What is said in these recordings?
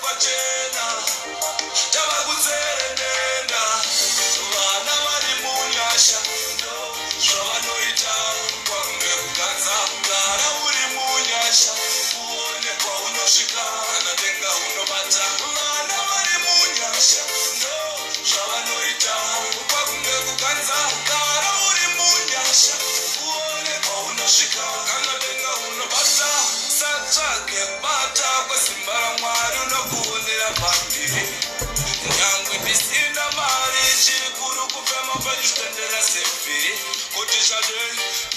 kwachena, tava kutserendenda. Vana vari munyasha ndo zvavanoita, kwakunge kuganza. Gara uri munyasha uone kwaunosvika, kana denga unobata. Vana vari munyasha ndo zvavanoita, kwakunge kuganza. Gara uri munyasha uone kwaunosvika, kana denga unobata. Satsvage kubata kwesimba raMwari, unokuonera pambiri. Nyangwe ndisina mari, chikuru kufema pachitendera sevhiri. Kuti chade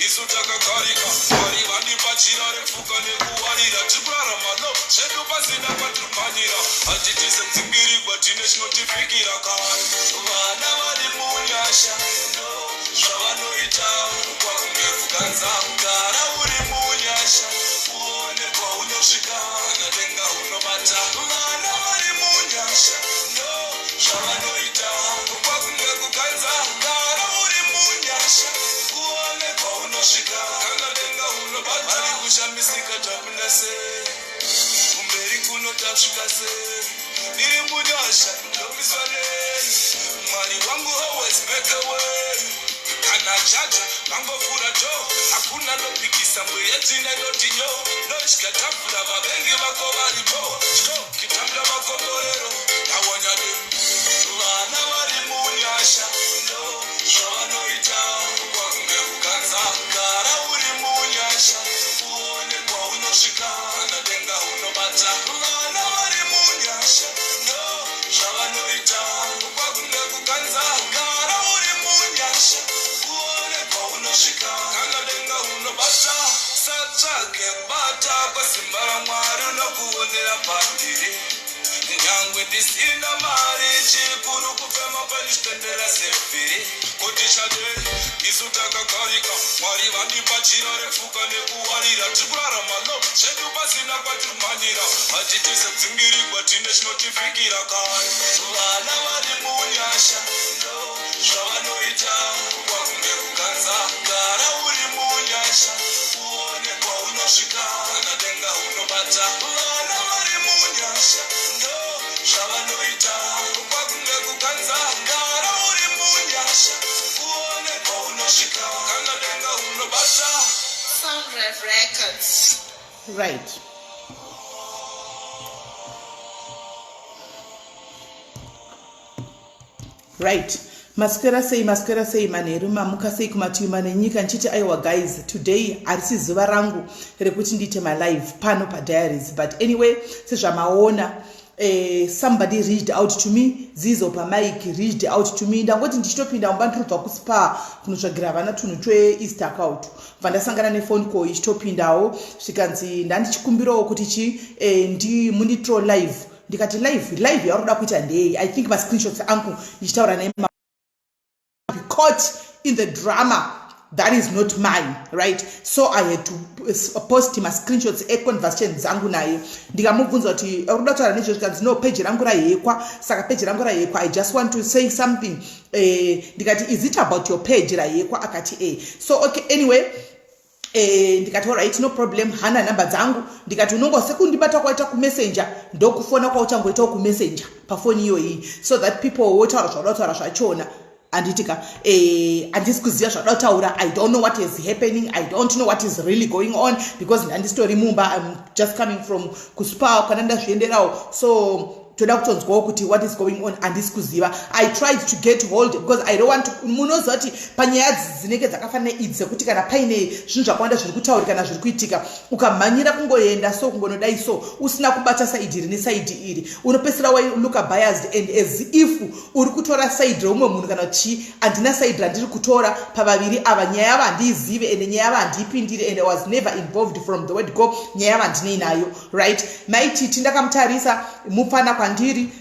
isu takagarika, Mwari vandipa jira repfuka nekuwarira. Tiri kurarama no zvedu pasina kwatiri kumhanyira, hatitize dzingirigwa, tine chinotifikira kare. Vana vari munyasha ndo zvavanoita, kwakunge kuganza. Gara uri munyasha uone kwaunosvika, kana denga unobata. Vana vari munyasha ndo zvavanoita, kwakunge kuganza. Gara uri munyasha uone kwaunosvika, kana denga unobata. Vari kushamisika, tapinda sei kumberi kuno, tasvika sei? Ndiri munyasha, ndomiswa nei? Mwari wangu always make a way. Kana chacha vangofura to, hakuna nopikisa. Mweya tsvina inoti nyo nodya tafura, vavengi vako varipo tyo kitambira makomborero tawanyade. Vana vari munyasha ndo zvavanoita, kwakunge kuganza. Gara uri munyasha uone kwaunosvika, kana denga unobata. Vana vari munyasha ndo zvavanoita, kwakunge kuganza. Gara uri munyasha uone kwaunosvika, kana denga unobata. Satsvage kubata kwesimba raMwari, unokuonera pambiri. Nyangwe ndisina mari, chikuru kufema pachitendera sevhiri. Kuti chade isu takagarika, Mwari vandipa jira repfuka nekuwarira. Tiri kurarama no zvedu pasina kwatiri kumhanyira, hatitize dzingirigwa, tine chinotifikira kare. Vana vari munyasha ndo zvavanoita, kwakunge kuganza. Gara uri munyasha uone kwaunosvika, kana denga unobata. Vana vari munyasha ndo zvavanoita, kwakunge kuganza. Gara uri munyasha uone kwaunosvika, kana denga unobata. Soundrev Records. Right, maswera sei? Maswera sei? Manheru, mamuka sei kumativi mana enyika? Ndichiti aiwa guys, today harisi zuva rangu rekuti ndiite malive pano padiaries, but anyway, sezvamaona, somebody reached out to me. Zizo pamike reached out to me. Ndangoti ndichitopinda mumba, ndiribva kuSpar kunotsvagira vana tunhu tweEaster kaut, bva ndasangana nephone call ichitopindawo, zvikanzi ndandichikumbirawo kuti chi ndi munditro live. Ndikati, "Live? Live yauri kuda kuita ndei?" I think mascreenshots angu ndichitaura naye, be caught in the drama that is not mine, right? So I had to post mascreenshots econversation dzangu naye. Ndikamubvunza kuti uri kuda kutaura nezvo, zvikanzi, "No, page rangu rahackwa, saka page rangu rahackwa, I just want to say something." Ndikati, "Is it about your page rahackwa?" Akati, "E." So okay, anyway, ndikati, "Alright, no problem." Hana nhamba dzangu. Ndikati, "Unonga sekundibata kwaita kumessenger, ndokufona kwauchangoitawo kumessenger pafoni iyoyi, so that people wotaura zvauda kutaura zvachona." Handitika handisi kuziva zvauda kutaura. I don't know what is happening. I don't know what is really going on because ndandisitori mumba. I'm just coming from kuSpar kana ndazvienderawo, so toda kutonzwawo kuti what is going on. Handisi kuziva. I tried to get hold because I don't want to, munoziva kuti panyaya dzinenge dzakafanana idzi, dzekuti kana paine zvinhu zvakawanda zviri kutaurika kana zviri kuitika, ukamhanyira kungoenda so, kungonodai so, usina kubata side iri neside iri, unopedzisira walooka biased and as if uri kutora side reumwe munhu kana chii. Handina side randiri kutora pavaviri ava. Nyaya yavo handiizive, ende nyaya yavo handiipindiri, and I was never involved from the word go. Nyaya yavo handinei nayo, right? Maititi ndakamutarisa mupfana kwandiri,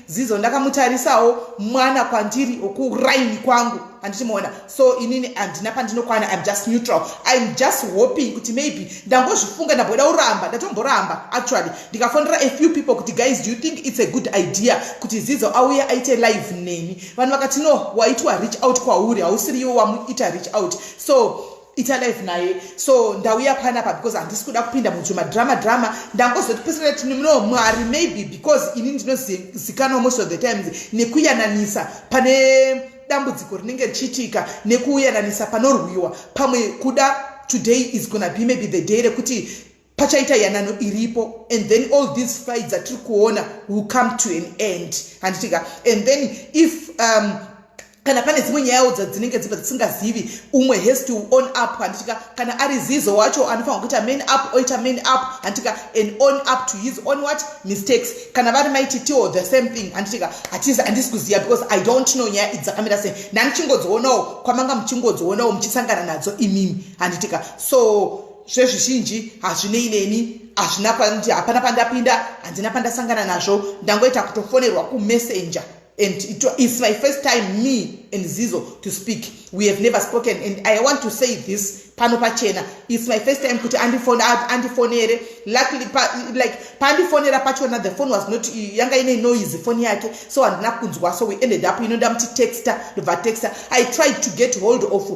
Zizo ndakamutarisawo mwana kwandiri, wokuraini kwangu, handichimuona. So inini handina pandinokwana. I'm just neutral. I'm just hoping kuti maybe ndangozvifunga, ndamboda kuramba, ndatomboramba actually. Ndikafonera a few people kuti, "Guys, do you think it's a good idea kuti Zizo auye aite live neni?" Vanhu vakati, "No, waitwa reach out kwauri, hausiri iwe wamuita reach out." So ita live naye. So ndauya panapa because handisi kuda kupinda muzvima drama drama. Ndangozoti pesirati no Mwari, maybe because ini ndinozikanwa most of the times nekuyananisa pane dambudziko rinenge richiitika, nekuyananisa panorwiwa. Pamwe kuda today is gonna be maybe the day rekuti pachaita yanano iripo, and then all these fights atiri kuona will come to an end, handitika? And then if kana pane dzimwe nyayawo dzinenge dzibva dzisingazivi, umwe has to own up, handitika? Kana ari Zizo wacho, anofanira kuita man up, oita man up, handitika, and own up to his own what? Mistakes. Kana vari maititiwo, the same thing, handitika? Hatizi, handisi kuziva because I don't know nyaya idzi dzakamira sei. Ndandichingozoonawo kwamanga muchingodzionawo, muchisangana nadzo imimi, handitika? So zvezvizhinji hazvinei neni, hazvina, hapana pandapinda, handina pandasangana nazvo. Ndangoita kutofonerwa kumessenger, and it's my first time, me and Zizo, to speak. We have never spoken, and I want to say this pano pachena: it's my first time kuti andifonere. Luckily like paandifonera pachona, the phone was not, yanga ine noise phone yake, so handina kunzwa. So we ended up, ndamuti texta, ndobva texta. I tried to get hold of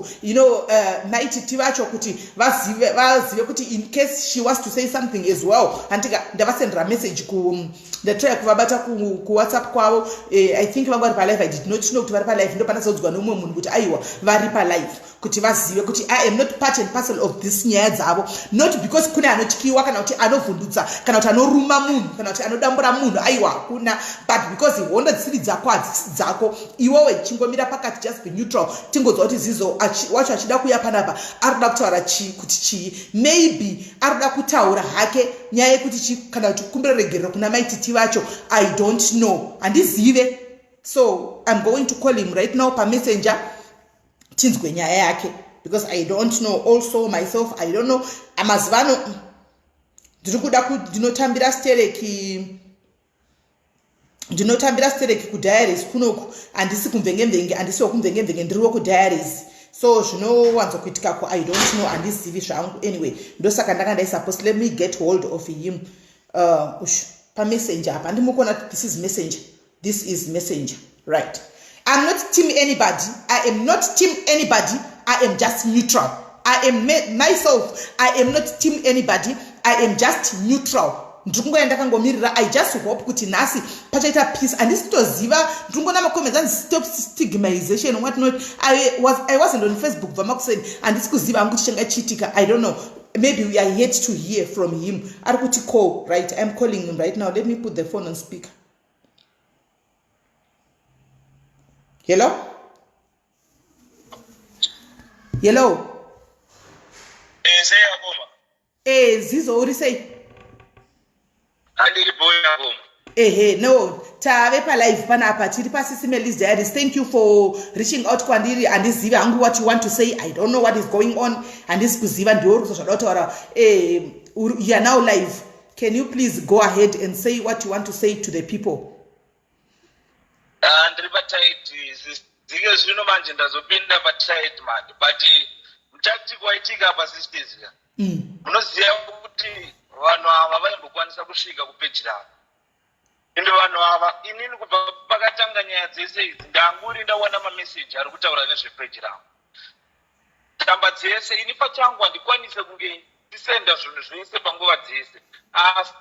maititi vacho kuti vazive kuti in case she wants to say something as well, handika? Ndavasendera message ku, ndatry kuvabata kuWhatsApp kwavo. I think vanga vari palive. I did not know kuti vari palive. Ndo pandazoudzwa nemumwe munhu kuti aiwa, vari palive, kuti vazive kuti I am not part and parcel of this nyaya dzavo, not because kune anotyiwa, kana kuti anovhundutsa, kana kuti anoruma munhu, kana kuti anodambura munhu. Aiwa, hakuna, but because hondo dzisiri dzako hadzisi dzako. Iwewe chingomira pakati, just be neutral. Tingonzwa kuti Zizo wacho achida kuuya panapa ari kuda kutaura chii, kuti chii. Maybe ari kuda kutaura hake nyaya yekuti chii, kana kuti kukumbira regerero kuna maititi vacho. I don't know, handizive. So I'm going to call him right now pamessenger, tinzwe nyaya yake, because I don't know also myself, I don't know. Mazuva ano ndiri kuda, ndinotambira stereki kudiaries kunoku. Handisi kumvengemvenge, handisiwo kumvengemvenge, ndiriwo kudiaries. So zvinowanzokuitikako, I don't know, handizivi zvangu. Anyway, ndosaka ndanga ndaisa post. Let me get hold of him. Pamessenger apa handimukona. This is Messenger, this is Messenger, right? I'm not team anybody. I am not team anybody. I am just neutral. I am myself. I am not team anybody. I am just neutral. Ndiri kungoya ndakangomirira. I just hope kuti nhasi pachaita peace. Handisi kutoziva, ndiri kungoona macomments anzi "stop stigmization", what not. I wasn't on Facebook bva makuseni. Handisi kuziva hangu kuti changa chiitika. I don't know, maybe we are yet to hear from him. Ari kuti call. Right, I'm calling him right now. Let me put the phone on speaker. Hello, hello. Sei akoma? Zizo, uri sei? Handiri boy, akoma. Ehe, no, tave palive panapa, tiri paSisi Melis Diaries. Thank you for reaching out kwandiri. Handizivi hangu what you want to say. I don't know what is going on, handisi kuziva. Ndiwo uri kuzozvada kutaura. You are now live. Can you please go ahead and say what you want to say to the people? Ah, ndiri patight zike zvino manje, ndazopinda patight manje, but mutactic waitika pasisters ka. Munoziva kuti vanhu ava vaimbokwanisa kusvika kupeji ravo, ende vanhu ava, inini kubva pakatanga nyaya dzese idzi, ndanguri ndawana mameseji ari kutaura nezvepeji ravo, tsamba dzese. Ini pachangu handikwanise kunge ndisenda zvinhu zvese panguva dzese, asi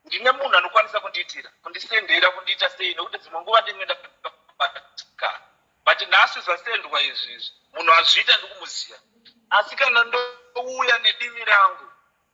ndine munhu anokwanisa kundiitira, kundisendera, kundiita sei, nekuti dzimwe nguva ndinge ndakabatikana. But nhasi zvasendwa izvizvi, munhu azviita ndikumuziva, asi kana ndouya nedimi rangu,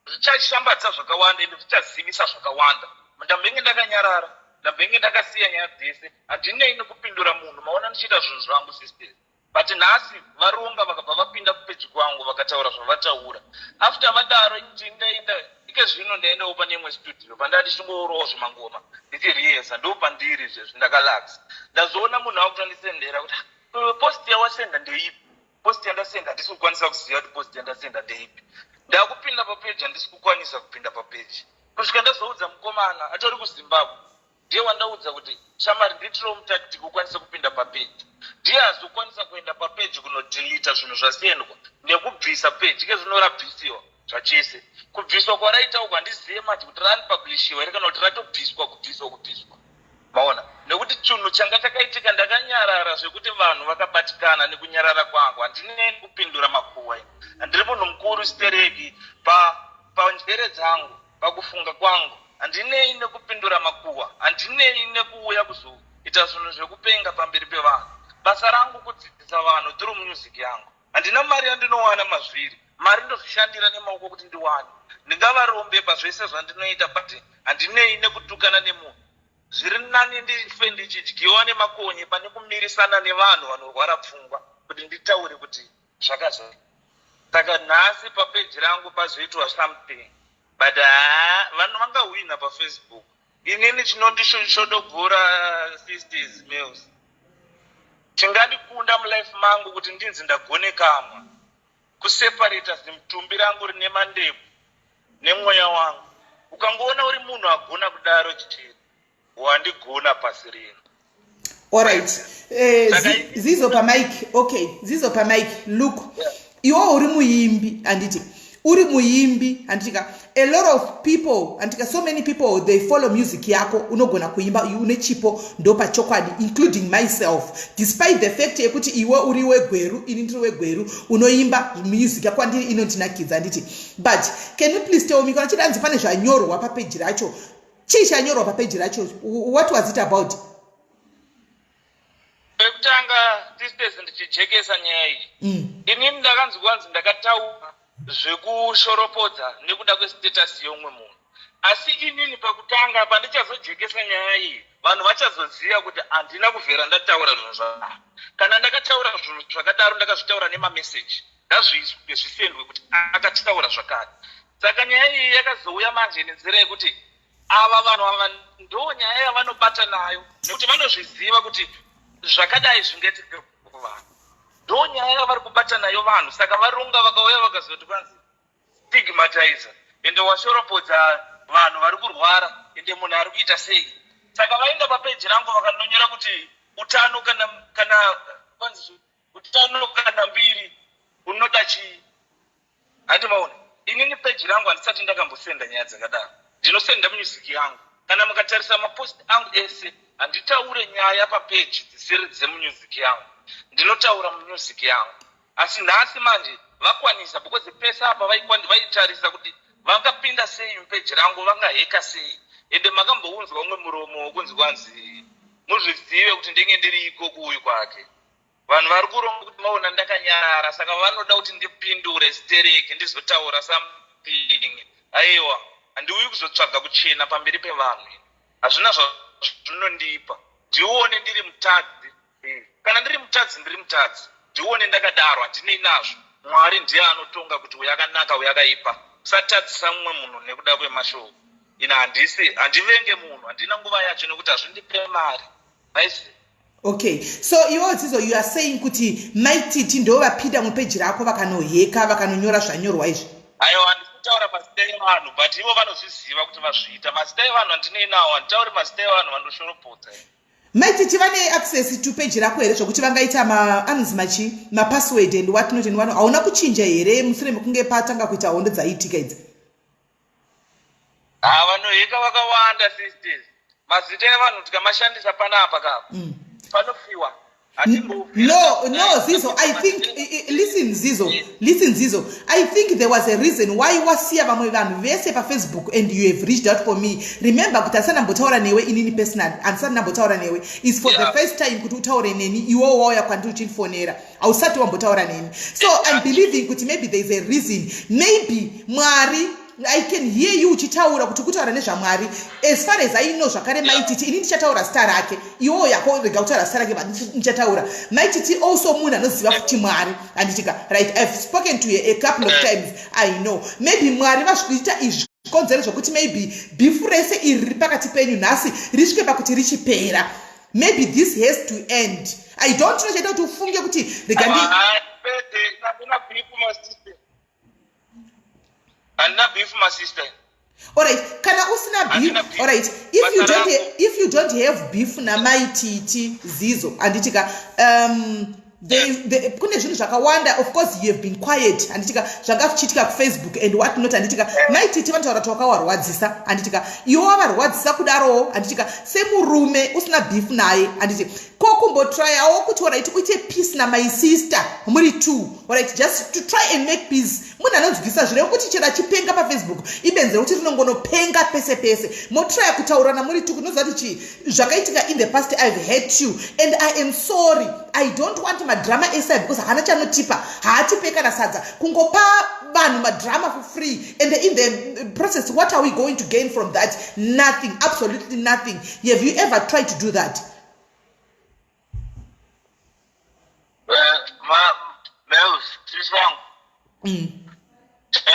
zvichashambadza zvakawanda, ende zvichazivisa zvakawanda. Ndambenge ndakanyarara, ndambenge ndakasiya nyaya dzese, handinei nekupindura munhu. Maona ndichiita zvinhu zvangu, sisters, but nhasi varonga, vakabva vapinda kupeji kwangu, vakataura zvavataura. After vadaro, ndaenda ike zvino, ndaendawo pane imwe studio pandati chingorowo zvemangoma, ndichiriyesa. Ndo pandiri zvezvi, ndakalakisa. Ndazoona munhu akutondisendera kuti, "Ah, post yawasenda ndeipi?" Post yandasenda, handisi kukwanisa kuziva kuti post yandasenda ndeipi. Ndakupinda papeji, handisi kukwanisa kupinda papeji, kusvika ndazoudza mukomana atori kuZimbabwe. Ndiye wandaudza kuti, "Shamari, ndiitirewo mutactic ukwanise kupinda papeji." Ndiye azokwanisa kuenda papeji kunodeleta zvinhu zvasendwa nekubvisa peji. Ke zvino rabvisiwa zvachese. Kubviswa kwaraita uku, handizive manje kuti ranipublishiwa here kana kuti ratobviswa, kubviswa, kubviswa. Maona, nekuti chinhu changa chakaitika, ndakanyarara zvekuti vanhu vakabatikana nekunyarara kwangu. Handinei kupindura makuhwa. Handiri munhu mukuru stereki panjere dzangu, pakufunga kwangu. Handinei nekupindura makuhwa, handinei nekuuya kuzoita zvinhu zvekupenga pamberi pevanhu. Basa rangu kudzidzisa vanhu through music yangu. Handina mari yandinowana mazviri. Mari ndozvishandira nemaoko kuti ndiwane. Ndingavarombe pazvese zvandinoita, but handinei nekutukana nemunhu. Zviri nani ndife ndichidyiwa nemakonye pane kumirisana nevanhu vanorwara pfungwa kuti nditaure kuti zvakazai. Saka nhasi papeji rangu pazoitwa something, but haa, vanhu vangahwina paFacebook. Inini chinondishodogora, sisters males, chingandikunda mulife mangu kuti ndinzi ndagonekamwa kuseparata zimutumbi rangu rine mandebvu nemweya wangu. Ukangoona uri munhu agona kudaro chete, wandigona pasi rino. Alright, Zizo pamike. Okay, Zizo pamike. Look, iwo uri muimbi, handiti? Uri muimbi, handitika? A lot of people, handitika, so many people, they follow music yako. Unogona kuimba, une chipo, ndopachokwadi, including myself, despite the fact yekuti iwe uri wegweru, ini ndiri wegweru. Unoimba music yako, andiri inondinakidza, handiti? But can you please tell me, kana chidanzi pane zvanyorwa papeji racho, chii chanyorwa papeji racho? What was it about? Pekutanga, sisters, ndichijekesa nyaya iyi, inini ndakanzi kwanzi ndakataura zvekushoropodza nekuda kwestatus yeumwe munhu. Asi inini pakutanga pandichazojekesa nyaya iyi, vanhu vachazoziva kuti handina kuvhera ndataura zvinhu zvakadaro. Kana ndakataura zvinhu zvakadaro, ndakazvitaura nemameseji, ngazviiswe, zvisendwe kuti akataura zvakare. Saka nyaya iyi yakazouya manje nenzira yekuti ava vanhu ava ndo nyaya yavanobata nayo, nekuti vanozviziva kuti zvakadai zvingaitike kuvanhu. Ndo nyaya yavari kubata nayo vanhu. Saka varunga vakauya vakazoti kwanzi stigmatizer, ende washoropodza vanhu vari kurwara, ende munhu ari kuita sei. Saka vaenda papeji rangu vakanonyora kuti utano kana kwanzi utano kana mbiri unoda chii. Handimaona, inini peji rangu handisati ndakambosenda nyaya dzakadaro. Ndinosenda music yangu. Kana mukatarisa mapost angu ese, handitaure nyaya papeji dzisiri dzemusic yangu. Ndinotaura mumusic yangu. Asi nhasi manje vakwanisa, because pese apa vaitarisa kuti vangapinda sei mupeji rangu, vangaheka sei. Ende makambounzwa umwe muromo wokunzi kwanzi muzvizive kuti ndenge ndiri ikoko uyu kwake. Vanhu vari kuronga kuti maona ndakanyarara, saka vanoda kuti ndipindure stereki, ndizotaura something. Aiwa, handiuyi kuzotsvaga kuchena pamberi pevanhu. Hazvina zvazvinondipa. Ndione ndiri mutadzi. Kana ndiri mutadzi, ndiri mutadzi, ndione ndakadaro, handinei nazvo. Mwari ndiye anotonga kuti uyu akanaka, uyu akaipa. Usatadzisa mumwe munhu nekuda kwemashoko. Ina handisi, handivenge munhu, handina nguva yacho, nekuti hazvindipe mari aisi. Okay, so iwewo Zizo, you are saying kuti Maititi ndo vapinda mupeji rako, vakanoheka, vakanonyora zvanyorwa izvi? Aiwa, handisi kutaura mazita evanhu, but ivo vanozviziva kuti vazviita. Mazita evanhu handinei nawo, handitauri mazita evanhu vandoshoropodza. Maititi vane access to peji rako here, zvokuti vangaita anonzi machi mapassword and what not and what? Hauna kuchinja here mushure mekunge patanga kuita hondo dzaiitika idzi? Ha, vanoheka vakawanda, sisters. Mazita evanhu tikamashandisa panapa kapa, panofiwa. No, Zizo, I think, listen, Zizo, listen, Zizo, I think there was a reason why wasiya vamwe vanhu vese paFacebook and you have reached out for me. Remember kuti handisati ndambotaura newe inini personally, handisati ndambotaura newe. Is for the first time kuti utaure neni. Iwewo wauya kwandiri uchindifonera, hausati wambotaura neni. So I'm believing kuti maybe there is a reason. Maybe Mwari. I can hear you uchitaura kuti kutaura nezvaMwari. As far as I know, zvakare Maititi, ini ndichataura zita rake, iwewo yako rega kutaura zita rake, but ndichataura Maititi. Also munhu anoziva futi Mwari, handitika? Right, I've spoken to her a couple of times. I know maybe Mwari vazviita izvi zvikonzero zvokuti maybe beef rese iri riri pakati penyu nhasi risvike pakuti richipera. Maybe this has to end. I don't know chaita kuti ufunge kuti rega ndi Handina beef, masister, handina beef, masister. Alright, kana usina beef, alright, if you don't have beef namaititi Zizo, handitika? um, Kune zvinhu zvakawanda. Of course you have been quiet, handitika? Zvanga zvichiitika kuFacebook and what not, handitika? MaiTiti vanotaura kuti wakawarwadzisa, handitika? Iwe wavarwadzisa kudarowo, handitika? Semurume usina beef naye, handiti? Ko kumbotryawo kuti, alright, uite peace namy sister muri two, alright, just to try and make peace? Munhu anonzwisa zvirevo kuti chero achipenga paFacebook, ibenzi rekuti rinongonopenga pese pese. Motrya kutaurana muri two, kunoziva kuti chii zvakaitika in the past. I've hurt you and I am sorry. I don't want madrama esai because haana chanotipa, haatipe kana sadza. Kungopa vanhu madrama for free, and in the process, what are we going to gain from that? Nothing, absolutely nothing. Have you ever tried to do that? Mels, sisi vangu,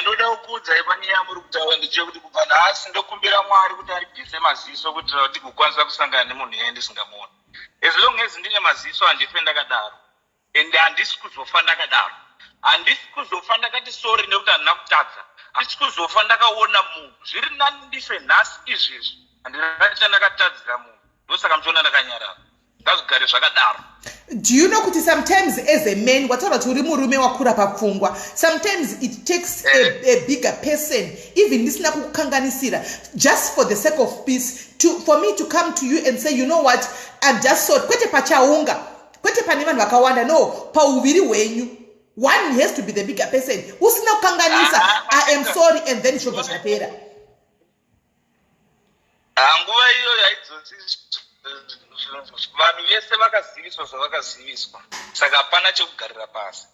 Ndoda kukuudzai panyaya yamuri kutaura ndechekuti kubva nhasi ndokumbira Mwari kuti andibvise maziso kuitira kuti ndigokwanisa kusangana nemunhu iyeye ndisingamuoni. As long as ndine maziso, handife ndakadaro, and handisi kuzofa ndakadaro. Handisi kuzofa ndakati sorry nekuti handina kutadza. Handisi kuzofa ndakaona munhu. Zviri nani ndife nhasi izvezvi, handina chandakatadzira munhu. Ndosaka muchiona ndakanyarara. Ngazvigare zvakadaro. Do you know kuti sometimes as a man, wataura kuti uri murume wakura papfungwa, sometimes it takes a bigger person, even ndisina kukukanganisira, just for the sake of peace, for me to come to you and say, "You know what, I'm just sorry"? Kwete pachaunga, kwete pane vanhu vakawanda, no, pauviri hwenyu, one has to be the bigger person. Usina kukanganisa, "I am sorry," and then zvobva zvapera. Nguva iyoyo haidzonzi. Vanhu vese vakaziviswa zvavakaziviswa, saka hapana chekugarira pasi.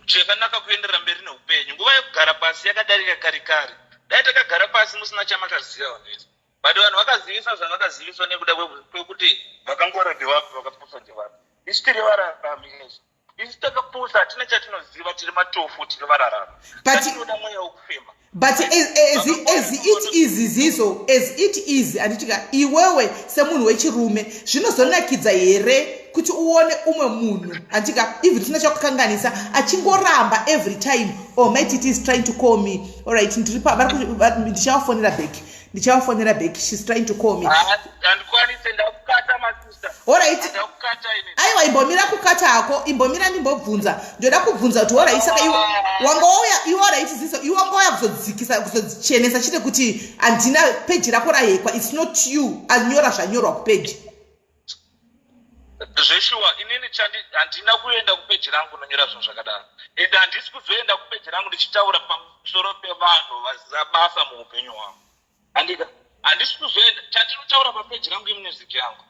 Chakanaka kuenderera mberi neupenyu. Nguva yekugara pasi yakadarika kare kare. Dai takagara pasi musina chamakaziva vanhu vese, but vanhu vakazivisa zvavakaziviswa nekuda kwekuti vakangwara ndevapi, vakapusa ndevapi. Isu tiri vararami izvi. Isu takapusa, hatina chatinoziva, tiri matofu, tiri vararami. Tinoda mweya wekufema. But as it is, Zizo, as it is, handitika? Iwewe semunhu wechirume, zvinozonakidza here kuti uone umwe munhu, handitika, even tisina chakukanganisa, achingoramba every time? Oh, MaiTiti is trying to call me. Alright, ndichavafonera back, ndichavafonera back. She's trying to call me. Handikwanise, ndakukata, masista. Alright. Ndakukata ini. Aiwa, imbomira kukata hako, imbomira ndimbobvunza. Ndoda kubvunza kuti, alright, saka iwe wanga wauya iwe, alright, Zizo, iwe wanga wauya kuzodzikisa, kuzochenesa chete kuti handina peji rako rahackwa, it's not you anyora zvanyorwa kupeji? Zveshuwa, inini handina kuenda kupeji rangu nonyora zvinhu zvakadaro, ende handisi kuzoenda kupeji rangu ndichitaura pamusoro pevanhu vasina basa muupenyu hwangu, handika? Handisi kuzoenda. Chandinotaura papeji rangu imusic yangu.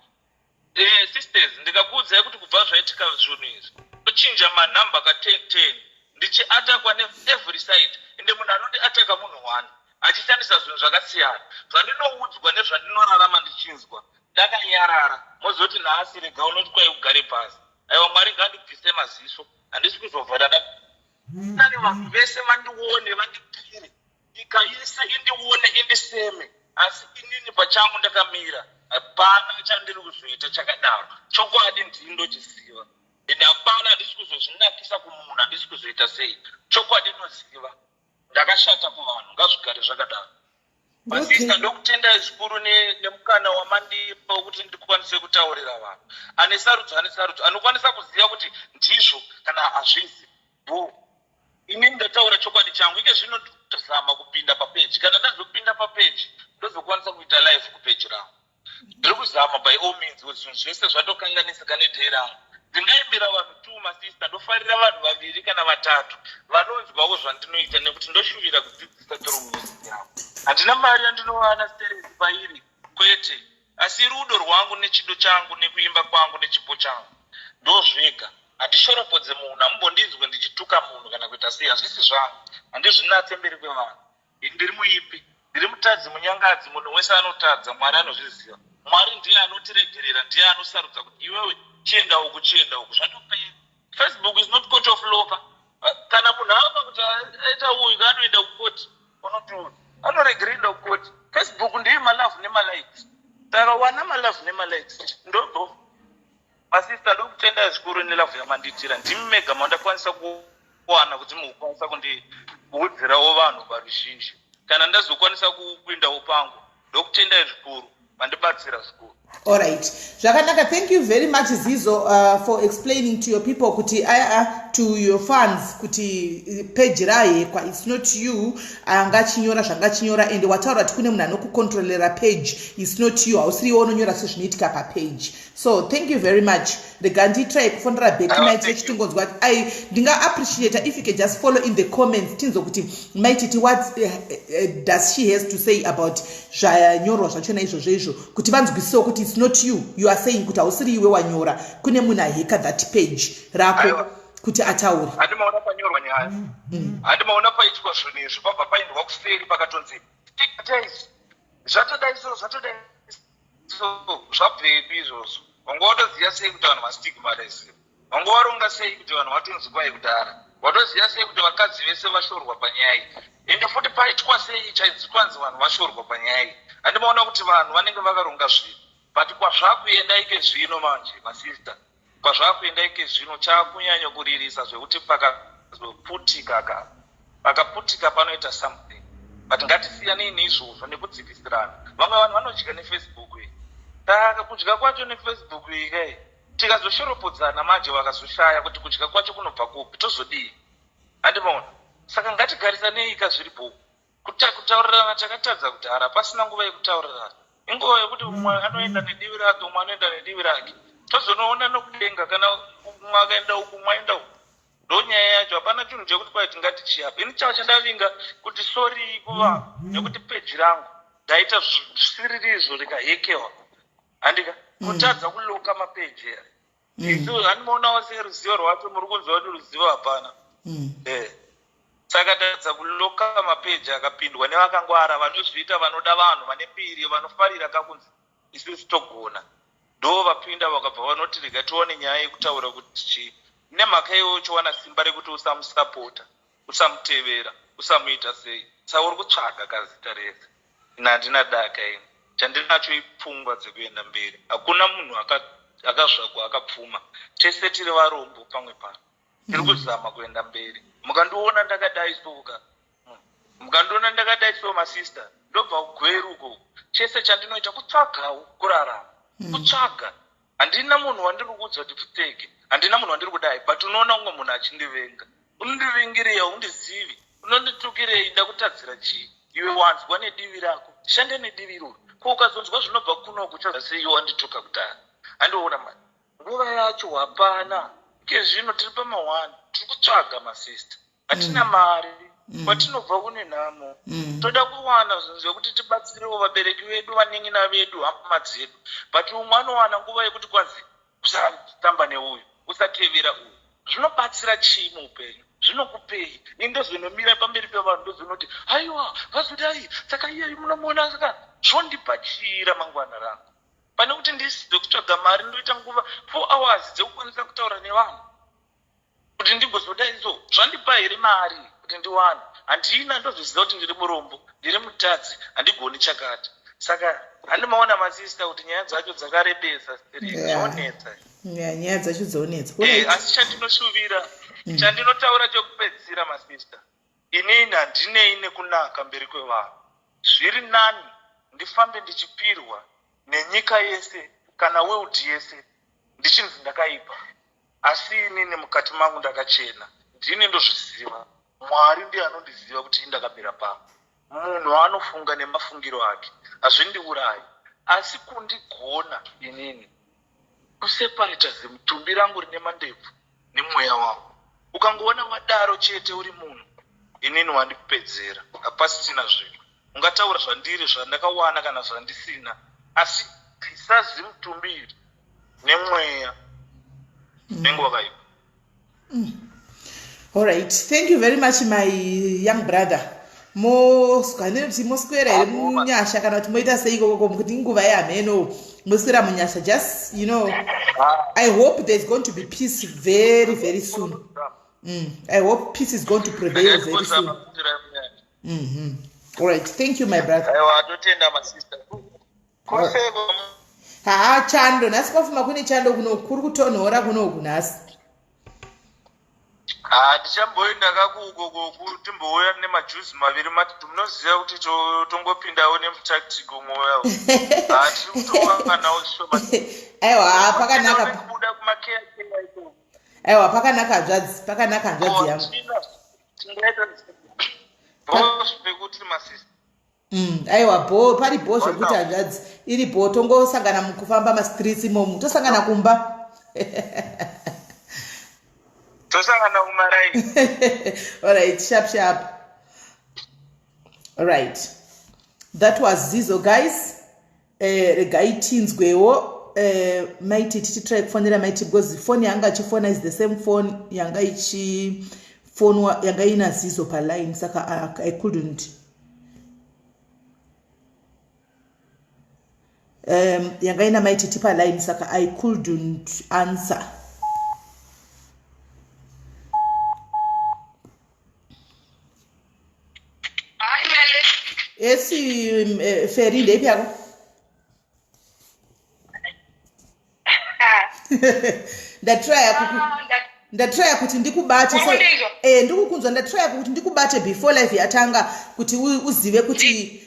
Sisters, ndikakuudzai kuti kubva zvaitika zvinhu izvi, tochinja manhamba ka10 10, ndichiattackwa neevery side, ende munhu anondiattacka munhu one achishandisa zvinhu zvakasiyana. Zvandinoudzwa nezvandinorarama ndichinzwa, ndakanyarara. Mozoti nhasi rega unoti kwai ugare pasi. Aiwa, Mwari ngandibvise maziso, handisi kuzovhara nani. Vanhu vese vandione, vandipire, nyika yese indione, indiseme, asi inini pachangu ndakamira. Hapana chandiri kuzoita chakadaro. Chokwadi ndini ndochiziva, ende hapana, handisi kuzozvinakisa kumunhu, handisi kuzoita sei. Chokwadi ndoziva ndakashata kuvanhu. Ngazvigare zvakadaro, masista. Ndokutendai zvikuru nemukana wamandipa wekuti ndikwanise kutaurira vanhu. Ane sarudzo, ane sarudzo, anokwanisa kuziva kuti ndizvo kana hazvizi bo. Inini ndataura chokwadi changu. Ike zvino ndozama kupinda papeji. Kana ndazopinda papeji, ndozokwanisa kuita live kupeji rangu. Ndiri kuzama by all means, kuti zvinhu zvese zvatokanganisika nedhei rangu. Ndingaimbira vanhu two, masista. Ndofarira vanhu vaviri kana vatatu vanonzwawo zvandinoita, nekuti ndoshuvira kudzidzisa through music yangu. Handina mari yandinowana sterezi pairi, kwete, asi rudo rwangu nechido changu nekuimba kwangu nechipo changu, ndozvega. Handishoropodze munhu, hamumbondinzwe ndichituka munhu kana kuita sei. Hazvisi zvangu, handizvinatse mberi kwevanhu. Ini ndiri muipi, ndiri mutadzi, munyangadzi. Munhu wese anotadza, Mwari anozviziva. Mwari ndiye anotiregerera, ndiye anosarudza kuti iwewe chienda uku, chienda uku, zvatopera. Facebook is not court of law ka. Kana munhu aona kuti aita uyu, kaanoenda kukoti, unoti uyu anoregera enda kukoti. Facebook ndeye malove nemalikes, saka wana malove nemalikes, ndobvo. Masista, ndokutendai zvikuru nelove yamandiitira. Ndimi mega mandakwanisa kuwana kuti mukwanisa kundiudzirawo vanhu paruzhinji. Kana ndazokwanisa kuindawo pangu, ndokutendai zvikuru. Mandibatsira zvikuru. Alright, zvakanaka. Thank you very much, Zizo, for explaining to your people kuti to your fans kuti page rahackwa, it's not you angachinyora zvangachinyora, and wataura kuti kune munhu anokucontrolera page. It's not you, hausiriwo unonyora sezvinoitika papage. So thank you very much. Rega nditry kufonera back Mai chitingonzwa. I ndingaappreciata if you can just follow in the comments, tinzwe kuti Maititi, what does she has to say about zvanyorwa zvachona izvozvo izvo, kuti vanzwisisewo kuti it's not you. You are saying kuti hausiri iwe wanyora, kune munhu ahacka that page rako kuti ataure. Handimaona panyorwa nyaya. Handimaona paitwa zvinhu izvi, pabva paendwa kuseri, pakatonzi stigmatize, zvatodai so, zvatodai so. Zvabvepi izvozvo? Wanga watoziva sei kuti vanhu vastigmatize? Wanga waronga sei kuti vanhu vatonzi kwai kudhara? Watoziva sei kuti vakadzi vese vashorwa panyaya iyi? Ende futi paitwa sei chainzi kwanzi vanhu vashorwa panyaya iyi? Handimaona kuti vanhu vanenge vakaronga zvinhu, but kwazvakuenda ike zvino manje, masista, kwazvakuenda ike zvino, chaakunyanya kuririsa zvekuti pakazoputika ka, pakaputika panoita something. But ngatisiyanei neizvozvo nekudzikisirana. Vamwe vanhu vanodya neFacebook iyi, saka kudya kwacho neFacebook iyi kai, tikazoshoropodzana manje, vakazoshaya kuti kudya kwacho kunobva kupi, tozodii? Handimaona. Saka ngatigarisanei ka, zviripo kutaurirana. Takatadza kudhara pasina nguva yekutaurirana. Inguva yekuti umwe anoenda nedivi rake, umwe anoenda nedivi rake, tozonoona nokudenga. Kana umwe akaenda uku, umwe aenda uku, ndo nyaya yacho. Hapana chinhu chekuti kwai tingati chiapa. Ini chava chandavinga kuti sorry kuvanhu nekuti peji rangu ndaita zvisiririzvo rikahackewa, handika kutadza kulocka mapeji aya. Isu handimonawo seruzivo rwacho, muri kunzwa kuti ruzivo hapana. Saka tadza kulocka mapeji akapindwa nevakangwara, vanozviita, vanoda vanhu vane mbiri, vanofarira kakunzi isusu togona. Ndo vapinda, vakabva vanoti rega tione nyaya yekutaura kuti chii. Nemhaka iwe uchiwana simba rekuti usamusapota, usamutevera, usamuita sei, saka uri kutsvaga kazita rese. Ina handina daka ini, chandinacho ipfungwa dzekuenda mberi. Hakuna munhu akazvagwa akapfuma, tese tiri varombo pamwe pano, tiri kuzama kuenda mberi. Mukandiona ndakadai soka, mukandiona ndakadai so, masista, ndobva kuGweru uko. Chese chandinoita kutsvagawo kurarama, kutsvaga. Handina munhu wandiri kuudza kuti pfuteke, handina munhu wandiri kudai, but unoona umwe munhu achindivenga. Unondivingirei? Haundizivi. Unonditukirei? Ndakutadzira chii? Iwe wanzwa nedivi rako, shande nedivi iroro. Ko ukazonzwa zvinobva kunoku chazasei? Iwe wandituka kudhara, handiona mani. Nguva yacho hapana ike zvino, tiri pamahwani, tiri kutsvaga, masista, hatina mari. Kwatinobva kune nhamo. Toda kuwana zvinhu zvekuti tibatsirewo vabereki vedu, vanin'ina vedu, hama dzedu, but umwe anowana nguva yekuti kwanzi usatamba neuyu, usatevera uyu. Zvinobatsira chii muupenyu? Zvinokupei? Ini ndozonomira pamberi pevanhu, ndozonoti haiwa, vazodai, saka iyeyu munomuona, saka zvondipa chii ramangwana rangu? Pane kuti ndisize kutsvaga mari, ndoita nguva 4 hours dzekukwanisa kutaura nevanhu kuti ndigozodai so, zvandipa here mari kuti ndiwane? Handina. Ndozviziva kuti ndiri murombo, ndiri mutadzi, handigoni chakati. Saka handimaona, masista, kuti nyaya dzacho dzakarebesa, zvonetsa. Nyaya dzacho dzonetsa. Asi chandinoshuvira, chandinotaura chekupedzisira, masista, inini handinei nekunaka mberi kwevanhu. Zviri nani ndifambe ndichipirwa nenyika yese kana world yese ndichinzi ndakaipa, asi inini mukati mangu ndakachena. Ndini ndozviziva, Mwari ndiye anondiziva kuti indakamira pangu. Munhu anofunga nemafungiro ake, hazvindiurayi, asi kundigona inini kuseparata zimutumbi rangu rine mandebvu nemweya wangu. Ukangoona wadaro chete, uri munhu, inini wandipedzera, hapasisina zvinhu. Ungataura zvandiri, zvandakawana kana zvandisina, asi bvisa zimutumbi iri nemweya, unenge wakaipa. All right, thank you very much, my young brother. Hanoti moswera here munyasha, kana kuti moita sei ikokoko? Kuti inguva yehameno, moswera munyasha. Just I hope there's going to be peace very very soon. I hope peace is going to prevail very soon. All right, thank you, my brother. Aiwa, totenda, masista. Haa, chando nhasi, kwafuma kune chando kuno, kuri kutonhora kunoku nhasi. Ah, tichamboenda kakuko koku timbouya nemajuzi maviri matatu munoziva kuti tongopindawo nemutactic umwe ah, tiri kutowanawo zvishoma. Aiwa, pakanaka. Kubuda kumakeya ikoko. Aiwa, pakanaka hanzvadzi, pakanaka hanzvadzi yangu. Tingaita bho zvekuti masisi. Aiwa bho, pari bho zvekuti hanzvadzi iri bho, tongosangana mukufamba mastreets imomu, tosangana kumba. Tosangana kumarai. Alright, sharp sharp. Alright, that was Zizo guys. Regai tinzwewo Maiti, tichitry kufonera Maiti because phone yanga achifona is the same phone yanga ichifonwa yanga ina Zizo paline, saka I couldn't yanga ina Maititi paline, saka I couldn't answer. Esi Feri, ndeipi yako? Ndatraya kuti ndikubate. Ndikukunzwa. Ndatraya kuti ndikubate before live yatanga kuti uzive kuti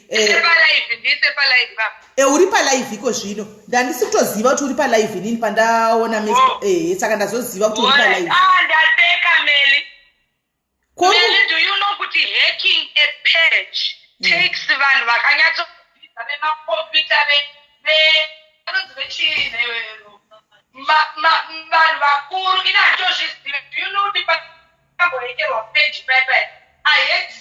uri palive iko zvino. Ndandisi kutoziva kuti uri palive inini pandaona saka ndazoziva kuti uri palive. Ah, ndateka Meli. Meli, do you know kuti hacking a page takes vanhu vakanyatsodzidza vemakombiyuta, vanonzi vechii, vanhu vakuru? Ina hatozvizive. Do you know kuti pambohekerwa page paipai I had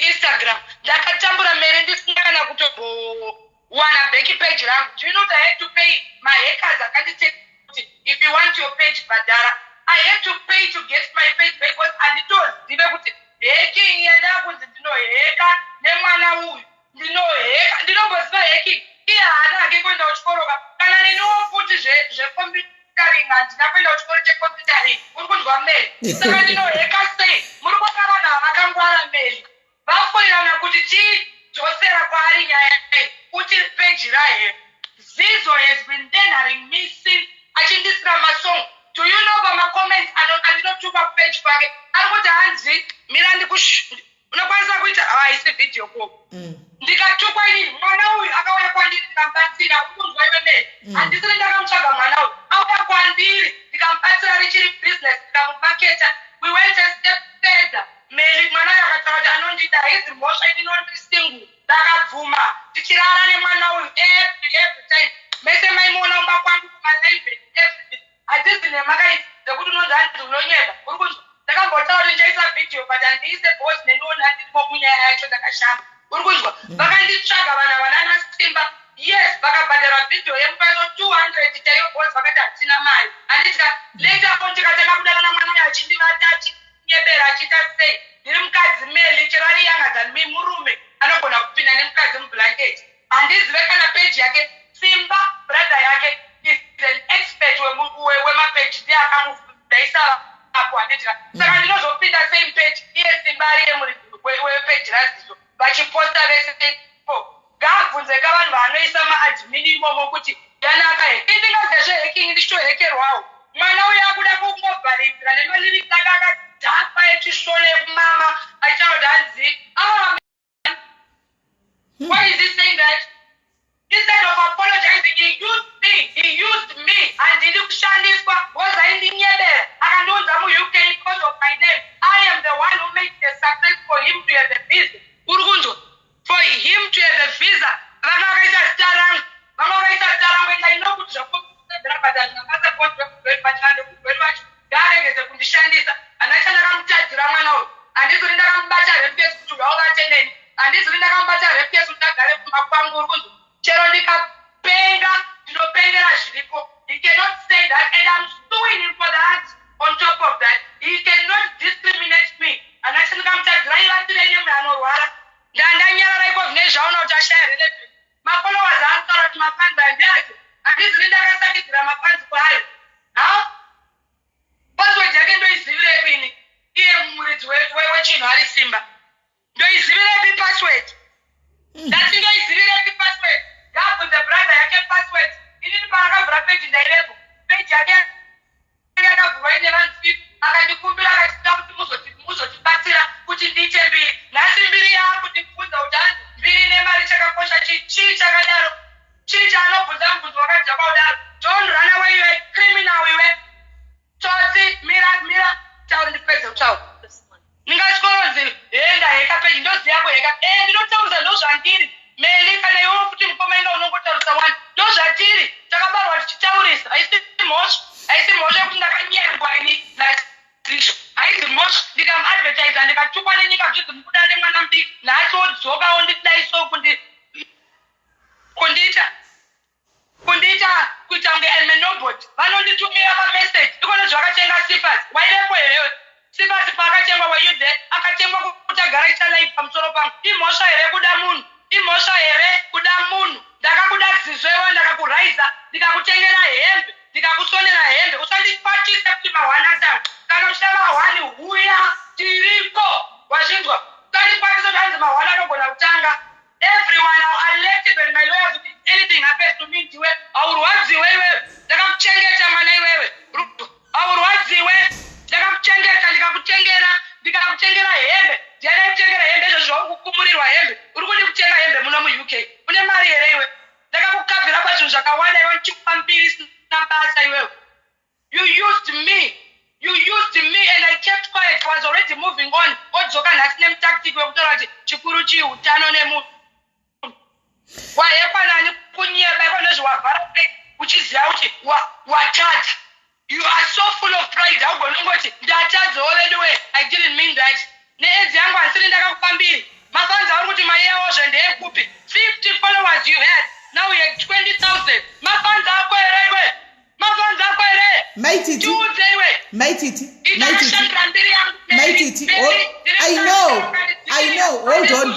Instagram, ndakatambura mere ndisina kana kutombowana back page rangu. Do you know that I had to pay mahackers akanditeka kuti if you want your page, bhadhara? I had to pay to get my page back because handitozive kuti hacking yandakunzi ndinoheka nemwana uyu, ndinoheka, ndinomboziva hacking? Iye haana hake kuenda kuchikoro ka, kana neniwo futi zvecomputering handina kuenda kuchikoro checomputering. Uri kunzwa Meli? Saka ndinoheka sei? Muri kuona vanhu ava vakangwara Meli, vafurirana kuti tidzosera kwaari nyaya iyi kuti peji rahe. Zizo has been dendering me since, achindisira masong. Do you know pamacomments andinotuka kupeji pake ari kuti hanzi mira ndikush unokwanisa kuita haisi video call. Ndikatukwa inini, mwana uyu akauya kwandiri ndikamubatsira. Uri kunzwa iwe Meli? Handisiri ndakamutsvaga mwana uyu, auya kwandiri ndikamubatsira richiri business, ndikamumaketa. We went a step further Meli. Mwana uyu akataura kuti anondida, haizi mhosva, ini ndiri single, ndakabvuma tichirara nemwana uyu every time. Mese maimuona kumba kwangu kumalive, everything. Hadzisi nhema idzi dzekuti unonzi hanzi unonyeba. Uri kunzwa? Ndakambotaura kuti ndichaisa video but handiise because neniwo ndandirimo munyaya yacho, ndakashama. Uri kunzwa? Vakanditsvaga vanhu ava nana Simba, yes, vakabhadhara vhidhiyo yemupaiso 200 chaiyo because vakati hatina mari, handitya. Later on tikatanga kudanana, mwana uyo achindivata, achinyebera, achiita sei. Ndiri mukadzi Meli, chero ari younger than me, murume anogona kupinda nemukadzi mublanket. Handizive kana peji yake. Simba brother yake is an expert wemapeji, ndiye akamudaisa apo, handitya. Saka ndinozopinda same page iye Simba ariye muridzi wepeji raZizo, vachiposta vese po. Ngaabvunze ka vanhu vaanoisa maadmin imomo kuti yanaka he. Indingaziva zvehacking ndichitohekerwawo. Mwana uyo akuda kungobharidzira nemalyrics ake akadhakwa echishona ekumama, achitaura kuti hanzi ah. Why is he saying that? Instead of apologizing, he used me. He used me. Handidi kushandiswa because aindinyebera. Akandiunza muUK because of my name. I am the one who made the success for him to have a visa. Uri kunzwa? For him to have a visa. Vanga vakaisa zita rangu. Vanga vakaisa zita rangu and I know kuti zvakodzera, but hazvina basa because vacho ngaaregedze kundishandisa. Handina chandakamutadzira mwana uyu. Handisi kuti ndakamubata rape case kuti uyauvate neni. Handisi kuti ndakamubata rape case kuti agare kumba kwangu. Uri kunzwa? Chero ndikapenga, ndinopengera zviripo. He cannot say that and I'm suing him for that. On top of that, he cannot discriminate me. Handina chandakamutadzira. Ivatirei nemunhu anorwara. Ndandanyarara iko zvinei zvaona kuti ashaya relevant. Mafollowers aanotaura kuti mafans handiake. Handisi kuti ndakasakidzira mafans kwaari. Ha, password yake ndoizivirepi ini, iye muridzi wechinhu ari Simba? Ndoizivirepi password? Ndati ndoizivirepi password? Ngaabvunze brother yake password. Inini paakavhura peji ndaivepo. Peji yake yakavhurwa ine vanhu 50, akandikumbira akati Chii chaanobvunza mubvunzo wakadhakwa kudaro? Don't run away iwe criminal iwe. Tsotsi mira mira taura ndipedze kutaura. Ndingatyoronzi hee ndaheka peji ndoziva kuheka. Eh ndinotaurisa ndozvandiri. Meli kana iwewo futi mukoma inga unongotaurisa wani. Ndozvatiri takabarwa tichitaurisa. Haisi mhosva. Haisi mhosva yekuti ndakanyengwa ini naZisho. Haizi mhosva ndikamuadvertisa ndikatukwa nenyika zvichinzi mukuda nemwana mudiki. Nhasi wodzoka wondidai so kundi kundiita kundiita kuita kunge I'm a nobody. Vanonditumira mamessage ikona zvakatenga Cephas. Waivepo here Cephas paakatengwa were you there? Akatengwa kuti agara achiita live pamusoro pangu. Imhosva here kuda munhu? Imhosva here kuda munhu? Ndakakuda ziso iwe ndakakuraiza ndikakutengera hembe ndikakusonera hembe. Usandikwatise kuti mahwani atanga. Kana uchida mahwani huya tiriko. Wazvinzwa? Usandikwatise kuti hanzi mahwani anogona kutanga. Everyone I'll alert even my lawyers kuti if anything happens to me ndiwe haurwadziwe iwewe ndakakuchengeta mwana iwewe haurwadziwe ndakakuchengeta ndikakutengera ndikakutengera hembe ndiani aikutengera hembe izvozvo zvauri kukumurirwa hembe uri kudi kutenga hembe muno muUK une mari here iwe ndakakukavhira pazvinhu zvakawanda iwe ndichikupa mbiri isina basa iwewe You used me. You used me and I kept quiet. I was already moving on. Odzoka nhasi nemutactic wekutaura kuti chikuru chii utano nemunhu. Wahekwa nani kunyeba iko nezviwavhara uchiziva kuti watadza. You are so full of pride. Haugoni kungoti ndatadzawo veduwe. I didn't mean that. Needzi yangu handisiri ndakakupa mbiri. Mafans auri kuti maiyawozve ndeyekupi? 50 followers you had. Now you had 20,000. Mafans ako here iwe? Mafans ako here? Mai Titi. Tiudze iwe. Mai Titi. Mai Titi. Ndakashandira mbiri yangu. Mai Titi. Oh, I know. I know. Hold on.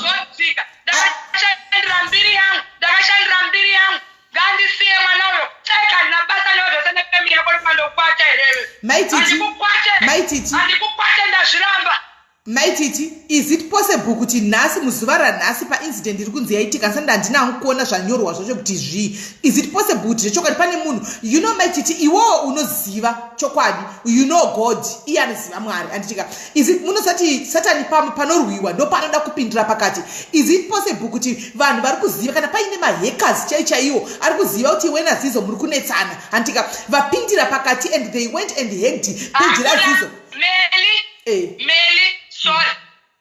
Ndakashandira mbiri yangu. Ndakashandira mbiri yangu. Ngandisiye mwana uyo. Chai handina basa newe zvose nefamily yako ndokwata here iwe. Mai Titi. Handikukwate. Mai Titi. Handikukwate ndazviramba. Mai Titi, is it possible kuti nhasi muzuva ranhasi paincident iri kunzi yaitika ndisati ndandina hangu kuona zvanyorwa zvacho kuti zvii is it possible kuti zvechokwadi pane munhu you know Mai Titi iwewo unoziva chokwadi you know God iye anoziva Mwari anditika is it munosati satani panorwiwa ndopanoda kupindira pakati is it possible kuti vanhu vari kuziva kana paine mahackers chai chaiwo ari kuziva kuti iwe naZizo muri kunetsana anditika vapindira pakati and they went and hacked page raZizo Meli Eh. Meli, sorry.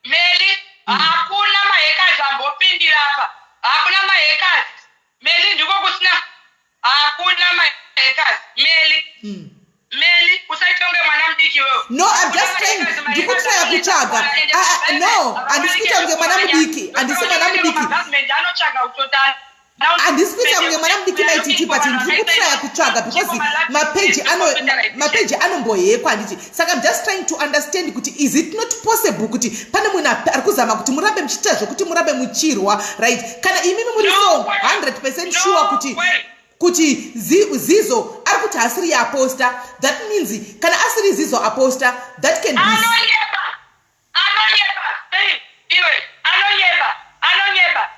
Meli, hakuna mahackers ambopindira apa. Hakuna mahackers. Meli ndiko kusina hakuna mahackers. Meli. Meli, usaite kunge mwana mudiki wewe. No, I'm just trying ndikutraya kutsvaga. Ah, ah, no, handisi kuita kunge mwana mudiki. Handisi mwana mudiki. Government anotsvaga kutotana. Handisi kuita kunge mwana mudiki Mai Titi, but ndiri kutraya kutsvaga because mapeji ano mapeji anombohekwa handiti. Saka I'm just trying to understand kuti is it not possible kuti pane munhu ari kuzama kuti murambe muchiita zvokuti murambe muchirwa right kana imimi muri so 100% sure kuti kuti Zizo ari kuti hasiri yaposta that means kana asiri Zizo aposta that can be Anonyeba. Anonyeba. Sei iwe anonyeba. Anonyeba.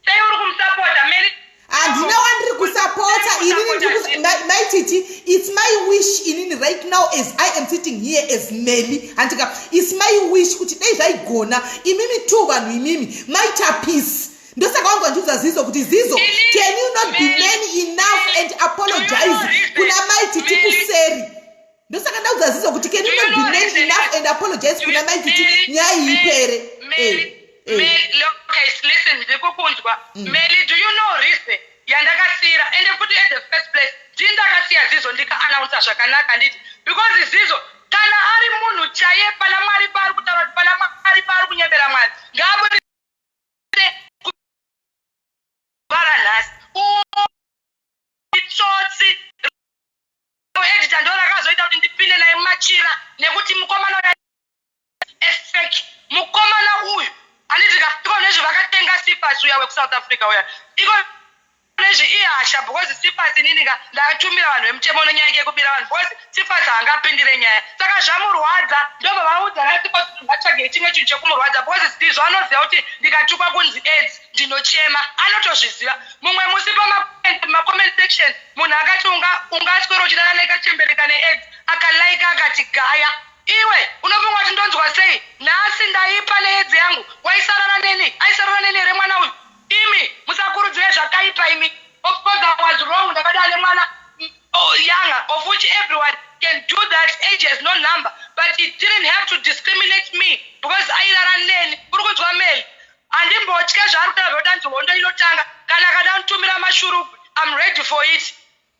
Sei uri kumusapota Mary? Handina wandiri kusapota inini Mai Titi it's my wish inini right now as I am sitting here as Meli handika it's my wish kuti dai zvaigona imimi two vanhu imimi maita peace ndosaka wangu vandiudza Zizo kuti Zizo can you not be man enough and apologize kuna Mai Titi kuseri ndosaka ndaudza Zizo kuti can you not be man enough and apologize kuna Mai Titi nyaya iyi ipere eh, eh. Okay, listen ndikukunzwa mm. Meli do you know reason yandakasiyira ende futi at the first place ndii ndakasiya Zizo ndikaanaunsa zvakanaka nditi because Zizo kana ari munhu chaiye pana Mwari paari kutaura kuti pana Mwari paari kunyebera Mwari ngaaburise kuvara nhasi itsotsi editor ndo rakazoita kuti ndipinde naye mumachira nekuti mukomana uyu efake mukomana uyu anditika iko nezvi vakatenga Cephas uya wekuSouth Africa uya iko nezvi ihasha because Cephas inini ka ndakatumira vanhu vemutemo nenyaya yekubira vanhu because Cephas haangapindire nyaya saka zvamurwadza ndobva vaudza naCephas kuti ngatsvage chimwe chinhu chekumurwadza because ndizvo anoziva kuti ndikatukwa kunzi aids ndinochema anotozviziva mumwe musi pamacomment section munhu akati ungaswera uchidana nekachembereka neaids akalaika akati gaya iwe unofunga kuti ndonzwa sei nhasi ndaipa neaids yangu waisarara neni aisarara neni here mwana uyu imi musakurudzire zvakaipa imi of course. which everyone can do that. Age has no number, but it didn't have to discriminate me because airara neni. Uri kunzwa, Meli? Handimbotye zvaari kutaura zvekuti anzi hondo inotanga. Kana akada kunitumira mashurugwi, I'm ready for it.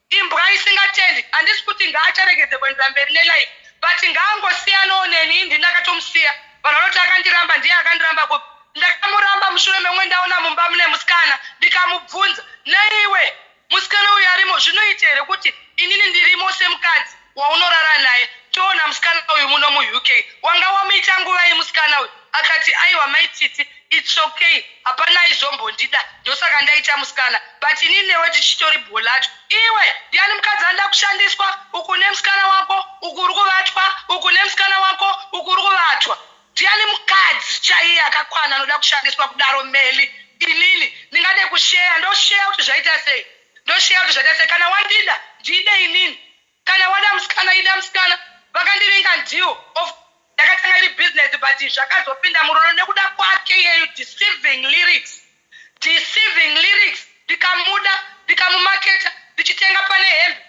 Imbwa isingatendi. Handisi kuti ngaacharegedze kuendera mberi nelife, but ngaangosiyanawo neni. Indi ndakatomusiya. Vanhu vanoti akandiramba, ndiye akandiramba kupi? Ndakamuramba mushure memwe ndaona mumba mune musikana. Ndikamubvunza, "Naiwe musikana uyu arimo, zvinoita here kuti inini ndirimo semukadzi waunorara naye, toona musikana uyu muno muUK? Wanga wamuita nguva iyi musikana uyu?" Akati, "Aiwa, Maititi, it's okay, hapana izombondida, ndosaka ndaita musikana, but inini newe tichitori bholacho." Iwe, ndiani mukadzi anoda kushandiswa? Uku nemusikana wako, uku uri kuvatwa, uku nemusikana wako, uku uri kuvatwa. Ndiani mukadzi chaiye akakwana anoda kushandiswa kudaro, Meli? Inini ndingade kusheya, ndosheya kuti zvaita sei, ndosheya kuti zvaita sei. Kana wandida, ndide inini. Kana wada musikana, ida musikana. Vakandivinga ndiwo of ndakatanga iri business, but zvakazopinda murudo nekuda kwake iyeyu. Deceiving lyrics, deceiving lyrics. Ndikamuda, ndikamumaketa, ndichitenga pane hembe,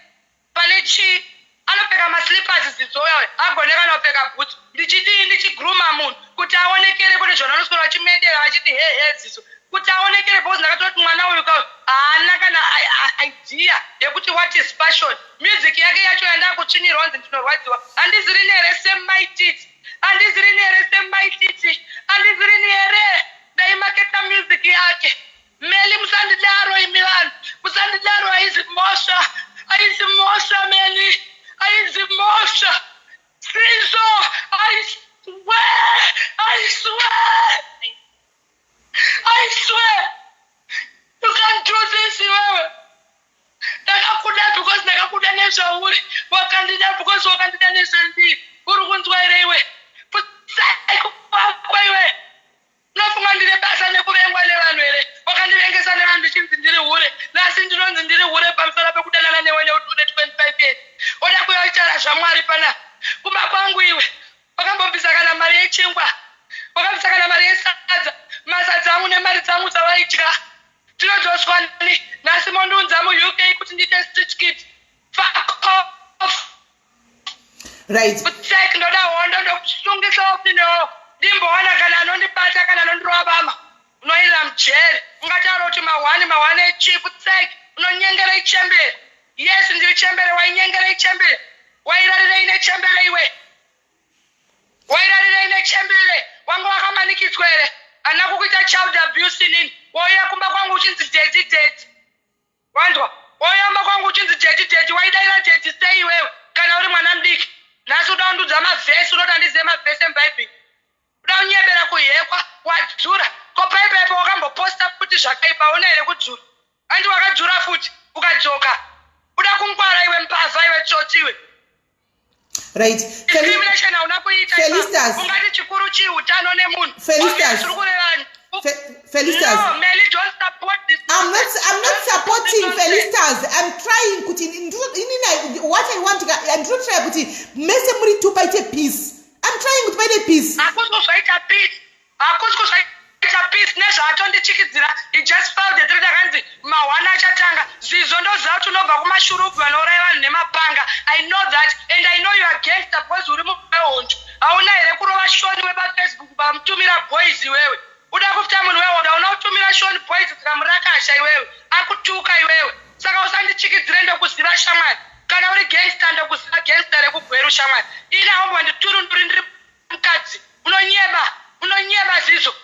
pane chii. Anopfeka maslippers zidzoya, agone kana kupfeka bhutsu. Ndichidii? Ndichigruma munhu kuti aonekere kune zvona anoswera vachimendera vachiti hehe ziso, kuti aonekere, because ndakatoti mwana uyu ka haana kana idea yekuti what is fashion. Music yake yacho yandakutsvinyirwa kunzi ndinorwadziwa. Handizirini here semaititi? Handizirini here semaititi? Handizirini here ndaimaketa music yake? Meli, musandidaro imi vanhu, musandidaro. Haizi mhosva, haizi mhosva, Meli, haizi mhosva. Sizo, I swear, I swear, I swear, you can't do this iwewe. Ndakakuda because ndakakuda nezvauri. Wakandida because wakandida nezvandiri. Uri kunzwa here iwe? Kwako iwe, unofunga ndine basa nekuvengwa nevanhu here? Wakandivengesa nevanhu ndichinzi ndiri hure. Nhasi ndinonzi ndiri hure pamusoro pekudanana newe nekuti une 25 years. Oda kuyoitaura zvaMwari pana kumba kwangu iwe. Wakambobvisa kana mari yechingwa? Wakabvisa kana mari yesadza? Masadza angu nemari dzangu dzawaidya ndinodzoswa ni nhasi mondiunza muUK kuti ndiite street kid? Fuck off. Tsek, ndoda hondo, ndokusungisa upinewo. Ndimboona kana anondibata, kana anondirova bama, unoenda mujeri. Ungataura kuti mahwani, mahwani echipu. Tsek, unonyengera ichembere. Yes, ndiri chembere. Wainyengera ichembere. Wairarirei nechembere iwe? Wairarirei nechembere? Wanga wakamanikidzwa here? Handina kukuita child abuse inini. Wauya kumba kwangu uchinzi daddy, daddy. Wanzwa? Wauya kumba kwangu uchinzi daddy, daddy. Waidaira daddy sei iwewe kana uri mwana mudiki? Nhasi uda kundudza mavhesi. Unoti handizive mavhesi emubhaibheri. Uda kunyebera kuhekwa. Wadzura ko paipaipo wakamboposta futi zvakaipa. Una here kudzura? Andi wakadzura futi ukadzoka. Uda kungwara iwe, mbavha iwe, tsotsi iwe. Discrimination hauna kuita. Felistas. Ungati chikuru chii? Utano nemunhu. Felistas. Tiri kurevani? Felistas. No, Meli, don't support this. I'm not supporting. This nonsense. Felistas, I'm trying kuti inini what I want, ndinotry kuti mese muri two paite peace. I'm trying kuti paite peace. Hakusi kuzvaita peace, hakusi kuzvaita peace nezvaatondichikidzira. He just filed a threat, akanzi mahwana achatanga. Zizo, ndoziva kuti unobva kumashurugu vanouraya vanhu nemapanga. I know that, and I know you are gangster because uri muhonjo. Hauna here kurova Shoni wepaFacebook pamutumira boys iwewe? Uda kufuta munhu wehondo. Hauna kutumira Shoni boys dzikamurakasha iwewe, akutuka iwewe? Saka usandichikidzire, ndokuziva shamwari. Kana uri gangster, ndokuziva gangster rekugweru shamwari. Ini haumbonditurunduri, ndiri mukadzi. Unonyeba, unonyeba zizvo.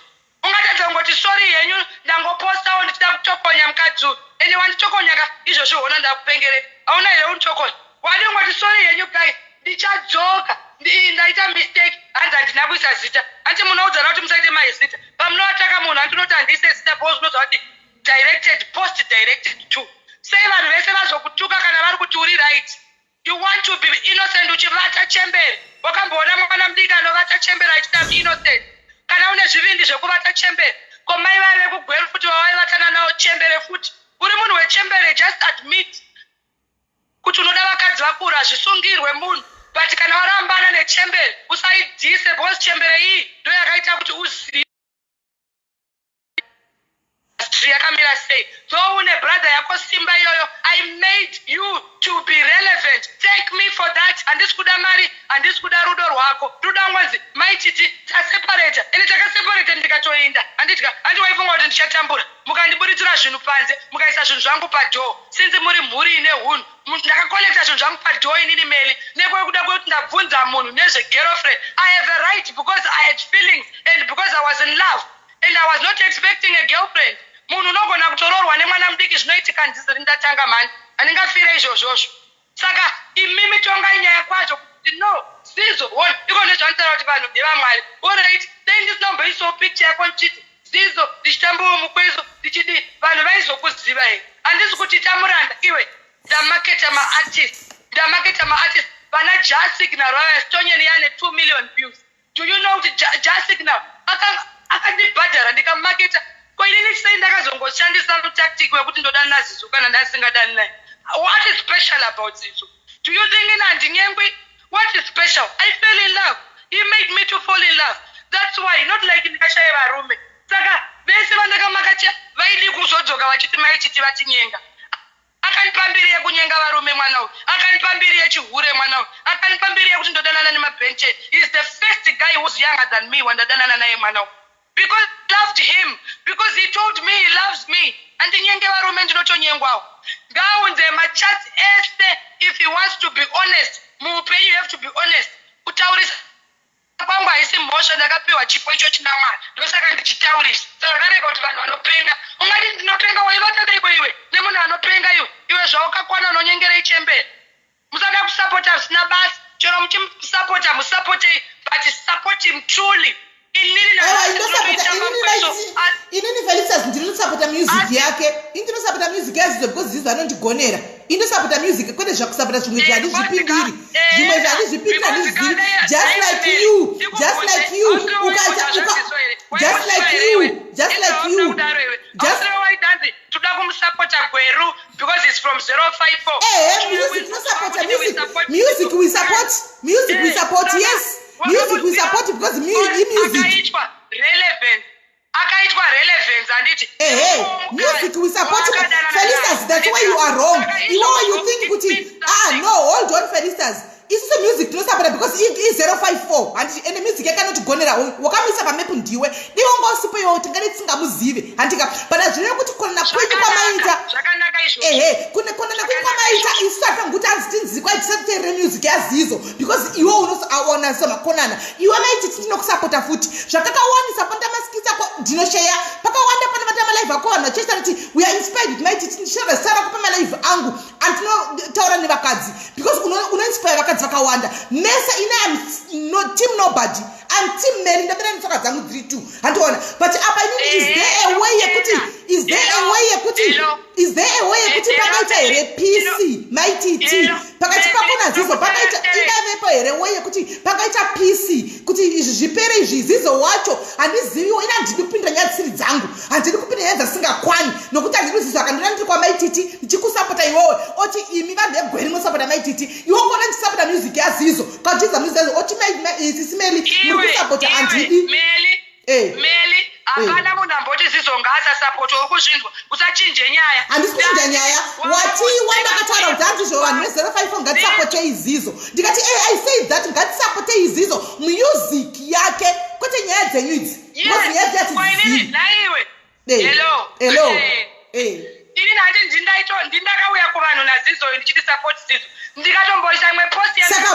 Ungatadza kungoti sorry henyu, ndangopostawo ndichida kutokonya mukadzi uyu. Ende wanditokonyaka izvozvo, hona ndakupengereka. Hauna here unitokonya? Wadi kungoti sorry henyu guys, ndichadzoka, ndaita mistake. Hanzi handina kuisa zita. Hanti munoudzana kuti musaite maizita pamunoataka munhu? Handinoti handiise zita because unoziva kuti directed post, directed to. Sei vanhu vese vazokutuka kana vari kuti uri right? You want to be innocent uchivata chembere. Wakamboona mwana mudiki anovata chembere achita innocent? Kana une zvivindi zvekuvata chembere, ko mai vaive kugweru futi vawaivatana nawo chembere futi? Uri munhu wechembere. Just admit kuti unoda vakadzi vakuru. Hazvisungirwe munhu, but kana warambana nechembere usaidhise, because chembere iyi ndo yakaita kuti uzive yakamira sei. So une brother yako Simba iyoyo, I made you to be relevant. Thank me. wako. Ndoda ngonzi maititi taseparata, ende takaseparata ndikatoenda, handitya. Handi waifunga kuti ndichatambura mukandiburitsira zvinhu panze, mukaisa zvinhu zvangu padoor? Since muri mhuri ine hunhu, ndakacollecta zvinhu zvangu padoor inini Meli, nekwekuda kwekuti ndabvunza munhu nezvegirlfriend. I have a right because I had feelings and because I was in love and I was not expecting a girlfriend. Munhu unogona kutoroorwa nemwana mudiki, zvinoitika. Ndiziri ndatanga mani, handingafire izvozvozvo. Saka imimi tongai nyaya kwazvo kuti no, Zizo one iko nezvanotaura kuti vanhu ndevamwari. Alright, dai ndisina kumboisawo picture yako ndichiti Zizo, ndichitambawo mukwezo, ndichidii, vanhu vaizokuziva here? Handisi kuti tamuranda iwe. Ndamaketa maartist, ndamaketa maartist vana Jah Signal vava Stonyeni yane 2 million views. Do you know kuti Jah Signal akandibhadhara ndikamaketa? Ko inini sei ndakazongoshandisa mutactic wekuti ndoda naZizo kana ndasingadani naye? What is special about Zizo? Do you think ina handinyengwi? What is special? I fell in love. He made me to fall in love. That's why, not like ndikashaya varume. Saka vese vandakamakatya vaidi kuzodzoka vachiti maichiti vatinyenga. Akandipa mbiri yekunyenga varume mwana uyu, akandipa mbiri yechihure mwana uyu, akandipa mbiri yekuti ndodanana nemabhenchen. He is the first guy who's younger than me wandadanana naye mwana uyu, because I loved him, because he told me he loves me. Andinyenge varume, ndinotonyengwawo. Ngaunze machats ese if he wants to be honest. Muupenyu you have to be honest. Kutaurisa kwangu haisi mhosva, ndakapiwa chipo icho china Mwari, ndosaka ndichitaurisa. Saka ndarega kuti vanhu vanopenga, ungati ndinopenga, waivatadeiko iwe nemunhu anopenga iwe? Iwe zvaukakwana unonyengerei chemberi? Musada kusapota zvisina basa. Chero muchimusapota, musapotei, but support him truly. Inini Aiwa, indosapota inini Felicitas, ndinosapota music yake. Ini ndinosapota music yaZizo because Zizo anondigonera. Indosapota music, kwete zvakusapota zvimwe zvandizvipindiri, zvimwe zvandizvipindiri, handizvizivi. Just like you, just like you, ukaita just like you, just like you, just Toda kumusapota Gweru because it's from 054. Eh, music tinosapota music. Music we support, music we support, yes, music we support because music Akaitwa relevant, akaitwa relevance, handiti? Ehe, music we support. Felicitas, that's why you are wrong. Iwewe you think kuti, ah, no, hold on, Felicitas. Isusu music tinosapota because i054, handiti? Ende music yakanotigonera, wakamisa pamepu ndiwe. Diwe wanga usipo iwewe, tingade tisingamuzive, handika? But hazvireve kuti konana kwenyu kwamaita Zvakanaka izvozvo. Ehe, kune konana kwenyu kwamaita, isu hatanguti hanzi tinzikwa tisatiteerere music yaZizo because iwe unoaona semakonana. Iwe maiti tinokusapota futi zvakakawanisa panoita maskits ako, ndinosheya pakawanda panobata malive ako. Vanhu vachiita kuti we are inspired with Maiti. Ndishara zita rako pamalive angu andinotaura nevakadzi because unoinspire vakadzi vakawanda mese. Ine am no, team nobody, am team Mary. Ndapera netsoka dzangu dziri two, handiona? But apa inini, is there a way yekuti, is there a way yekuti, is there a way yekuti pangaita here peace, Maititi, pakati pako naZizo? Pangaita, ingavepo here way yekuti pangaita peace, kuti izvi zvipere izvi? Zizo wacho handiziviwo. Ina handidi kupindira nyaya dzisiri dzangu, handidi kupinda nyaya dzasingakkwani, nokuti handidi Zizo akandona ndiri kwaMaititi ndichikusapota iwewe, oti imi vanhu vegweri munosapota Maititi. Iwe kuona ndichisapota music yaZizo, kachiza music yaZizo, oti Sisi Meli muri kusapota, handidi. Meli, Meli, hapana munhu amboti Zizo ngaasasapota. Uri kuzvinzwa? Usachinje nyaya. Handisi kuchinja nyaya. Wati wandakataura kuti handizvo, vanhu ve054 ngatisapotei Zizo. Ndikati I say that ngatisapotei Zizo music yake, kwete nyaya dzenyu idzi, because nyaya dziyatizivi. Naiwe. Hello. Hello. Ini nhati ndindakauya kuvanhu naZizo ndichiti support Zizo, ndikatomboisa imwe post. Saka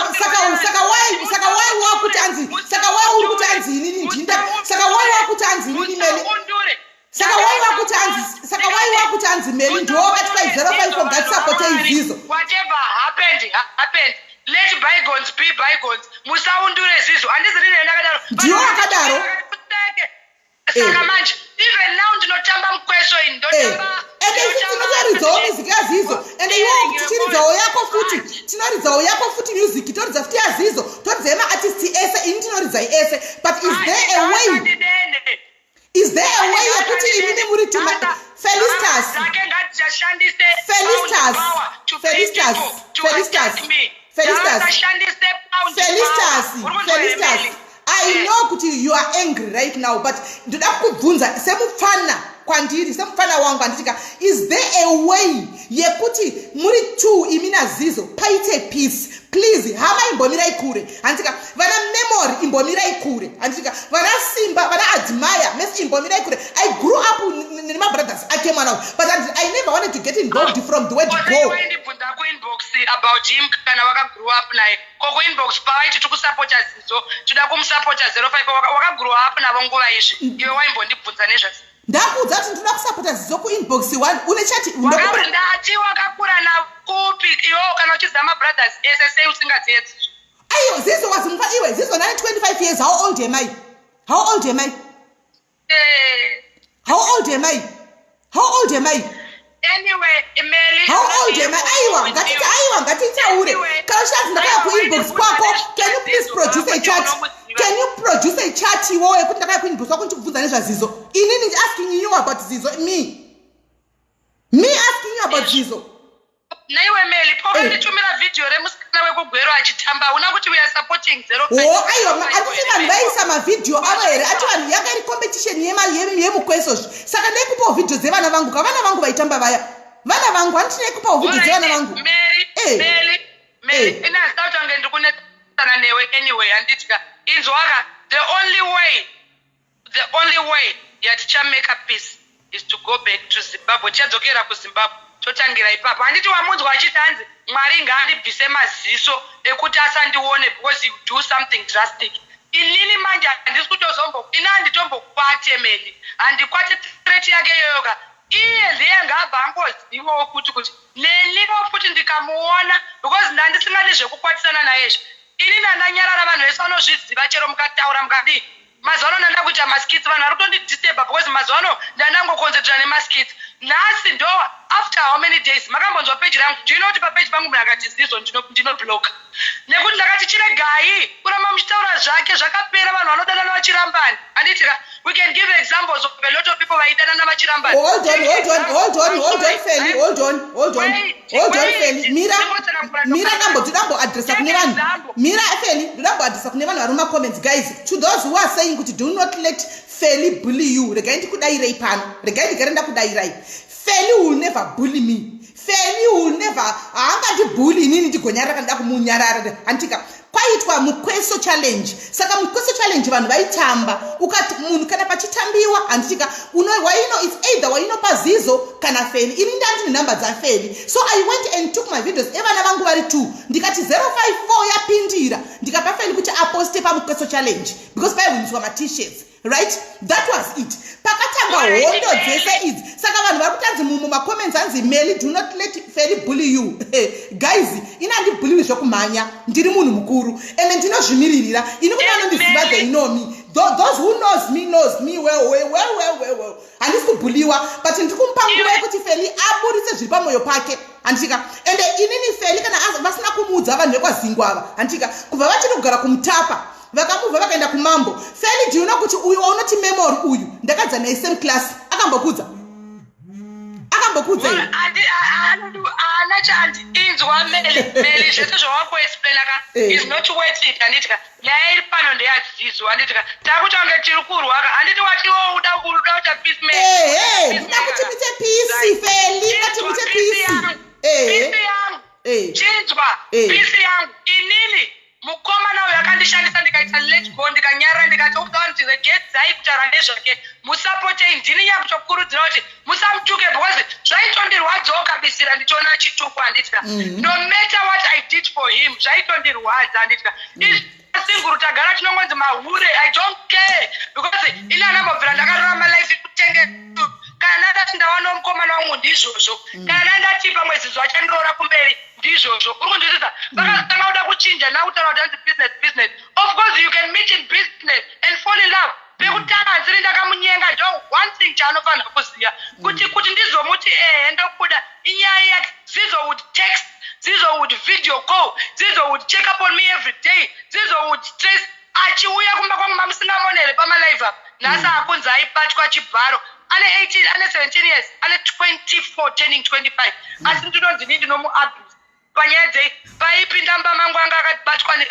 why wakuti anzi, saka why uri kuti anzi inini ndinda, saka why wakuti anzi inini Meli, saka why wakuti anzi, saka why wakuti anzi Meli ndiwo wakati kwai 054 ngatisapotei Zizo? Whatever happened happened, let bygones be bygones. Musaundure Zizo, handiziri ndakadaro. Ndiwo wakadaro. Saka manje even now ndinotamba mukweso ini, ndotamba. Ende isi tinotoridzawo music yaZizo, ende iwewo tichiridzawo yako futi, tinoridzawo yako futi music, toridza futi yaZizo, toridza yemaartist ese. Ini tinoridzai ese, but is there a way, is there a way yekuti imimi muri tuma, Felistas, Felistas, Felistas, Felistas, Felistas, Felistas, Felistas, I know kuti you are angry right now, but ndoda kukubvunza semupfana. Kwandiri semufana wangu, handitika? Is there a way yekuti muri two, imi naZizo, paite peace? Please, hama, imbomirai kure, handitika? Vana Memory, imbomirai kure, handitika? Vana Simba, vana Admire mesi, imbomirai kure. I grew up nemabrothers ake mwana uyu, but I never wanted to get involved from the word go. Waindibvunza kuinbox about him kana wakagrow up naye. Ko kuinbox pavaiti tikusapota Zizo, toda kumusapota 05, wakagrow up navo nguva izvi? Iwe waimbondibvunza nezvaZizo. Ndakuudza kuti ndinoda kusapota Zizo kuinbox one une chati. Ndati wakakura nakupi iwewo kana uchiziva mabrothers ese, sei usingaziye Zizo? Aiyo, Zizo wazimufa iwe. Zizo nane 25 years. How old am I? How old am I? How old am I? How old am I? Anyway, Meli, How old am I? Aiwa, ngatiti, aiwa, ngatitaure. Kana uchanzi ndakaya kuinbox kwako, can you please produce a chat? Can you produce a chat iwowo yekuti ndakaya kuinbox kwako ndichikubvunza nezvaZizo? Inini asking you about Zizo, me asking you about Zizo. Naiwe Meli, pokanditumira vhidhiyo remusikana wekuGwero achitamba, una kuti we are supporting zero. O, aiwa, handiti vanhu vaisa mavhidhiyo avo here? Ati vanhu yanga iri competition yemukwesozvo, saka ndaikupawo vhidhiyo dzevana vangu ka, vana vangu vaitamba vaya, vana vangu. Handiti ndaikupawo vhidhiyo dzevana vangu? Mary. Mary, Mary, ine hazita kuti ange ndiri kunetsana newe. Anyway, handitya, inzwaka, the only way yatichamake peace is to go back to Zimbabwe. Tichadzokera kuZimbabwe, totangira ipapo. Handiti wamunzwa achiti hanzi Mwari ngaandibvise maziso ekuti asandione because you do something drastic? Inini manje handisi kutozombo, ini handitombokwate Meli, handikwate threat yake iyoyoka. Iye ndiye ngaabva angozivawo kuti neniwo futi ndikamuona, because ndandisingadi zvekukwatisana nayezvo. Ini ndandanyarara, vanhu vese vanozviziva. Chero mukataura mukadii, mazuva ano ndanda kuita maskits, vanhu vari kutondidisturba because mazuva ano ndandangoconcentrata nemaskits. Nhasi ndo after how many days makambonzwa peji rangu? Do you know kuti papeji pangu munhu akati Zizo, ndinoblocka, nekuti ndakati chiregai kuramba muchitaura zvake, zvakapera. Vanhu vanodanana vachirambani, handitika? We can give examples of a lot of people vaidanana vachirambani. Hold on, hold on, hold on, hold on, Feli, hold on, hold on, hold on, Feli. Mira, mira, ndambo ndidamboadresa kune vanhu. Mira, Feli, ndidamboadresa kune vanhu vari mumacomments. Guys, to those who are saying kuti do not let Feli bully you, regai ndikudairei pano, regai ndigare ndakudairai. Feli will never bully me. Feli will never, haangandibully inini ndigonyarara kana nda kumunyarara, handitika? Kwaitwa mukweso challenge, saka mukweso challenge vanhu vaitamba. Ukati munhu kana pachitambiwa, handitika, waino, it's either wainopa Zizo kana Feli. Ini ndandine nhamba dzaFeli, so I went and took my videos evana vangu vari two, ndikati 054 yapindira, ndikapa Feli kuti aposte pamukweso challenge because paiwiniswa mat-shirts, right? That was it. Pakatanga hondo dzese idzi, saka vanhu vari kutanzi mumacomments hanzi, "Meli, do not let Feli bully you." Guys, ini handibulliwi zvekumhanya. Ndiri munhu mukuru ende ndinozvimiririra ini. Kune vanondiziva, they know me. Those who knows me knows me well, well, well, well, well, well. Handisi kubulliwa, but ndiri kumupa nguva yekuti Feli aburitse zviri pamwoyo pake, handitika? Ende inini Feli kana vasina kumuudza vanhu vekwaZingwa ava, handitika, kubva vachiri kugara kuMutapa, vakamubva vakaenda kumambo. Feli, do you know kuti uyu waunoti Memory uyu ndakadza naye same class? Akambokudza? Akambokudza iwe? Haana chandi. Inzwa, Meli, Meli, zvese zvawakuexplaina ka is not worth it, handitika? Nyaya iri pano ndeyaZizo, handitika? Takuti ange tiri kurwa ka, handiti? Watiwo uda kuita peace. Ehe, ndida kuti muite peace, Feli, ngati muite peace, ehe. Peace yangu, chinzwa, peace yangu inini, mukomana uyu akandishandisa, ndikaita let go, ndikanyarara, ndikati kuti regedzai kutaura nezvake, musapotei. Ndini nyakutokurudzira kuti musamutuke because zvaitondirwadzawo kabisira ndichiona achitukwa, handitya? No matter what I did for him, zvaitondirwadza, handitya? Singuru tagara tinongonzi mahure. I don't care because ini anambobvira ndakararama life kutenge. Kana ndati ndawanawo mukomana wangu, ndizvozvo. Kana ndati pamwe Zizo achandiroora kumberi, ndizvozvo. Uri kunzwisisa? Vakazotanga kuda kuchinja nakutaura kuti hanzi business, business. Of course you can meet in business and fall in love. Pekutanga hanziri ndakamunyenga. Ndo one thing chaanofanira kuziva kuti ndizomuti ehe, ndokuda, inyaya yake. Zizo would text, Zizo would video call, Zizo would check up on me every day, Zizo would trace achiuya kumba kwangu. Mamusingamonere pamalive apa. Nhasi akunzi aibatwa chibharo. Ane 18, ane 17 years, ane 24 turning 25, asi ndinonzi nii ndinomuabuse panyaya dzei? Paipinda mumba mangu anga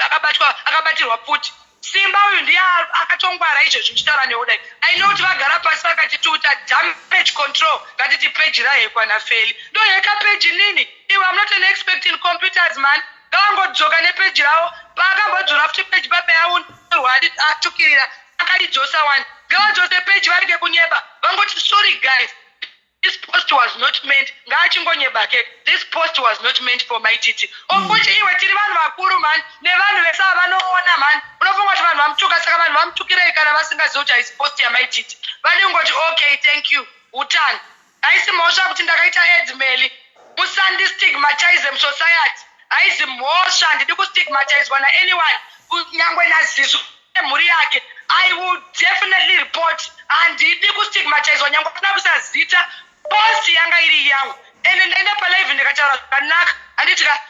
akabatwa, akabatirwa pfuti. Simba uyu ndiye akatongwara izvezvi ndichitaura newe kudai. I know kuti vagara pasi vakati tuta damage control ngatiti page rahekwa naFeli. Ndoheka page nini? Iwe I'm not an expert in computers man. Ngavangodzoka nepage ravo. Paakambodzora futi page pape aunirwa atukirira akaidzosa wani. Ngavadzose page varege kunyeba. Vangoti sorry guys. This post was not meant ngaachingonyeba ke this post was not meant for Mai Titi of which iwe tiri vanhu vakuru mhani nevanhu vese ava vanoona mhani unofunga kuti vanhu vamutuka saka vanhu vamutukirei kana vasingazivi kuti haisi post yaMai Titi vanengoti okay thank you utano haisi mhosva kuti ndakaita aids Meli musandistigmatize musociety haizi mhosva handidi kustigmatizwa naanyone kunyangwe naziso nemhuri yake I will definitely report handidi kustigmatizwa nyangwe pasina kuisa zita post yanga iri yangu ende ndaenda palive ndikataura zvakanaka handiti ka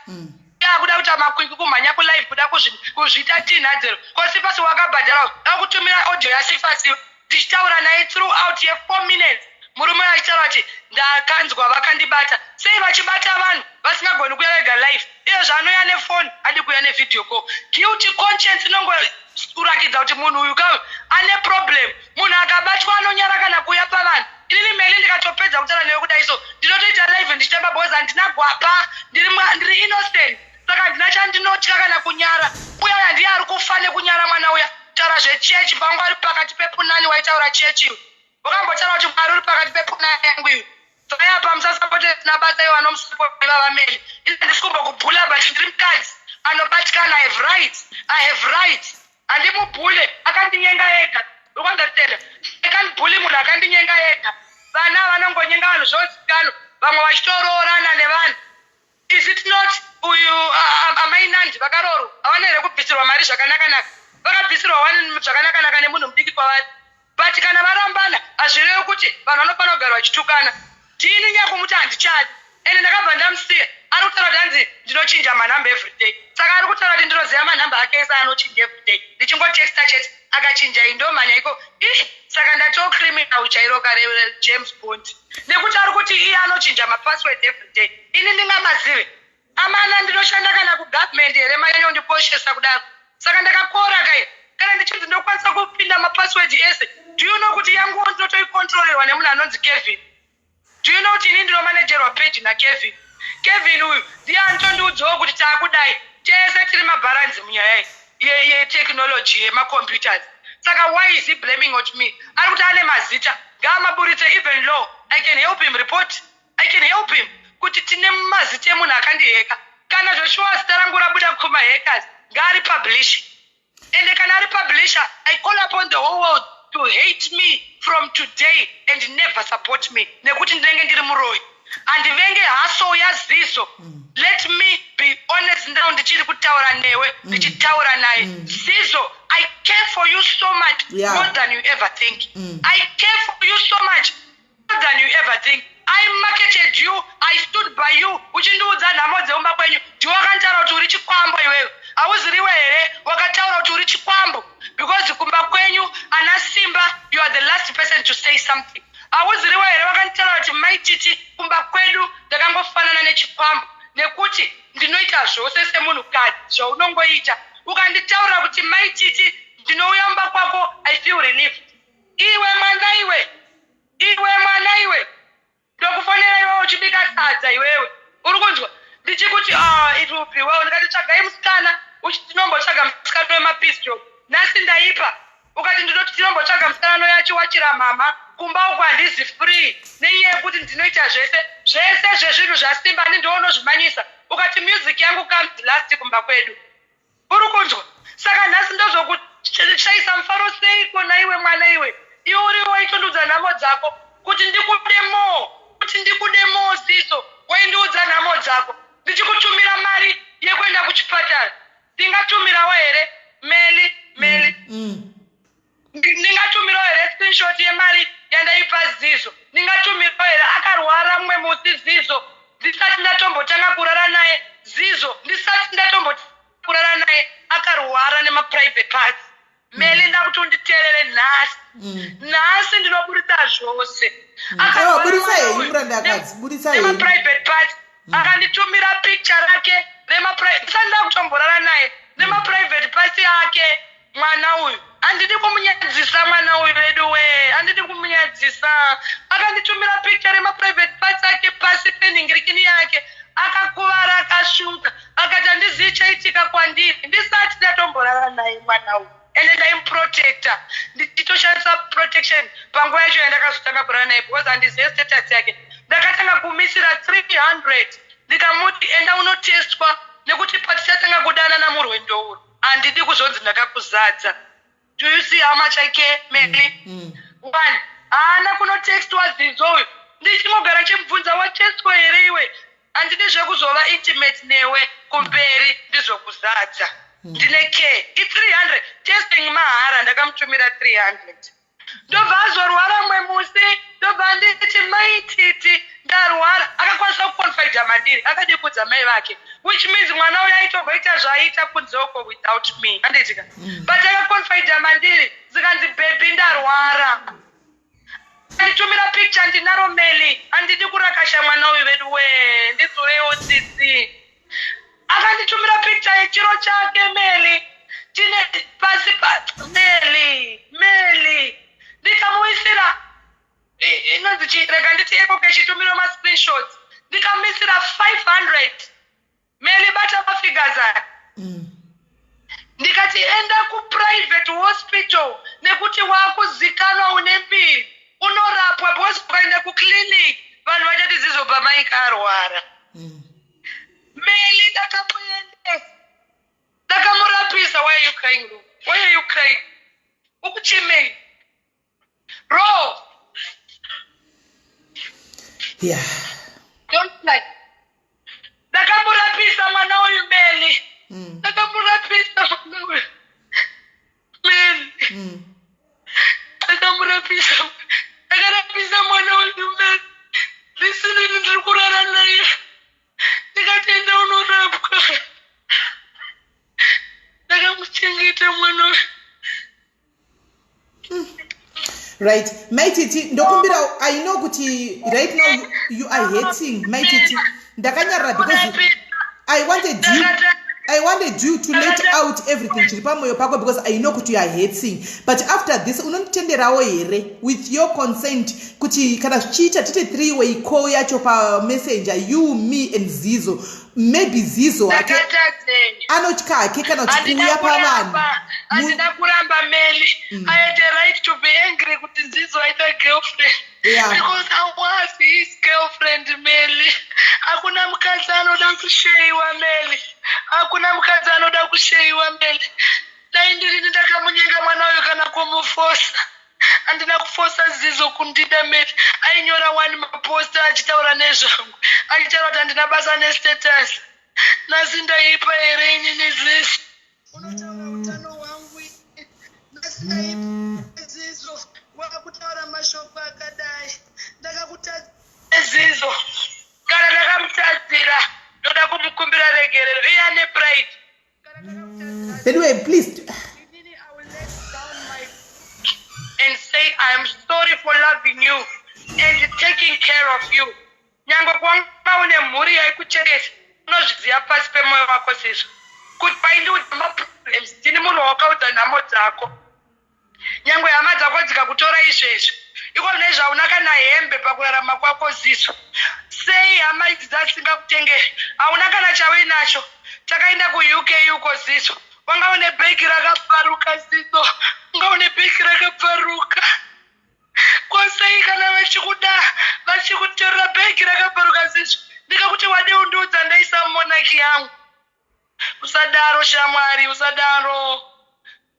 akuda kuita makwikwi kumhanya kulive kuda kuzviita tinhadzero ko Sifasi wakabhadhara akutumira audio yaSifasi ndichitaura naye throughout ye4 minutes murume uyo achitaura kuti ndakanzwa vakandibata sei vachibata vanhu vasingagoni kuuya vega live iye zvaanouya nefoni adi kuuya nevideo call guilty conscience inongoratidza kuti munhu uyu ka ane problem munhu akabatwa anonyara kana kuuya pavanhu inini Meli ndikatopedza kutaura newe kudai so ndinotoita live ndichitamba because handina gwapa ndiri innocent saka handina chandinotya kana kunyara uya uya ndiye ari kufa nekunyara mwana uya taura zvechechi pangu ari pakati pepunani waitaura chechi iwe wakambotaura kuti Mwari uri pakati pepunani yangu iwe vayapa musasapote nabasa iwo anomusapota ivava Meli ine ndisi kumbokubhula but ndiri mukadzi anobatikana. I have rights, I have rights. Handimubhule, akandinyenga ega. Ukunderstanda? I can't bully munhu akandinyenga ega. Vana vanongonyenga vanhu zvozikanwa, vamwe vachitoroorana nevanhu. Is it not uyu amai Nandi vakaroorwa havana here kubvisirwa mari zvakanaka-naka? Vakabvisirwa wani zvakanaka-naka nemunhu mudiki kwavari. But kana varambana hazvirevi kuti vanhu vanofanira kugara vachitukana. Ndini nyakumuti handichadi ende ndakabva ndamusiya. Ari kutaura kuti hanzi ndinochinja manhamba everyday, saka ari kutaura kuti ndinoziva manhamba ake ese anochinja everyday, ndichingotexta chete akachinja. Iyi ndomhanya iko ih. Saka ndatoo criminal chairo kare, James Bond, nekuti ari kuti iye anochinja mapassword everyday. Ini ndingamazive amana? Ndinoshanda kana kugovernment here manyanyondikoshesa kudaro? Saka ndakakora kai kana ndichinzi ndokwanisa kupinda mapassword ese? Do you know kuti yanguwo ndinotoikontrollerwa nemunhu anonzi Kevin? Do you know kuti ini ndinomanejerwa page naKevin? Kevin uyu ndiye anotondiudzawo kuti taakudai. Tese tiri mabharanzi munyaya iyi yetechnology yemacomputers. Saka why is he blaming on me? Ari kuti ane mazita, ngaamaburitse. Even law, I can help him report. I can help him kuti tine mazita emunhu akandiheka. Kana zveshuwa zita rangu rabuda kumahackers, ngaaripublish. Ende kana ari publisher, I call upon the whole world to hate me from today and never support me, nekuti ndinenge ndiri muroyi. Handivenge haso yaziso. Let me be honest now, ndichiri kutaura newe, ndichitaura naye. Zizo, I care for you so much, more than you ever think. I care for you so much, more than you ever think. I marketed you, I stood by you. Uchindiudza nhamo dzeumba kwenyu, ndiwe wakanditaura kuti uri chikwambo. Iwewe hauziriwe here wakataura kuti uri chikwambo because kumba kwenyu ana Simba, you are the last person to say something? Hauziriwe here wakanditaura kuti Maititi kumba kwedu ndakangofanana nechikwambo nekuti ndinoita zvose semunhukadzi zvaunongoita? Ukanditaurira kuti Maititi ndinouya mumba kwako, I feel relieved. Iwe mwana iwe, iwe mwana iwe, ndokufonera iwewe uchibika sadza. Iwewe uri kunzwa ndichikuti, ah, it will be well. Ndikati tsvagai musikana, tinombotsvaga musikana wemapiece job. Nhasi ndaipa ukati ndinoti tinombotsvaga musikana anouya achiwachira mama kumba uku. Handizi free nenyaya yekuti ndinoita zvese zvese zvezvinhu zvaSimba, ani ndionozvimanyisa. Ukati music yangu comes last kumba kwedu. Uri kunzwa? Saka nhasi ndozokushayisa mufaro seiko naiwe mwana iwe? Iwe uri waitondudza nhamo dzako kuti ndikude more, kuti ndikude more. Ziso, waindiudza nhamo dzako ndichikutumira mari yekuenda kuchipatara. Ndingatumirawo here, Meli? Meli, ndingatumirawo here screenshot yemari yandaipa Zizo? Ndingatumirawo here akarwara mumwe musi Zizo, ndisati ndatombotanga kurara naye? Zizo, ndisati ndatombotanga kurara naye, akarwara nemaprivate parts. Meli, ndakuti unditeerere nhasi. Nhasi ndinoburitsa zvose. Aiwa, buritsa henyu, murandakadzi, buritsa henyu. Nemaprivate parts akanditumira picture rake, ndisati ndakutomborara naye, nemaprivate parts ake. Mwana uyu handidi kumunyadzisa, mwana uyu vedu we, handidi kumunyadzisa. Akanditumira picture remaprivate parts ake pasi penhingirikini yake, akakuvara, akashuta, akati, "Handizivi chaitika kwandiri." Ndisati ndatomborara naye mwana uyu, ende ndaimuprotecta, ndichitoshandisa protection panguva yacho yandakazotanga kurara naye, because handizive status yake. Ndakatanga kumisira 300, ndikamuti, "Enda unotestwa, nekuti patichatanga kudanana murwendo urwu, handidi kuzonzi ndakakuzadza." Do you see how much I care, Mary? One, haana kunotestwa Zizo uyu. Ndichingogara chimubvunza, "Watestwa here iwe? Handidi zvekuzova intimate newe kumberi ndizokuzadza." Ndine care. I300 testing mahara, ndakamutumira 300. Ndobva azorwara mwe musi, ndobva nditi, "Maititi, ndarwara." Akakwanisa kuconfida mandiri, akadi kudza mai vake, which means mwana uyu aitogoita zvaaita kunzoko without me, anditika? But akaconfida mandiri, zikanzi, "Baby, ndarwara." Anditumira picture, ndinaro meli. Handidi kurakasha mwana uyu vedu we, ndidzorewo tsitsi. Akanditumira picture yechiro chake, Meli, chine pasi pa Meli, Meli. Ndikamuisira inonzi rega nditi EcoCash, itumire mascreenshots. Ndikamuisira 500, Meli, bata mafigures aya. Ndikati, "Enda kuprivate hospital, nekuti wakuzikanwa, une mbiri, unorapwa, because ukaenda kuclinic vanhu vachati zizobva maika arwara." Meli, ndakamuendesa, ndakamurapisa. Why are you crying, Ro? Why are you crying? Ukuchemei, Ro? Yeah. Don't cry. Ndakamurapisa mwana uyu, Meli. Ndakamurapisa mwana uyu, Meli. Ndakamurapisa, ndakarapisa mwana uyu, Meli. Ndisinini ndiri kurara naye, ndikatenda unorapwa. Ndakamuchengeta mwana uyu. Right, Maititi, ndokumbira, I know kuti right now you are hating. Maititi, ndakanyarara because I wanted you to let out everything chiri pamwoyo pako, because I know kuti you are hating. But after this, unonditenderawo here, with your consent, kuti kana zvichiita tite three way call yacho pamessenger, you, me and Zizo? Maybe Zizo hake Ndakatadzei? anotya hake kana kuti Handina kuuya pavanhu. kuramba, handina kuramba, Meli. I had a right to be angry kuti Zizo aita girlfriend, because I was his girlfriend, Meli. Hakuna mukadzi anoda kusheyiwa, Meli. Hakuna mukadzi anoda kusheyiwa, Meli. Dai ndirini ndakamunyenga mwana uyu kana kumufosa. Handina kufosa Zizo kundida, Meli. Ainyora one maposta achitaura nezvangu, achitaura kuti handina basa nestatus. Nhasi ndaipa here inini, Zizo? Unotaura utano hwangu, nhasi ndaipa, Zizo? Wakutaura mashoko akadai, ndakakutadza, Zizo. Kana ndakamutadzira, ndoda kumukumbira regerero. Iye ane pride. Kana ndakamutadzira, Anyway, please. inini I will let down my and say I am sorry for loving you and taking care of you. Nyange kwanga une mhuri yaikuchengeta, unozviziva pasi pemwoyo wako sezvo kuti paindiudza maproblems, ndini munhu wakaudza nhamo dzako. Nyange hama dzako dzikakutora izvezvi, iko nezvauna kana hembe pakurarama kwako, Ziso, sei hama idzi dzasingakutengeri? Hauna kana chauinacho. Takaenda kuUK uko, Ziso, wanga une bhegi rakabvaruka. Ziso, wanga une bhegi rakabvaruka. Kosei kana vachikuda vachikutorera bhegi rakabvaruka, Ziso? Ndikakuti wadi undiudza, ndaisa monaki yangu. Usadaro, shamwari, usadaro,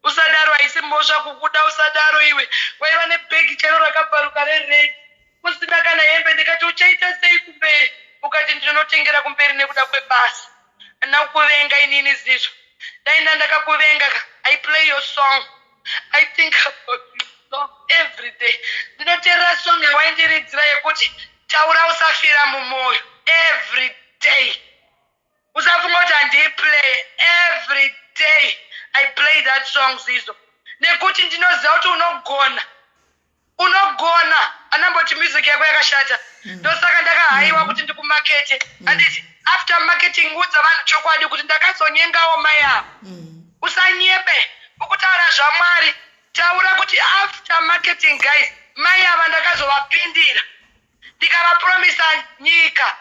usadaro. Haisi mhosva kukuda, usadaro iwe. Waiva nebhegi chero rakabvaruka rered, usina kana hembe. Ndikati, "Uchaita sei kumberi?" Ukati, "Ndinotengera kumberi nekuda kwebasa." Handina kukuvenga inini, Zizvo. Daina ndakakuvenga ka. I play your song, I think about your song every day. Ndinoteerera song yawaindiridzira yekuti "Taura Usafira Mumwoyo" every day. Usafunga kuti handiiplay every day. I play that song, Zizo, nekuti ndinoziva kuti unogona, unogona. Anamboti music yako yakashata, ndosaka ndakahaiwa kuti ndikumakete. Handiti after marketing, udza vanhu chokwadi kuti ndakazonyengawo mai avo. Usanyebe. Ukutaura zvaMwari, taura kuti after marketing guys, mai ava ndakazovapindira, ndikavapromisa nyika,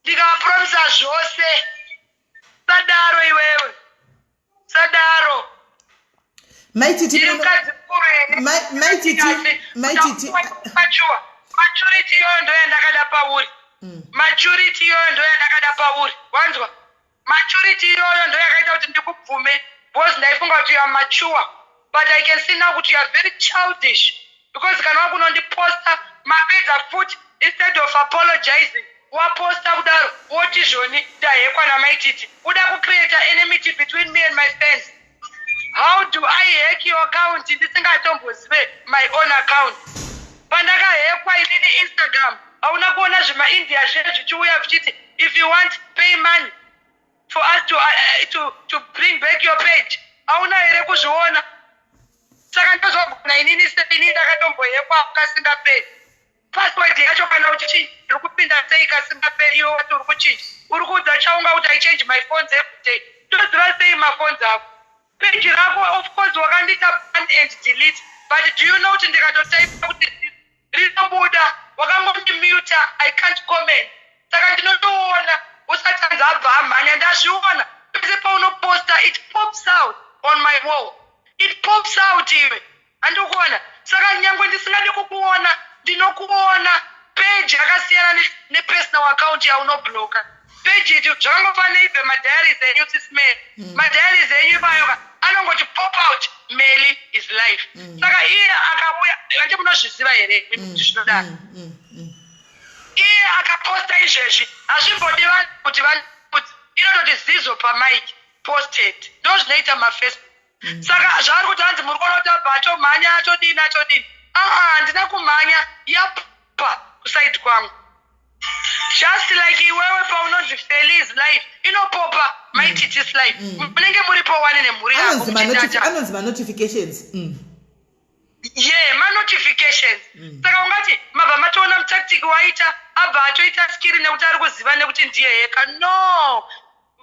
ndikavapromisa zvose. Sadaro iwewe, sadaro. Maititi. Ndiri mukadzi mukuru here? Maititi, Maititi. Mature, maturity iyoyo ndo yandakada pauri. Maturity iyoyo ndo yandakada pauri, wanzwa? Maturity iyoyo ndo yakaita kuti ndikubvume, because ndaifunga kuti you are mature, but I can see now kuti you are very childish, because kana wakunondiposta, mapedza futi, instead of apologizing, waposta kudaro, woti zvoni ndahekwa naMaititi. Uda kucreata enmity between me and my fans. How do I hack your account ndisingatombozive my own account? Pandakahekwa inini Instagram, hauna kuona zvimaIndia zviye zvichiuya zvichiti, "If you want, pay money for us to bring back your page"? Hauna here kuzviona? Saka ndozogona inini seinini ndakatombohekwa kasingaperi? Password yacho kana uchichi ndiri kupinda sei kasingaperi? Iwe wati uri kuchinja, uri kuudza chaunga kuti I change my phones every day. Ndoziva sei maphones ako? Page rako, of course wakandiita ban and delete, but do you know kuti ndikatotaipa kuti rinobuda? Wakangondimuta, I can't comment. Saka ndinotoona usati anzi abva amhanya. Ndazviona pese paunoposta, it pops out on my wall, it pops out. Iwe handikuona, saka nyangwe ndisingadi kukuona, ndinokuona. Page yakasiyana nepersonal account yaunobloka. Page iti zvakangofanira ibve madiaries enyu, sisman. Madiaries enyu ivayo ka anongoti pop out, "Meli is life." Saka iye akauya, andi munozviziva here kuti zvinodaro? Iye akaposta izvezvi, hazvimbodi vanhu kuti vanudzi, inototi Zizo pamike posted. Ndo zvinoita maFacebook. Saka zvaari kuti hanzi muri kuona kuti abva atomhanya, atodini, atodini, aa, handina kumhanya, yapa kuside kwangu, just like iwewe paunonzi "Felis life", inopopa "Maititis life". Munenge muripo wani nemhuri yako. Muchitata. Anonzi manotifications. Ye manotifications. Saka ungati mabva matoona mutactic waita, abva atoita skiri nekuti ari kuziva nekuti ndiye heka. No,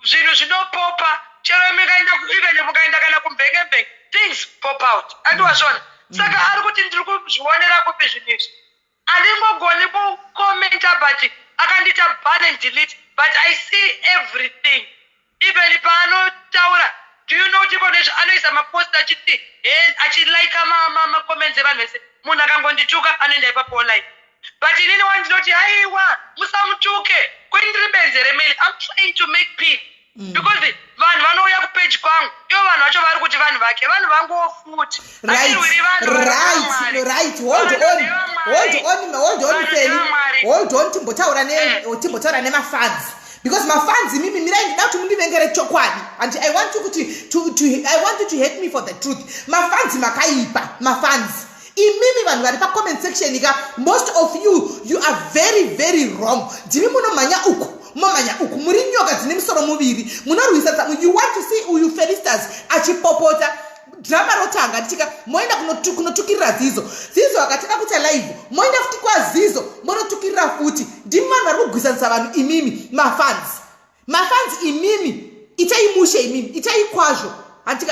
zvinhu zvinopopa chero mukaenda, even mukaenda kana kumvengembenge, things pop out, andiwazvona? Saka ari kuti ndiri kuzvionera kupi zvinhu izvi? Handingogoni kukomenta, but akandiita ban and delete, but I see everything, even paanotaura. Do you know kuti konezvo anoisa mapost achiti achilika macomments evanhu vese? Munhu akangondituka, anoenda ipapo online, but inini wandinoti, "Aiwa, musamutuke." Kuti ndiri benze remeli? I'm trying to make peace because vanhu vanouya kupage kwangu, ivo vanhu vacho vari kuti vanhu vake, vanhu vanguwo futi. Hatirwiri vanhu, vanhu. Right, hold on, hold on, hold on, Feli, hold on. Timbotaura timbotaura nemafans, because mafans imimi, mirai, ndida kuti mundivengere chokwadi. And I want you kuti I want you to hate me for the truth. Mafans makaipa, mafans imimi, vanhu vari pacomment section ka, most of you, you are very, very wrong. Ndimi munomhanya uku, momhanya uku, muri nyoka dzine misoro muviri, munorwisa. You want to see uyu Felistas achipopota, drama rotanga ndichika, moenda kunotukirira Zizo. Zizo akatanga kuita live, moenda futi kwaZizo, monotukirira futi. Ndimi vanhu vari kugwisanisa vanhu imimi mafans. Mafans imimi, itai mushe imimi, itai kwazvo.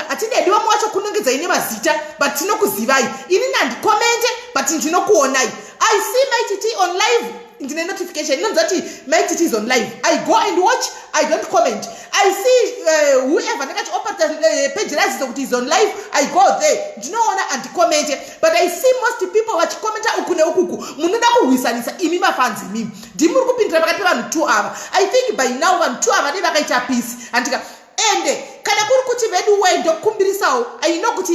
Hatidedi vamwe wacho kunongedzai nemazita, but tinokuzivai. Inini handikomente, but ndinokuonai. I see Maititi on live, ndine notification inonzi kuti Maititi is on live. I go and watch, I don't comment. I see whoever ndakati opata page raZizo kuti is on live, I go there, ndinoona, handikomente. But I see most people vachikomenta uku neukuku. Munoda kurwisanisa imi mafans imimi, ndimi muri kupindira pakati pevanhu two ava. I think by now vanhu two ava dei vakaita peace, handika? Ende kana kuri kuti vedu wai, ndokumbirisawo, I know kuti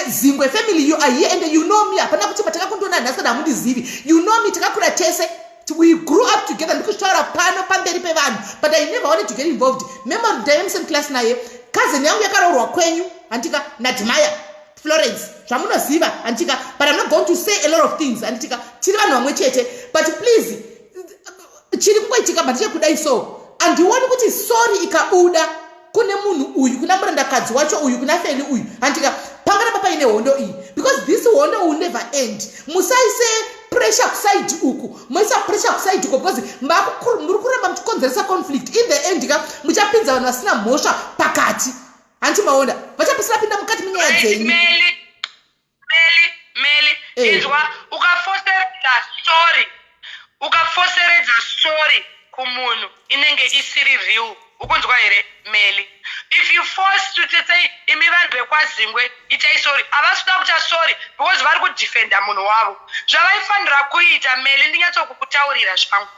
Zingwe family, you are here and you know me. Hapana kuti matakakundiona nhasi kana hamundizivi. You know me, takakura tese, we grew up together. Ndikuzvitaura pano pamberi pevanhu, but I never wanted to get involved. Memory ndaive musame class naye, cousin yangu yakaroorwa kwenyu, handika? Nadmire Florence, zvamunoziva, handika? But I'm not going to say a lot of things, handitika? Tiri vanhu vamwe chete. But please, chiri kungoitika, but chekudai so, handioni kuti sorry ikabuda kune munhu uyu, kuna murandakadzi wacho uyu, kuna Feli uyu, handika, pangaramba paine hondo iyi, because this hondo will never end. Musaise pressure kuside uku, moisa pressure kuside uku, because muri kuramba muchikonzeresa conflict. In the end ka, muchapinza vanhu vasina mhosva pakati, hanti maona? Vachapisa. Musapinda mukati menyaya dzenyu. Meli, Meli, Meli, inzwa, ukafoseredza sorry, ukafoseredza sorry kumunhu, inenge isiri real. Ukunzwa here, Meli? If you force to say, "Imi vanhu vekwaZingwe, itai sorry," havasi kuda kuita sorry because vari kudefenda munhu wavo. Zvavaifanira kuita, Meli, ndinyatsokukutaurira zvangu.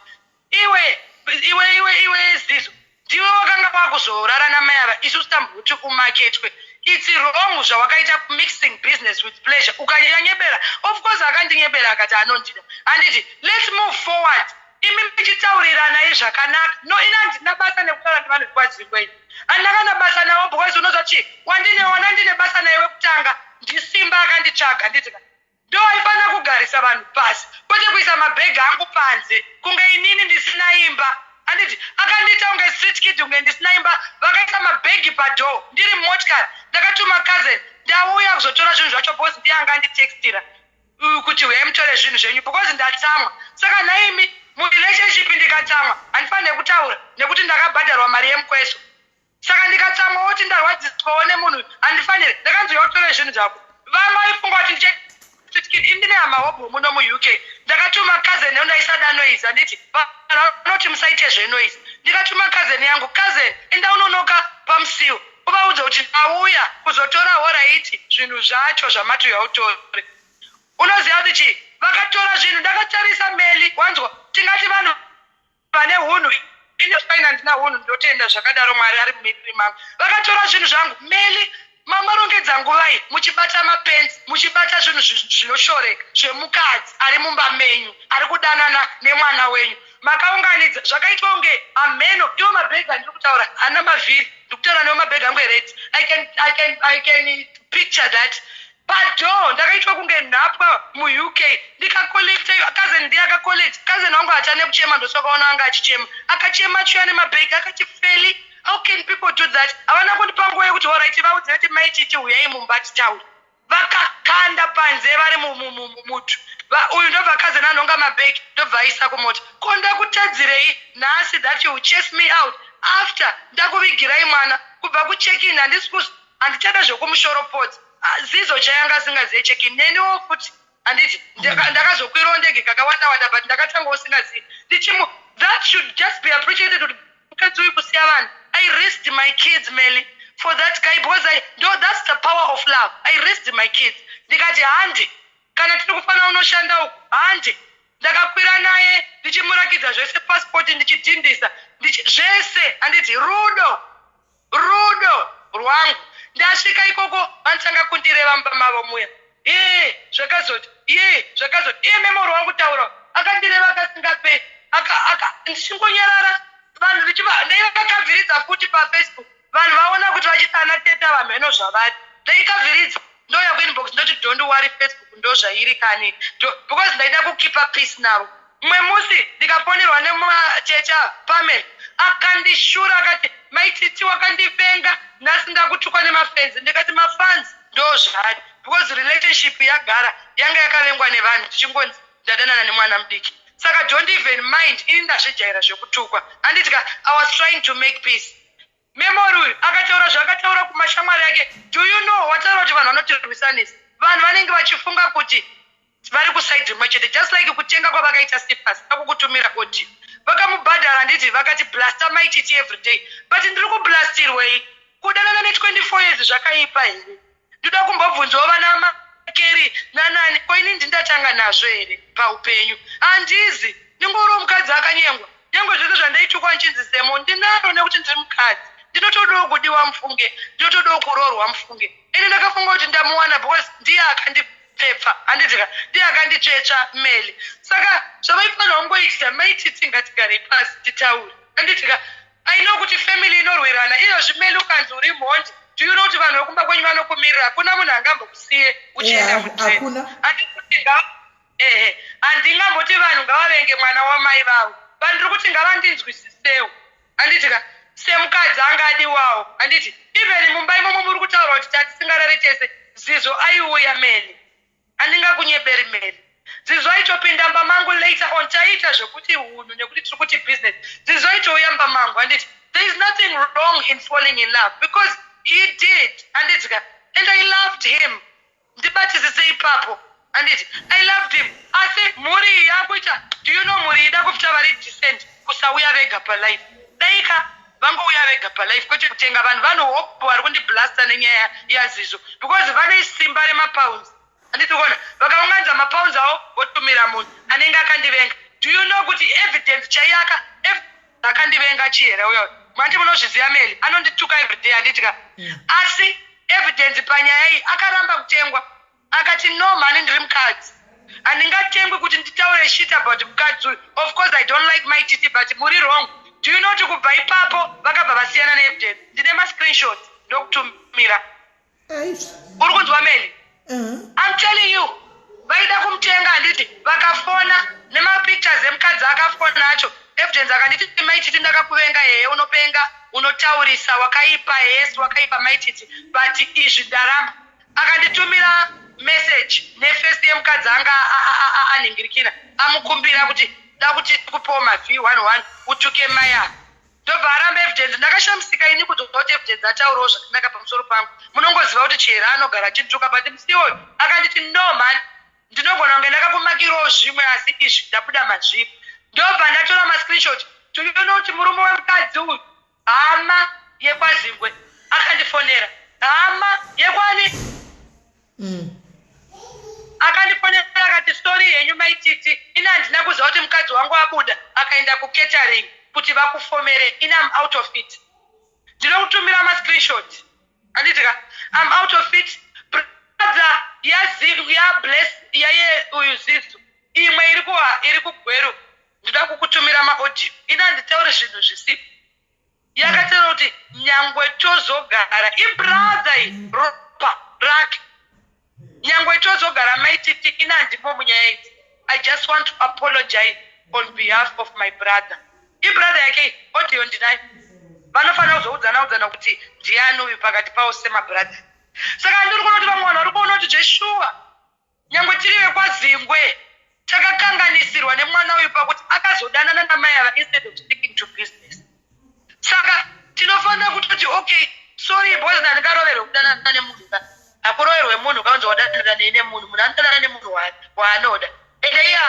Iwe, iwe, iwe, iwe Zizo, ndiwe wakanga wakuzorara namai ava. Isusu tambuti umaketwe. It's wrong zvawakaita, mixing business with pleasure. Ukanyanyebera, of course akandinyebera akati anondida, handiti? Let's move forward. Imi muchitaurirana zvakanaka. No, ina handina basa nekutaura nevanhu vekwaZingwe. Handina kana basa navo because unozwa chi wandineona ndine basa naye wekutanga ndiSimba akanditsvaga, handiti? Ndo aifanira kugarisa vanhu pasi, kwete kuisa mabhegi angu panze kunge inini ndisina imba, handiti? Akandiita kunge street kid, kunge ndisina imba. Vakaisa mabhegi padoor ndiri mumotikari. Ndakatuma cousin, ndauya kuzotora zvinhu zvacho because ndiye anga anditextira kuti uyai mutore zvinhu zvenyu because ndatsamwa. Saka nhaimi, murelationship ndikatsamwa handifaniri kutaura nekuti ndakabhadharwa mari yemukweso? Saka ndikatsamwawo kuti ndarwadziswawo nemunhu, handifaniri? Ndakanzi utore zvinhu zvako. Vamaifunga kuti ndiche indine hama hobho muno muUK. Ndakatuma cousin, ndaisada noise, handiti? Vanhu vanoti musaite zvenoise. Ndikatuma cousin yangu, "Cousin, enda unonoka pamusiwo, uvaudze kuti ndauya kuzotora alright zvinhu zvacho zvamati yautore." Unoziva kuti chii? Vakatora zvinhu ndakatarisa. Meli, wanzwa? Tingati vanhu vane hunhu, ine fine, handina hunhu, ndotenda zvakadaro. Mwari ari mumiriri mangu. Vakatora zvinhu zvangu, Meli. Mamarongedza nguvai muchibata mapenzi, muchibata zvinhu zvinoshoreka zvemukadzi ari mumba menyu, ari kudanana nemwana wenyu? Makaunganidza zvakaitwa kunge amheno. Iwo mabhegi andiri kutaura haana mavhiri. Ndiri kutaura newo mabhegi angu ered. I can picture that padoor. Ndakaitwa kunge nhapwa muUK. Ndikacollecta, cousin ndiye akacollecta. Cousin wangu hatane kuchema, ndosakaona anga achichema. Akachema achiuya nemabhegi, akati, "Feli, how can people do that?" Havana kundipa nguva yekuti alright, vaudze kuti maititi uyai mumba titaure. Vakakanda panze vari mumutu. Uyu ndobva cousin anhonga mabhegi, ndobva aisa kumota. Ko ndakutadzirei nhasi that you chase me out after ndakuvigirai mwana kubva kucheck-in? Handisi, handichada zvekumushoropods. Ah, Zizo chayanga asingazive check-in, neniwo futi, handiti? Ndakazokwirawo ndege kakawanda wanda, but ndakatanga usingazivi ndichimu. That should just be appreciated kuti mukadzi uyu kusiya vanhu. I risked my kids, Meli, for that guy because I no, that's the power of love. I risked my kids. Ndikati, "Handi, kana tiri kufanira unoshanda uku, handi." Ndakakwira naye ndichimurakidza zvese, pasipoti ndichidhindisa zvese, handiti? Rudo, rudo rwangu. Ndasvika ikoko, vanotanga kundireva mumba mavo muya. Ye zvakazoti, ye zvakazoti, iye Memory wakutaura akandireva kasingaperi. Ndichingonyarara. Vanhu ndaivakavhiridza futi paFacebook. Vanhu vaona kuti vachiti ana teta vamheno zvavari. Ndaikavhiridza, ndoya kuinbox, ndoti, "Don't worry, Facebook ndo zvairi kani," because ndaida kukeepa peace navo. Mumwe musi ndikafonerwa nemachecha Pamela, akandishura akati, "Maititi wakandivenga, nhasi ndakutukwa nemafans." Ndikati, "Mafans ndo zvari," because relationship yagara yanga yakavengwa nevanhu, tichingonzi ndadanana nemwana mudiki. Saka don't even mind, ini ndazvijaira zvekutukwa, handiti? I was trying to make peace. Memory uyu akataura zvaakataura kumashamwari ake. Do you know, wataura kuti vanhu vanotirwisanisa, vanhu vanenge vachifunga kuti vari kuside rimwe chete, just like kutenga kwavakaita Cephas, akukutumira audio, vakamubhadhara, handiti? Vakati, "Blasta Maititi every day." But ndiri kublastirwei? Kudanana ne24 years zvakaipa here? Ndoda kumbobvunzawo vana makeri nanani. Ko ini ndindatanga nazvo here paupenyu? Handizi, ndingoriwo mukadzi akanyengwa. Nyangwe zvese zvandaitukwa nchinzi zemo ndinaro nekuti ndiri mukadzi, ndinotodawo kudiwa mufunge, ndinotodawo kuroorwa mufunge. Ini ndakafunga kuti ndamuwana because ndiye akandipfepfa, handitika? Ndiye akanditsvetsva, Meli. Saka zvavaifanira kungoitisa, Maititi, ngatigarei pasi titaure, handitika? Aino kuti family inorwirana izvozvi. Meli, ukanzi uri mhondi, do you know kuti vanhu vekumba kwenyu vanokumirira? Hakuna munhu angambokusiye uchienda Eh, hakuna. Handikuti ehe, handingamboti vanhu ngavavenge mwana wamai vavo. Vanhu ndiri kuti ngavandinzwisisewo, handitika? Semukadzi anga adiwawo, handiti? Even mumba imomo muri kutaura kuti tatisingarari tese, Zizo aiuya, Meli. Handingakunyeberi, Meli. Zizo aitopinda mba mangu later on. Taiita zvekuti hunhu nekuti tiri kuti business. Zizo aitouya mba mangu, handiti? There is nothing wrong in falling in love because he did, handitika? And I loved him. Ndibatisise ipapo, anditi? I loved him, asi mhuri iyi yakuita, do you know, mhuri ida kuita vari decent kusauya vega palive. Daika vangouya vega palive, kwete kutenga vanhu. Vanohope vari kundiblasta nenyaya yaZizo because vane simba remapounds, handiti? Kuona vakaunganidza mapounds avo, votumira munhu anenge akandivenga. Do you know kuti Evidence chaiyaka akandivenga? Chihera uyo, mandi munozviziva, Meli anondituka everyday, handitika? Asi Evidence panyaya iyi akaramba kutengwa, akati, "No mani, ndiri mukadzi, handingatengwi kuti nditaure shit about mukadzi uyu. Of course I don't like Mai Titi, but muri wrong." Do you know kuti kubva ipapo vakabva vasiyana neEvidence? Ndine mascreenshot, ndokutumira. Uri kunzwa, Meli? I'm telling you, vaida kumutenga, handiti? Vakafona nemapictures emukadzi akafona acho. Evidence akanditi, "Maititi, ndakakuvenga." Hehe, unopenga, unotaurisa, wakaipa. Yes, wakaipa, Maititi, but izvi ndaramba. Akanditumira message neface yemukadzi anga anhingirikina, amukumbira kuti da kuti kupiwo maV11 utuke mai ava. Ndobva aramba Evidence. Ndakashamisika ini kuti kuti Evidence ataurawo zvakanaka pamusoro pangu. Munongoziva kuti Chihera anogara achituka, but musiwoyo akanditi, "No man, ndinogona kunge ndakakumakirawo zvimwe, asi izvi ndabuda mazviri." Ndobva ndatora mascreenshot. Toona kuti murume wemukadzi uyu, hama yekwaZingwe, akandifonera. Hama yekwani. Akandifonera akati, "Sorry henyu, Maititi, ini handina kuziva kuti mukadzi wangu abuda akaenda kucatering kuti vakufomere. Ini am out of it. Ndinokutumira mascreenshot, handiti ka? Am out of it." Brother yaBless, yaye uyu Zizo, imwe iri kuwa iri kuGweru, ndoda kukutumira maaudio. Ini handitauri zvinhu zvisipo. Yakataura kuti nyangwe tozogara, ibrother iyi, ropa rake, nyangwe tozogara, Maititi, ini handimo munyaya idzi. I just want to apologize on behalf of my brother. Ibrother yake, audio ndinayo. Vanofanira kuzoudzana udzana kuti ndiani uyu pakati pavo semabrother. Saka ndiri kuona kuti vamwe vanhu vari kuona kuti zveshuwa, nyangwe tiri vekwaZingwe, takakanganisirwa nemwana uyu pakuti akazodanana namai ava instead of sticking to business. Saka tinofanira kutoti, okay, sorry, because ndandingaroverwe kudanana nemunhu ka? Hakuroverwe munhu kaunzi wadanana nei nemunhu. Munhu anodanana nemunhu waanoda, ende iye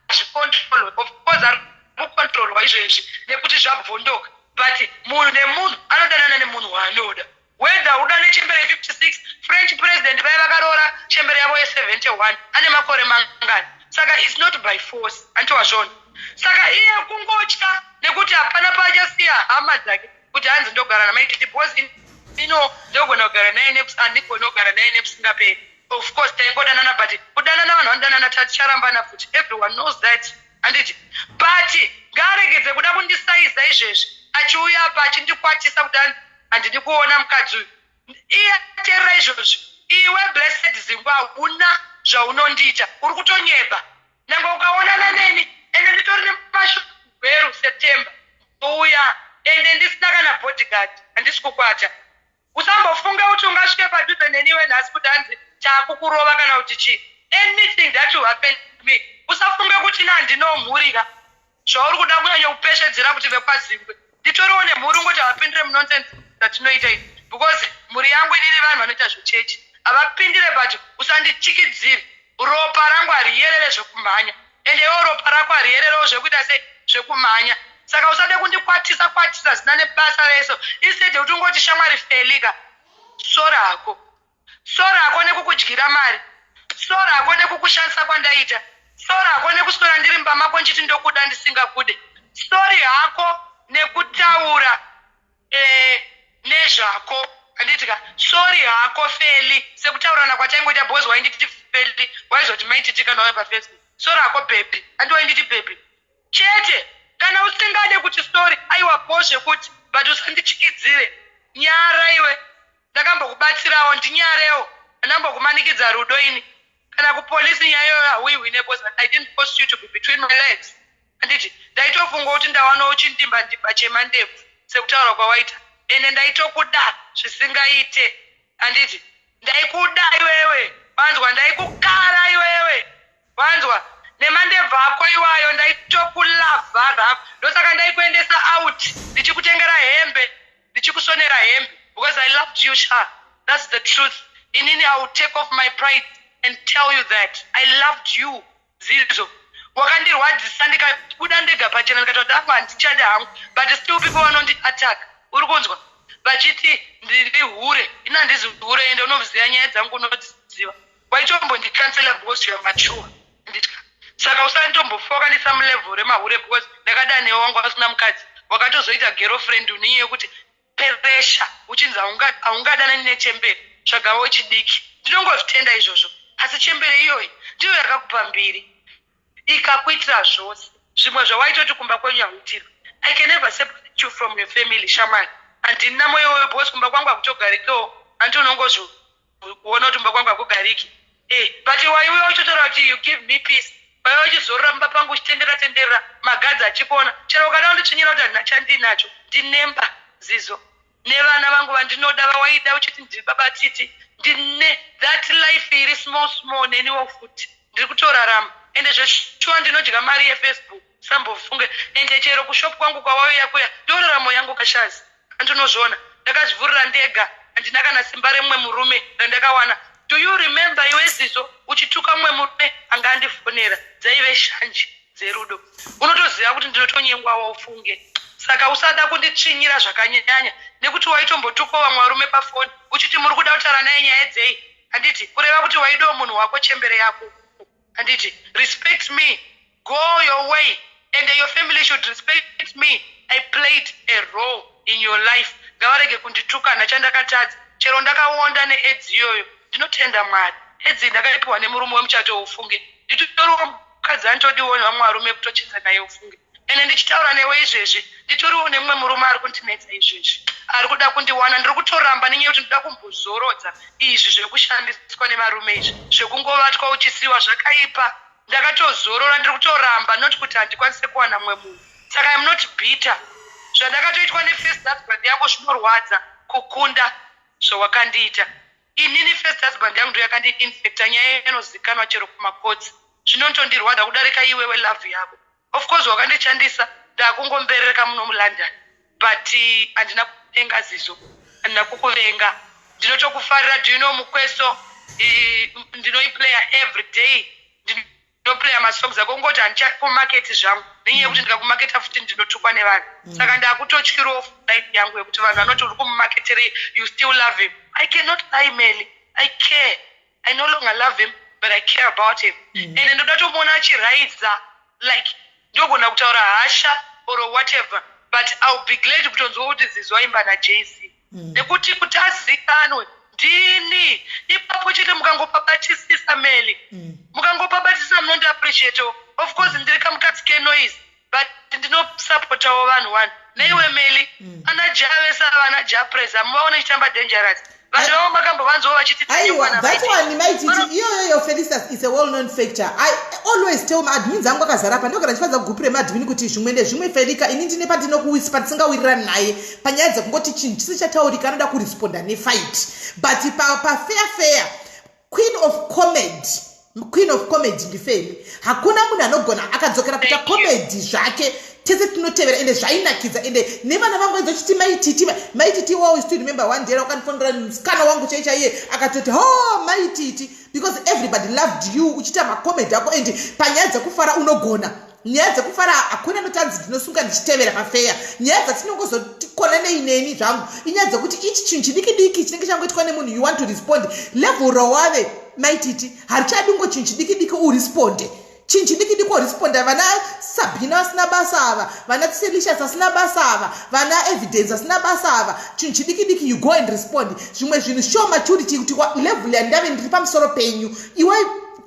hazvicontrolwe. Of course ari kucontrolwa izvezvi nekuti zvabvondoka, but munhu nemunhu anodanana nemunhu waanoda, whether uda nechembere ye56. French president vaiva vakaroora chembere yavo ye71, ane makore mangani? Saka it's not by force, antiwazvona? Saka iye kungotya nekuti hapana paachasiya hama dzake kuti hanzi ndogara naMaititi, because ino ndogona kugara naye, handigoni kugara naye nekusingaperi. Of course taingodanana, but kudanana, vanhu vanodanana, taticharambana futi. Everyone knows that, handiti? But ngaaregedze kuda kundisaiza izvezvi achiuya apa achindikwatisa kuti handidi kuona mukadzi uyu. Iye ateerera izvozvi. Iwe Blessed Zingwa, hauna zvaunondiita, uri kutonyeba. Nyange ukaonana neni, ende nditori nemashogweru September uya, ende ndisina kana bodyguard, handisi kukwata. Usambofunga kuti ungasvike padhuze neniwe nhasi kuti hanzi taakukurova kana kuti chii. Anything that will happen to me, usafunge kuti ina handinomhurika zvauri kuda kunyanya kupeshedzera kuti vekwaZingwe. Nditoriwo nemhuri, ungoti havapindire munonsense dzatinoita idzi, because mhuri yangu inini vanhu vanoita zvechechi havapindire. But usandichikidzire, ropa rangu hariyerere zvekumhanya, ende iwo ropa rako hariyererewo zvekuita sei, zvekumhanya. Saka usade kundikwatisa kwatisa zina nebasa reso, instead yekuti ungoti, "Shamwari Felika, sorry hako, sorry hako nekukudyira mari, sorry hako nekukushandisa kwandaita, sorry hako nekuswera ndiri mumba mako nchiti ndokuda ndisingakude, sorry hako nekutaura nezvako," handiti ka? "Sorry hako, Feli," sekutaurirana kwataingoita, because wainditi Feli, waizoti Maititi kana wauya paFacebook. "Sorry hako, baby," handi wainditi baby chete? Kana usingade kuti sorry, aiwa po zvekuti, but usandichikidzire. Nyara iwe, ndakambokubatsirawo, ndinyarewo. Handambokumanikidza rudo ini. Kana kupolisi nyaya iyoyo hauihwine, because I didn't force you to be between my legs, handiti? Ndaitofunga kuti ndawanawo chindimba ndimba chemandebvu sekutaura kwawaita, ende ndaitokuda zvisingaite, handiti? Ndaikuda iwewe, wanzwa? Ndaikukara iwewe, wanzwa? Nemandebvu ako iwayo ndaitokulavha rako. Ndosaka ndaikuendesa out, ndichikutengera hembe, ndichikusonera hembe, because I loved you sha. That's the truth. Inini, I will take off my pride and tell you that I loved you, Zizo. Wakandirwadzisa, ndikabuda ndega pachena, ndikati kuti angu handichadi hangu, but still people vanondi attack, uri kunzwa, vachiti ndiri hure. Ini handizi hure, ende unoziva nyaya dzangu, unodziziva. Waitombondikansela because you are mature, nditya. Saka usanditombofokanisa mulevel remahure, because ndakada newe wangu asina mukadzi. Wakatozoita girlfriend nenyaya yekuti pressure, uchinzi haungadanani nechembere, tsvaga wechidiki. Ndinongozvitenda izvozvo, asi chembere iyoyi ndiyo yakakupa mbiri, ikakuitira zvose zvimwe zvawaitoti kumba kwenyu hauitirwi. I can never separate you from your family, shamwari. Handina mwoyo weyo, because kumba kwangu hakutogarikewo. Handi unongozviona kuti kumba kwangu hakugariki? But waiuya uchitotaura kuti you give me peace. Waiva uchizorora mumba pangu, uchitenderera tenderera, magadzi achikuona. Chero ukada kunditsvinyira kuti handina chandinacho, ndinemba, Zizo, nevana vangu vandinoda, vawaida uchiti ndiri baba Titi. Ndine that life iri small small neniwo futi, ndiri kutorarama. Ende zveshuwa ndinodya mari yeFacebook, sambofunge. Ende chero kushop kwangu kwawauya kuya, ndoraramo yangu kashazi. Andinozviona, ndakazvivhurira ndega, handina kana simba remumwe murume randakawana. Do you remember iwe, Zizo, uchituka mumwe murume anga andifonera? Dzaive shanje dzerudo. Unotoziva kuti ndinotonyengwawo, ufunge. Saka usada kunditsvinyira zvakanyanya, nekuti waitombotuka vamwe varume pafoni uchiti muri kuda kutaura naye nyaya dzei, handiti? Kureva kuti waidawo munhu wako, chembere yako, handiti? Respect me, go your way, and your family should respect me. I played a role in your life. Ngavarege kunditukana chandakatadza. Chero ndakaonda neAIDS iyoyo, ndinotenda Mwari. AIDS ndakaipiwa nemurume wemuchato, ufunge. Nditoriwo mukadzi anotodiwo nevamwe varume kutocheza naye, ufunge. Ende ndichitaura newe izvezvi, nditoriwo nemumwe murume ari kundinetsa izvezvi, ari kuda kundiwana. Ndiri kutoramba nenyaya yekuti ndoda kumbozorodza izvi zvekushandiswa nevarume izvi, zvekungovatwa uchisiwa, zvakaipa. Ndakatozorora, ndiri kutoramba, not kuti handikwanise kuwana mumwe munhu. Saka I'm not bitter. Zvandakatoitwa nefirst husband yangu zvinorwadza kukunda zvawakandiita inini. First husband yangu ndo yakandiinfecta, nyaya inozikanwa chero kumakotsi. Zvinotondirwadza kudarika iwewe love yako. Of course wakandishandisa, ndakungomberereka muno muLondon, but handina kuvenga, Zizo, handina kukuvenga, ndinotokufarira. Do you know Mukweso? Ndinoiplaya every day, ndinoplaya masongs ako. Kungoti handichakumaketi zvangu nenyaya yekuti ndikakumaketa futi ndinotukwa nevanhu. Saka ndakutotyirawo life yangu yekuti vanhu vanoti uri kumumaketerei, you still love him. I cannot lie, Meli, I care. I no longer love him, but I care about him. And ndoda tomuona achiraidza. Like, ndogona kutaura hasha or whatever, but I'll be glad kutonzwa kuti Zizo aimba naJC, nekuti kuti azikanwe ndini ipapo chete. Mukangopabatisisa, Meli, mukangopabatisisa, munondiappreciate. Of course ndiri kamukadzi kenoise, but ndinosapotawo vanhu one neiwe, Meli. Ana Javesa, vana Japresa, muvaone chitamba Dangerous, vanhu vavo makambovanzwawo vachiti Aiwa, that one, Maititi, iyoyoyo, Felicitas, is a well known factor. I always tell maadmins angu akazara pa, ndogara ndichifanza kugupu remadmin kuti zvimwe ndezvimwe. Felika, ini ndine pandinokuwisi patisingawirirani naye panyaya dzekungoti chinhu chisi chataurika, anoda kuresponda nefight. But pafair fair, queen of comedy, queen of comedy ndiFeli. Hakuna munhu anogona akadzokera kuita comedy zvake. Tese tinotevera, ende zvainakidza. Ende nevana vangu vaizachiti Maititi, Maititi. Always to remember one day wakandifonera musikana wangu chai chaiye, akatoti, "Ho, Maititi," because everybody loved you uchiita macomedy ako. And panyaya dzekufara unogona. Nyaya dzekufara hakuna notanzi ndinosunga ndichitevera pafeya. Nyaya dzatinongozotikona nei neni zvangu inyaya dzekuti ichi chinhu chidiki diki chinenge changoitwa nemunhu, you want to respond. Level rawave, Maititi, harichadi ngo chinhu chidiki diki uresponde, chinhu chidiki diki uresponda. Vana Sabhina vasina basa ava, vana Tselicious vasina basa ava, vana Evidence vasina basa ava, chinhu chidiki diki you go and respond. Zvimwe zvinhu, show maturity kuti level yandave ndiri pamusoro penyu. Iwe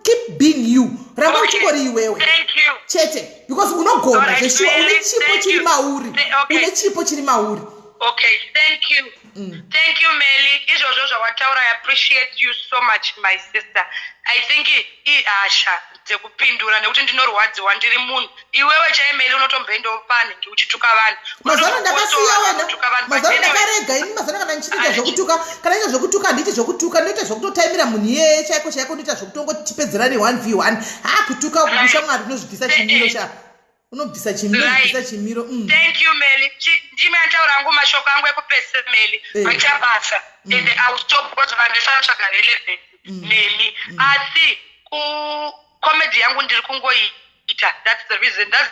keep being you, ramba uchingori iwewe chete, because unogona zveshuwa. Une chipo chiri mauri, une chipo chiri mauri. Okay, thank you. Thank you, Meli. Izvozvo zvawataura, I appreciate you so much, my sister. I think ihasha dzekupindura nekuti ndinorwadziwa, ndiri munhu. Iwewe chai, Meli, unotomboendawo panhingi uchituka vanhu. Mazano ndakasiya wena, mazano ndakarega ini. Mazano kana ndichiita zvokutuka, kana ita zvokutuka, handiti zvokutuka, ndinoita zvokutotaimira munhu iyeye chaiko chaiko. Ndoita zvokutongotipedzera ne1 v 1. Ha, kutuka kushamwari unozvibvisa chimiro sha. Unobvisa chimiro, bvisa chimiro. Thank you, Meli. Ndime antaura angu mashoko angu ekupedzisa, Meli. Maita basa. And I will stop because vanhu vese vanotsvaga relevant nemi. Asi kucomedy yangu ndiri kungoita. That's the reason, that's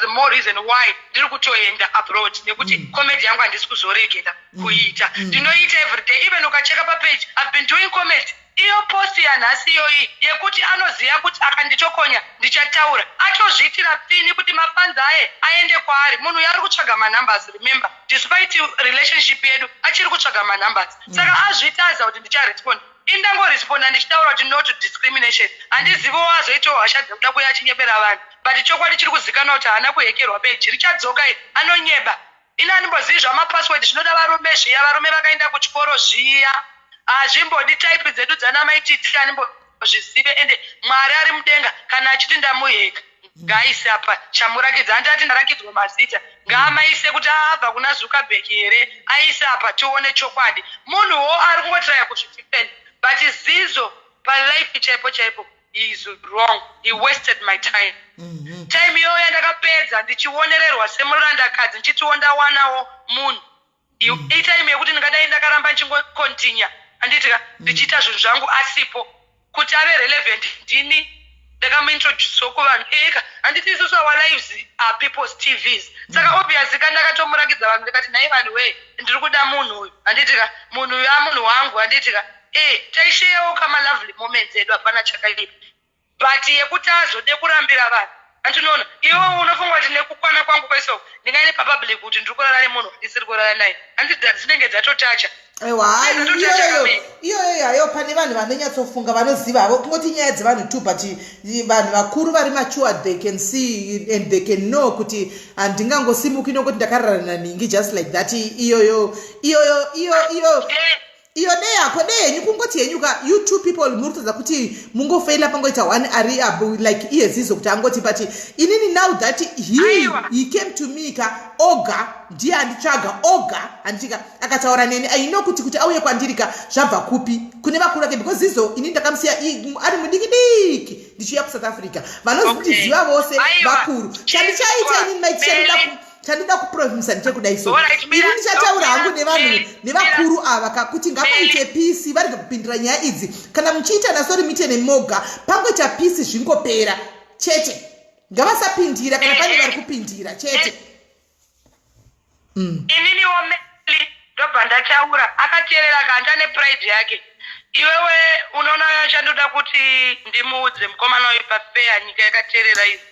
the more reason why ndiri kutoenda abroad, nekuti comedy yangu handisi kuzoregera kuita. Ndinoita everyday. Even ukacheka papage, I've been doing comedy. Iyo post yanhasi iyoyi yekuti anoziva kuti akanditokonya ndichataura, atozviitira pfini kuti mafans aye aende kwaari. Munhu uyu ari kutsvaga manumbers. Remember, despite relationship yedu, achiri kutsvaga manumbers. Saka azviita aziva kuti ndicharespond. Indangoresponda ndichitaura kuti no to discrimination. Handiziviwo azoitawo hasha dzekuda kuya achinyebera vanhu, but chokwadi chiri kuzikanwa kuti haana kuhekerwa. Page richadzoka iri. Anonyeba. Ini handimbozivi zvamapassword zvinoda varume zviya. Varume vakaenda kuchikoro zviya, hazvimbodi type dzedu dzana maititi. Handimbozvizive. Ende Mwari ari mudenga, kana achiti ndamuheka, ngaise apa chamurakidza. Handati ndarakidzwa mazita, ngaamaise kuti aabva kuna Zuckerberg here. Aise apa tione chokwadi. Munhuwo ari kungotraya kuzvidefend, but Zizo palife chaipo chaipo is wrong. He wasted my time. Time iyoyo yandakapedza ndichionererwa semurandakadzi, ndichitiwo ndawanawo munhu, itime yekuti ndingadai ndakaramba ndichingocontinue, handitika, ndichiita zvinhu zvangu asipo kuti ave relevant. Ndini ndakamuintroducewo kuvanhu eka, handiti? Isusu our lives are people's TVs. Saka obviously ka ndakatomurakidza vanhu, ndikati, "Nhai vanhu wee, ndiri kuda munhu uyu, handitika? Munhu uyu amunhu wangu, handitika?" E, taisharewo kamalovely moments edu, hapana chakaipa. But yekuti azode kurambira vanhu, andinoona iwe unofunga kuti nekukwana kwangu kwese uku ndingaende papublic kuti ndiri kurara nemunhu wandisiri kurara naye? Handiti dzinenge dzatotacha? Aiwa, iyoyo iyoyo hayo. Pane vanhu vanonyatsofunga, vanoziva havo. Kungoti nyaya dzevanhu two, but vanhu vakuru vari matured, they can see and they can know kuti handingangosimuki nokuti ndakarara naningi just like that. Iyoyo iyoyo iyo iyo iyo deyako deyenyu, kungoti henyu ka, you two people muri kutadza kuti mungofeila, pangoita one ari like iye Zizo kuti angoti. But inini, now that he came to me ka, oga ndiye anditsvaga oga, handitika, akataura neni. I know kuti auye kwandiri ka, zvabva kupi, kune vakuru vake, because Zizo ini ndakamusiya ari mudiki diki ndichiuya kuSouth Africa. Vanozindiziva vose vakuru. Chandichaita inini, maiti, chandida kupromisa ndechekudai so, ini ndichataura hangu nevanhu, nevakuru ava ka, kuti ngapaite peace, varege kupindira nyaya idzi. Kana muchiita nasori, mite nemoga, pangoita peace, zvingopera chete. Ngavasapindira kana pane vari kupindira chete. Ininiwo Meli ndobva ndataura, akateerera kanja nepride yake. Iwewe unoona, chandoda kuti ndimuudze mukomana uyu pafeya, nyika yakateerera izvi.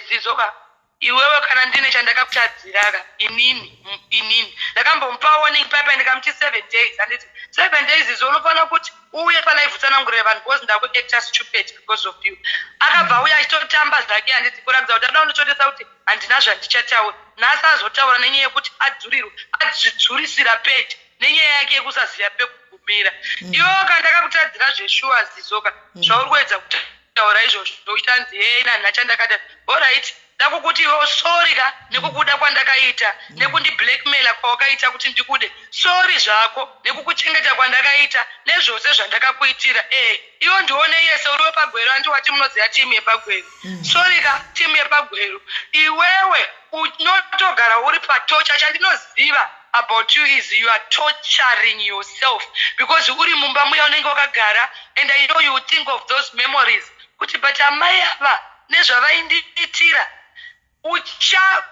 Zizo ka, iwewe kana ndine chandakakutadzira ka, inini ndakambomupa warning paipai, ndikamuti 7 days, handiti? 7 days izvo unofanira kuti uuye palive utsanangurire vanhu, because ndakuacta stupid because of you. Akabva uya achitotamba zvake, handiti, kuratidza kuti ada kunditotesa kuti handina zvandichataura. Nhasi azotaura nenyaya yekuti adzurirwa, azvidzurisira page nenyaya yake yekusaziva pekugumira. Iwewe ka, ndakakutadzira zveshuwa, Zizoka. Zvauri kuedza kutaura izvozvo uchanzi hei nanha chandakata, alright, ndakukuti iwewo sorry ka nekukuda kwandakaita, nekundiblackmaila kwawakaita kuti ndikude. Sorry zvako nekukuchengeta kwandakaita nezvose zvandakakuitira. Iwo ndione iye seuri wepagweru, andiwati munoziva timu yepagweru. Sorry ka, timu yepagweru. Iwewe unotogara uri patorture. Chandinoziva about you is you are torturing yourself, because uri mumba muya unenge wakagara and I know you think of those memories kuti, but amai ava nezvavaindiitira. Ucha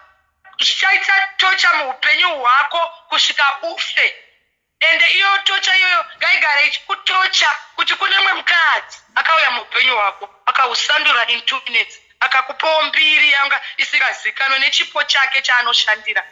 zvichaita torture muupenyu hwako kusvika ufe. Ende iyo torture iyoyo ngaigare ichikutorture kuti kune mumwe mukadzi akauya muupenyu hwako, akausandura in 2 minutes, akakupawo mbiri yanga isingazikanwe nechipo chake chaanoshandira.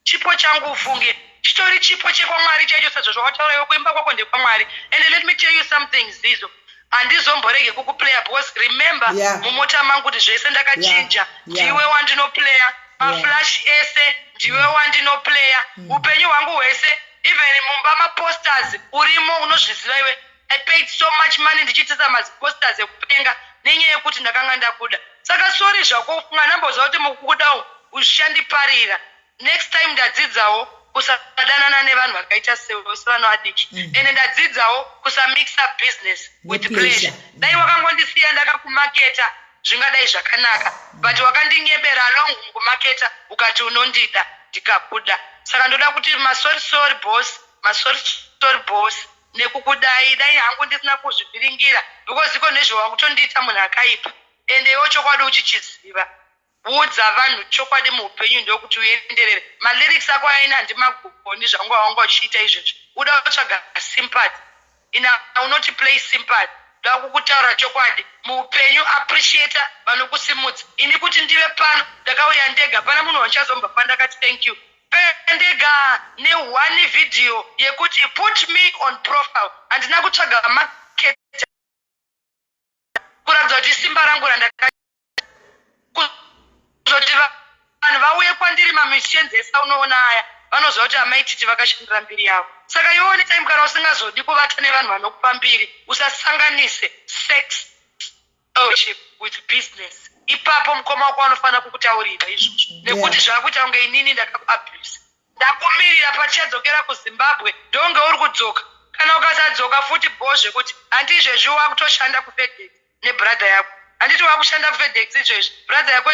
Chipo changu, ufunge, chitori chipo chekwamwari chaicho, sezvo zvawataura iwe, kuimba kwako ndekwamwari. And let me tell you something, Zizo, handizomborege kukuplaya, because remember, mumota mangu kuti zvese ndakachinja, ndiwe wandinoplaya. Maflash ese ndiwe wandinoplaya. Upenyu hwangu hwese, even mumba maposters urimo, unozviziva iwe. I paid so much money ndichiitisa maziposters ekupenga nenyaya yekuti ndakanga ndakuda. Saka sorry zvako. Ufunga ndamboziva kuti mukukuda umu uchandiparira. Next time ndadzidzawo kusadanana nevanhu vakaita sevana vadiki. Ende ndadzidzawo kusamixa business with Nepleasure. pleasure. Dai wakangondisiya ndakakumaketa. Zvingadai zvakanaka, but wakandinyebera along kumaketa, ukati unondida, ndikakuda. Saka ndoda kuti masorry, sorry boss, masorry, sorry boss nekukudai. Dai hangu ndisina kuzvibhiringira, because iko nezvewakutondiita munhu akaipa. Ende iwo chokwadi uchichiziva, udza vanhu chokwadi muupenyu, ndokuti uenderere. Malyrics ako aina handimagoni zvangu wanga uchiita izvezvi. Uda kutsvaga sympathy, ina unoti play sympathy. Ndoda kukutaura chokwadi muupenyu, appreciata vanokusimudza. Ini kuti ndive pano, ndakauya ndega. Pana munhu wandichazombva pandakati thank you ndega neone video yekuti put me on profile. Handina kutsvaga market kuratidza kuti simba rangu randaka kuzoti vanhu vauye kwandiri. Mamusicians ese unoona aya vanoziva kuti amaititi vakashandira mbiri yavo. Saka iwe time kana usingazodi kuvata nevanhu vanokupa mbiri, usasanganise sex worship with business. Ipapo mukoma wako anofanira kukutaurira izvozvo, nekuti zvakuita kunge inini ndakakuabuse. Ndakumirira patichadzokera kuZimbabwe, ndonge uri kudzoka. Kana ukasadzoka futi bho, zvekuti handi izvezvi wakutoshanda kuFedex nebrother yako. Handiti wakushanda kuFedex izvezvi? Brother yako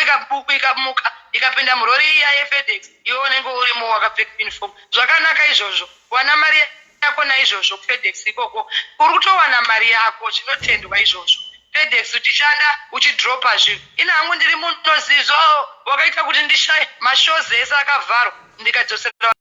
ikamuka ikapinda murori iya yeFedex, iwe unenge urimo wakapfeka uniform. Zvakanaka izvozvo, wana mari yako naizvozvo kuFedex ikoko. Uri kutowana mari yako, zvinotendwa izvozvo. FedEx uchishanda, uchidropa zvinhu. Ine hangu ndiri munozizo wakaita kuti ndishaye mashows ese akavharwa, ndikadzosera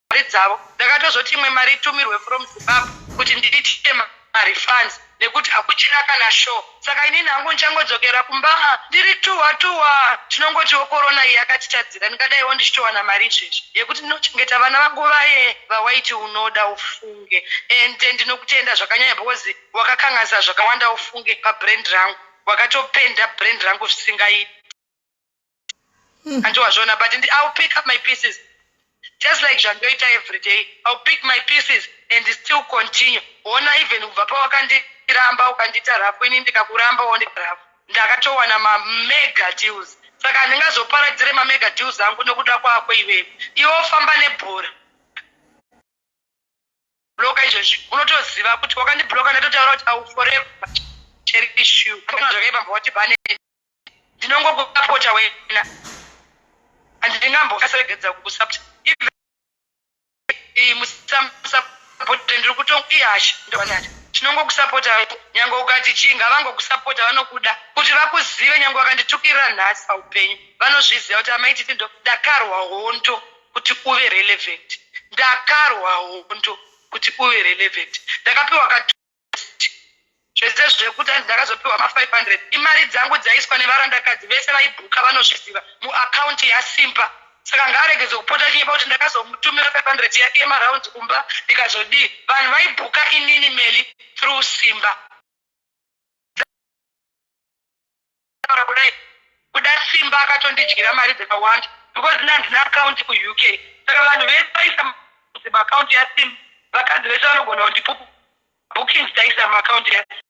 mari dzavo. Ndakatozoti imwe mari itumirwe from Zimbabwe kuti ndiite marefunds, nekuti hakuchina kana show. Saka inini hangu ndichangodzokera kumba ndiri tuwa tuwa. Tinongotiwo korona iyi yakatitadzira. Ndingadaiwo ndichitowana mari izvezvi yekuti ndinochengeta vana vangu vaye vawaiti unoda ufunge. Ende ndinokutenda zvakanyanya, because wakakanganisa zvakawanda ufunge pabrand rangu. Wakatopenda brand rangu zvisingaiti, handiwazvona? But I'll pick up my pieces just like zvandoita every day. I'll pick my pieces and still continue. Ona, even kubva pawakandiramba ukandiita rafu, ini ndikakuramba wondirafu, ndakatowana mamega deals. Saka handingazoparadzire mamega deals angu nekuda kwako iwewe. Iwe ufamba nebhora bloka izvezvi, unotoziva kuti wakandibloka. Ndatotaura kuti I'll forever cherish you. Zvakaipa bvawati bane, ndinongokusapota wena, handingambokasaregedza kukusapota. Even musamusapota, ndiri kuto ihasha ndovanati tinongokusapota. Nyange ukati chii, ngavangokusapota, vanokuda kuti vakuzive. Nyange vakanditukirira nhasi, paupenyu vanozviziva kuti amaititi ndo ndakarwa hondo kuti uve relevant. Ndakarwa hondo kuti uve relevant. Ndakapiwa ka zvese zvekuti ndakazopiwa ma500, imari dzangu dzaiswa nevarandakadzi vese vaibhuka, vanozviziva, muakaunti yaSimba. Saka ngaaregedze kupota chinyeba kuti ndakazomutumira 500 yake yemaraundi kumba ndikazodii. Vanhu vaibhuka inini meli through Simba. Kudai kuda Simba akatondidyira mari dzakawanda, because ndandina akaunti kuUK. Saka vanhu vese vaisa maakaunti yaSimba. Vakadzi vese vanogona kundipupu, bookings taisa muakaunti yaSimba.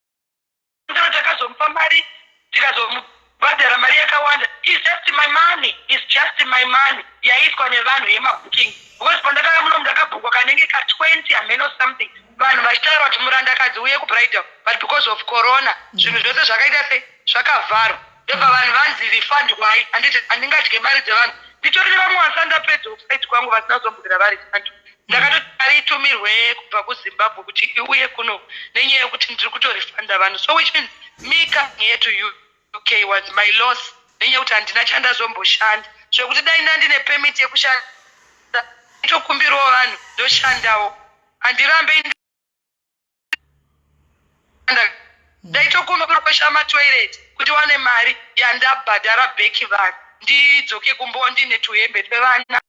Takazomupa mari, tikazomubhadhara mari yakawanda. Is just my money, is just my money yaiswa nevanhu yemabooking, because pandakava muno ndakabhukwa kanenge ka20 hameno something, vanhu vachitaura kuti murandakadzi uye kubridal. But because of corona, zvinhu zvose zvakaita sei, zvakavharwa. Ndobva vanhu vanzi refundwai. Handiti handingadye mari dzevanhu. Nditori nevamwe vasandapedza offside kwangu vasina kuzombukira vari fund. Ndakatoti mari itumirwe kubva kuZimbabwe kuti iuye kuno, nenyaya yekuti ndiri kutorefunda vanhu. So which means me coming here to UK was my loss, nenyaya yekuti handina chandazomboshanda. Zvekuti dai ndandine permit yekushanda, tokumbirawo vanhu, ndoshandawo. Handirambe, ndaitokumbira matoilet kuti wane mari yandabhadhara bheki vanhu, ndidzoke kumbowo ndine tuhembe twevana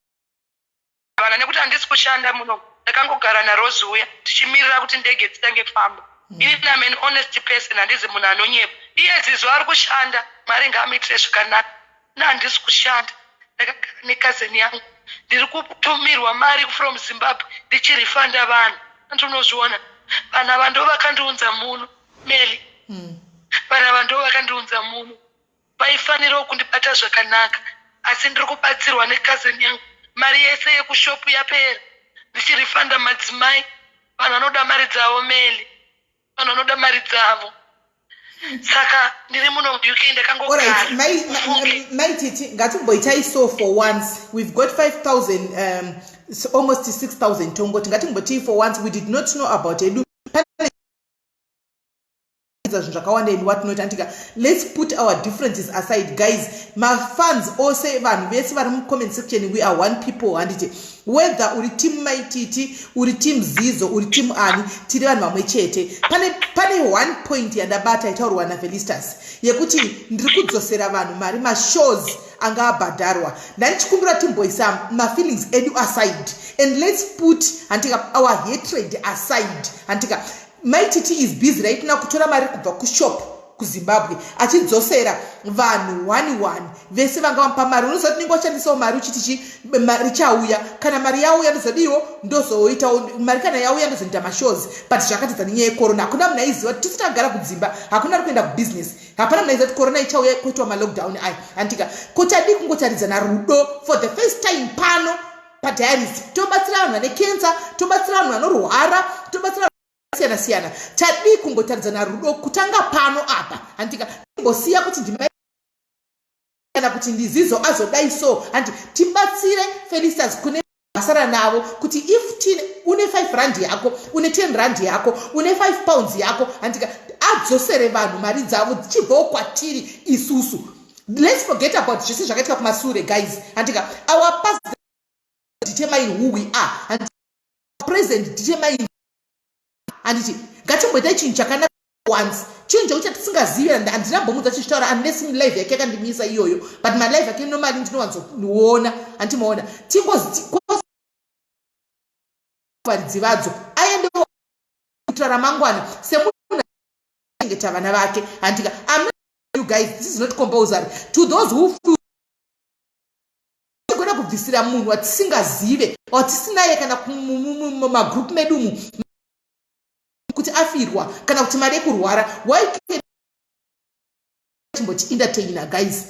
vana, nekuti handisi kushanda muno. Ndakangogara naRose uya tichimirira kuti ndege dzitange kufamba. Ini am an honest person, handizi munhu anonyepa. Iye Zizo ari kushanda, Mwari ngaamuitire zvakanaka. Na handisi kushanda, ndakagara nekazeni yangu. Ndiri kutumirwa mari from Zimbabwe ndichirifanda vanhu. Andinozviona, vanhu ava ndo vakandiunza muno, Meli. Vanhu ava ndo vakandiunza muno, vaifanirawo kundibata zvakanaka, asi ndiri kubatsirwa nekazeni yangu. Mari yese yekushopu yapera ndichirifanda madzimai. Vanhu vanoda mari dzavo, Meli, vanhu vanoda mari dzavo. Saka ndiri muno muUK, ndakangogara. Mai Titi, ngatimboitai so for once. We've got 5000, almost 6000. Tongoti ngatimbotii for once we did not know about edu pane zvinhu zvakawanda and what not, andika. Let's put our differences aside, guys. Mafans ose, vanhu vese vari mucomment section, we are one people, handiti? Whether uri team Maititi, uri team Zizo, uri team ani, tiri vanhu vamwe chete. Pane one point yandabata itaurwa naFelistas yekuti ndiri kudzosera vanhu mari, mashows anga abhadharwa. Ndandichikumbira timboisa mafeelings edu aside and let's put, handika, our hatred aside, handika? Maititi is busy right now kutora mari kubva kushop kuZimbabwe achidzosera vanhu one one vese vanga vamupa mari. Unoziva kuti ninge washandisawo mari uchiti chi mari ichauya. Kana mari yauya, ndozodiwo ndozoitawo mari. Kana yauya, ndozoita mashows. But zvakatidza nenyaya yecorona, hakuna munhu aiziva kuti tisi tagara kudzimba, hakuna ari kuenda kubusiness, hapana munhu aiziva kuti corona ichauya kuitwa malockdown aya, handika? Kuti adii kungotaridzana rudo for the first time pano padiaries, tobatsira vanhu vane cancer, tobatsira vanhu vanorwara, tobatsira siyana siyana. Tadii kumbotaridzana rudo kutanga pano apa, handika? Timbosiya kuti ndimai kana kuti ndiZizo azodai so, handi? Tibatsire Felistas kune vasara navo kuti if tine une R5 yako, une R10 yako, une £5 yako, handika? Adzosere vanhu mari dzavo dzichibvawo kwatiri isusu. Let's forget about zvese zvakaitika kumasure, guys, handika? Our past determine who we are and present determine, handiti? Ngatimboitai chinhu chakanaka once, chinhu chekuti chatisingazivi. Handina mbomudza chichitaura unless live yake yakandimisa iyoyo, but malive ake normally ndinowanzoona, handimaona. Tingovaridzi vadzo aendewo kuitira ramangwana semunhu achengeta vana vake, handika? I'm not, you guys, this is not compulsory to those who feel tigona kubvisira munhu watisingazive, watisinaye kana mumagroup medu umu, kuti afirwa kana kuti mari yekurwara. Why chimboti entertainer? Guys,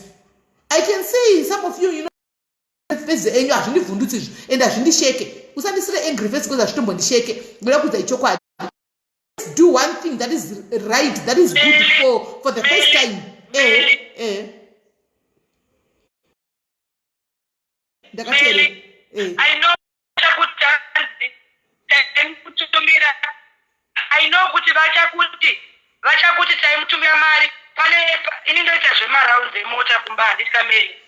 I can say some of you, you know face enyu hazvindivhundutsi izvi and hazvindisheke. Usandisire angry face because hazvitombondisheke. Ndoda kuudza ichokwadi. Do one thing that is right, that is good for the first time. Ndakateerera. I know kuti I know kuti vachakuti taimutumira mari. Pane ini ndoita zvemarounds emota kumba, handitya meri.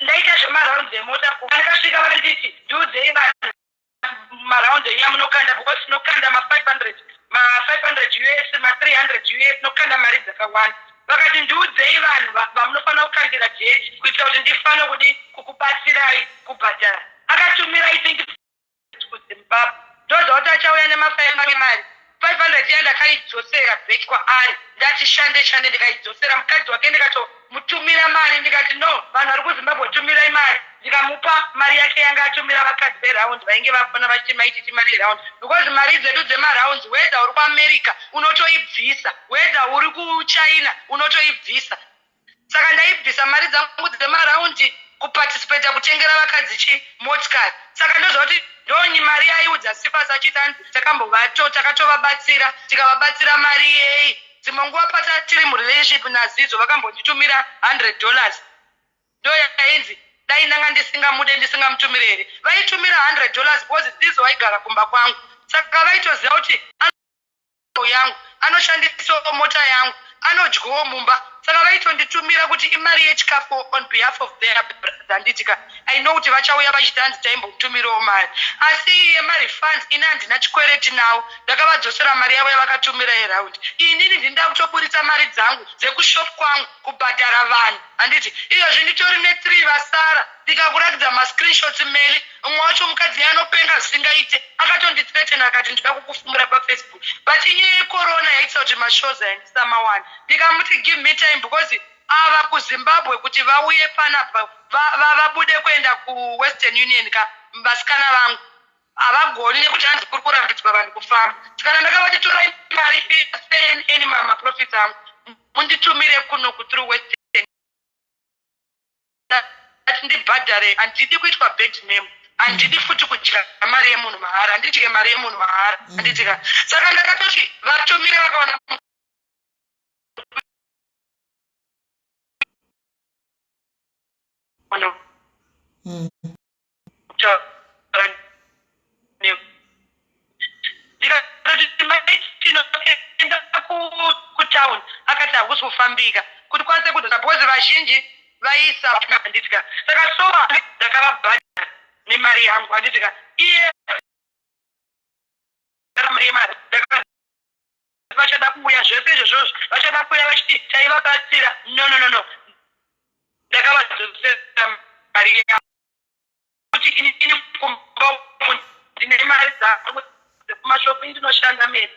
Ndaita zvemarounds emota kumba, ndakasvika vakanditi, "Ndiudzei vanhu marounds enyu amunokanda," because tinokanda ma500, ma500 US, ma300 US, tinokanda mari dzakawanda. Vakati, "Ndiudzei vanhu vamunofanira kukandira date kuitira kuti ndifane kudi kukubatsirai kubhadhara." Akatumira, I think, kuZimbabwe. Ndoziva kuti achauya nemari 500 iya. Ndakaidzosera back kwaari. Ndati shande shande, ndikaidzosera mukadzi wake, ndikatomutumira mari. Ndikati, "No, vanhu vari kuZimbabwe, tumirai mari." Ndikamupa mari yake yanga atumira vakadzi veround vainge vafona vachiti, "Maititi, mari yeround," because mari dzedu dzemarounds, whether uri kuAmerica unotoibvisa, whether uri kuChina unotoibvisa. Saka ndaibvisa mari dzangu dzemarounds kuparticipata kutengera vakadzi chimotikari. Saka ndozva kuti ndonyi mari yaiudza Sifas achiti anzi takambovato takatovabatsira, tikavabatsira mari yei. Dzimwe nguva pata tiri murelationship naZizo, vakambonditumira $100. Ndo yainzi dai ndanga ndisingamude ndisingamutumire here? Vaitumira $100 because Zizo vaigara kumba kwangu, saka vaitoziva kuti yangu anoshandisawo mota yangu, anodyawo mumba. Saka vaitonditumira kuti imari yechikafu on behalf of their brother. Handitika, I know kuti vachauya vachiti hanzi taimbotumirawo mari, asi iye marefunds ini handina chikwereti nawo. Ndakavadzosera mari yavo yavakatumira yeround. Inini ndinda kutoburitsa mari dzangu dzekushop kwangu kubhadhara vanhu, handiti? Iyozvi nditori ne3 vasara. Ndikakuratidza mascreenshots meli. Umwe wacho mukadzi anopenga zvisingaite, akatondithreatena akati, "Ndida kukufumura paFacebook." But inyaya yecorona yaitisa kuti mashows aindisamawana. Ndikamuti, "Give me time," because ava kuZimbabwe kuti vauye panapa vabude kuenda kuWestern Union ka, vasikana vangu havagoni nekuti hanzi kuri kurambidzwa vanhu kufamba. Kana ndakavati, "Torai mari eni maprofits angu, munditumire kuno kuthrough Western ati ndibhadhare. Handidi kuitwa bad name, handidi futi kudya mari yemunhu mahara, handidye mari yemunhu mahara, handitika?" Saka ndakatoti vatumire vakawana. Kutaura ndikatoti maitinoenda kutown, akati hakusi kufambika kuti kwanise kudzosa because vazhinji vaisa, handitika? Saka so ndakavabhadhara nemari yangu, handitika? Iye mari yemari vachada kuuya zvese izvozvozvo, vachada kuuya vachiti taivabatsira. No, no, no, no, ndakavadzosera mari yangu kuti inini kumba uku ndine mari dzangu dzekumashopu, ndinoshanda meni.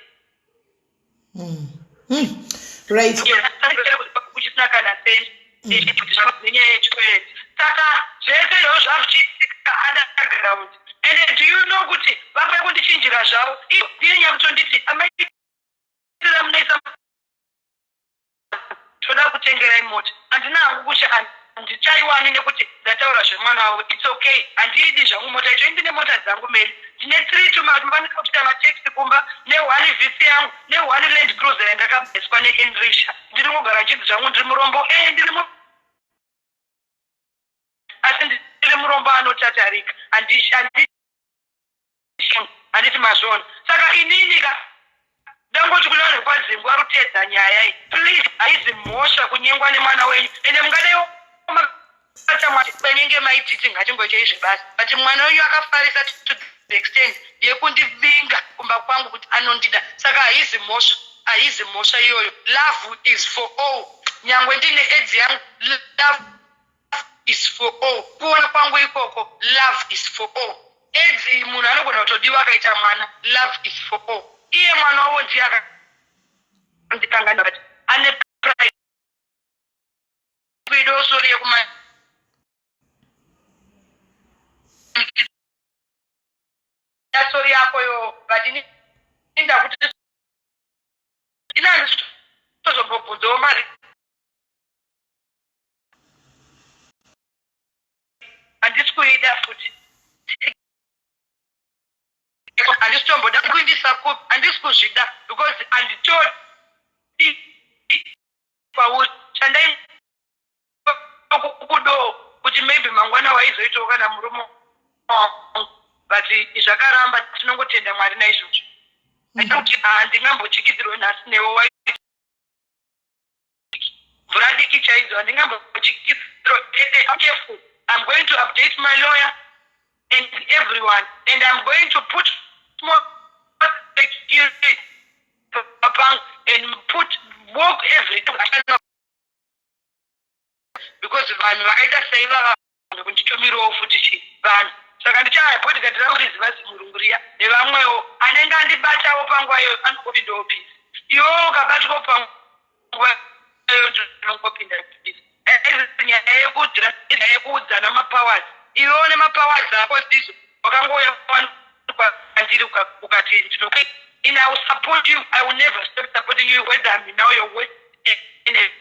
Kuchisina kana sendi nenyaya yechikwereti. Saka zvese izvozvo zvakuchiitika underground. And do you know kuti vakuya kundichinjira zvavo? Ndiri nyakutonditi amaitira munoisa toda kutengerai mota, handina hangu kuti handichaiwani nekuti ndataura zvemwana wavo. It's okay, handiidi zvangu mota icho. Indine mota dzangu meli, ndine three tumakwanisa kuita mataxi kumba neone Vitz yangu neone Land Cruiser yandakabeswa neenrisha. Ndiri kugara nchinzi zvangu ndiri murombo. E, ndiri asi ndiri murombo anotatarika, handiti mazvona? Saka inini ka ndangoti kuna vanhu kwadzingwa rutedza nyaya iyi, please, haizi mhosva kunyengwa nemwana wenyu. Ende mungadaiwo makanyenge maititi ngatingoitei zvebasa, but mwana wenyu akafarisa to the extent yekundivinga kumba kwangu kuti anondida. Saka haizi mhosva, haizi mhosva iyoyo. Love is for all. Nyangwe ndine AIDS yangu, love is for all. Kuona kwangu ikoko, love is for all. AIDS munhu anogona kutodiwa akaita mwana. Love is for all. Iye mwana wavo ndiye akandikangana, but ane pride kuidosori yekuma sorry yako yo, but ini ndakuti ina handitozombobvunzawo mari, handisi kuida futi, handisi tomboda kuindisa kupi, handisi kuzvida because handitodi kwauri chandai kudo kuti maybe mangwana waizoitawo kana murume wangu, but zvakaramba. Tinongotenda Mwari naizvozvo kuti handingambochikidzirwe nhasi newe mvura diki chaidzo, handingambochikidzirwe. Careful, I'm going to update my lawyer and everyone, and I'm going to put more security pangu and put work everything because vanhu vakaita seivava kunditumirawo futi chi vanhu. Saka ndichaya bodyguard rangu riziva zimurungu riya nevamwewo anenge andibatawo panguva iyoyo anongopindawo busy. Iwewo ukabatwawo panguva iyoyo ndinongopinda busy. Nyaya yekudira, nyaya yekuudzana mapowers, iwewo nemapowers ako zizo wakangouya kwandiri ukati ndino in, I will support you. I will never stop supporting you whether I'm now your worst enemy.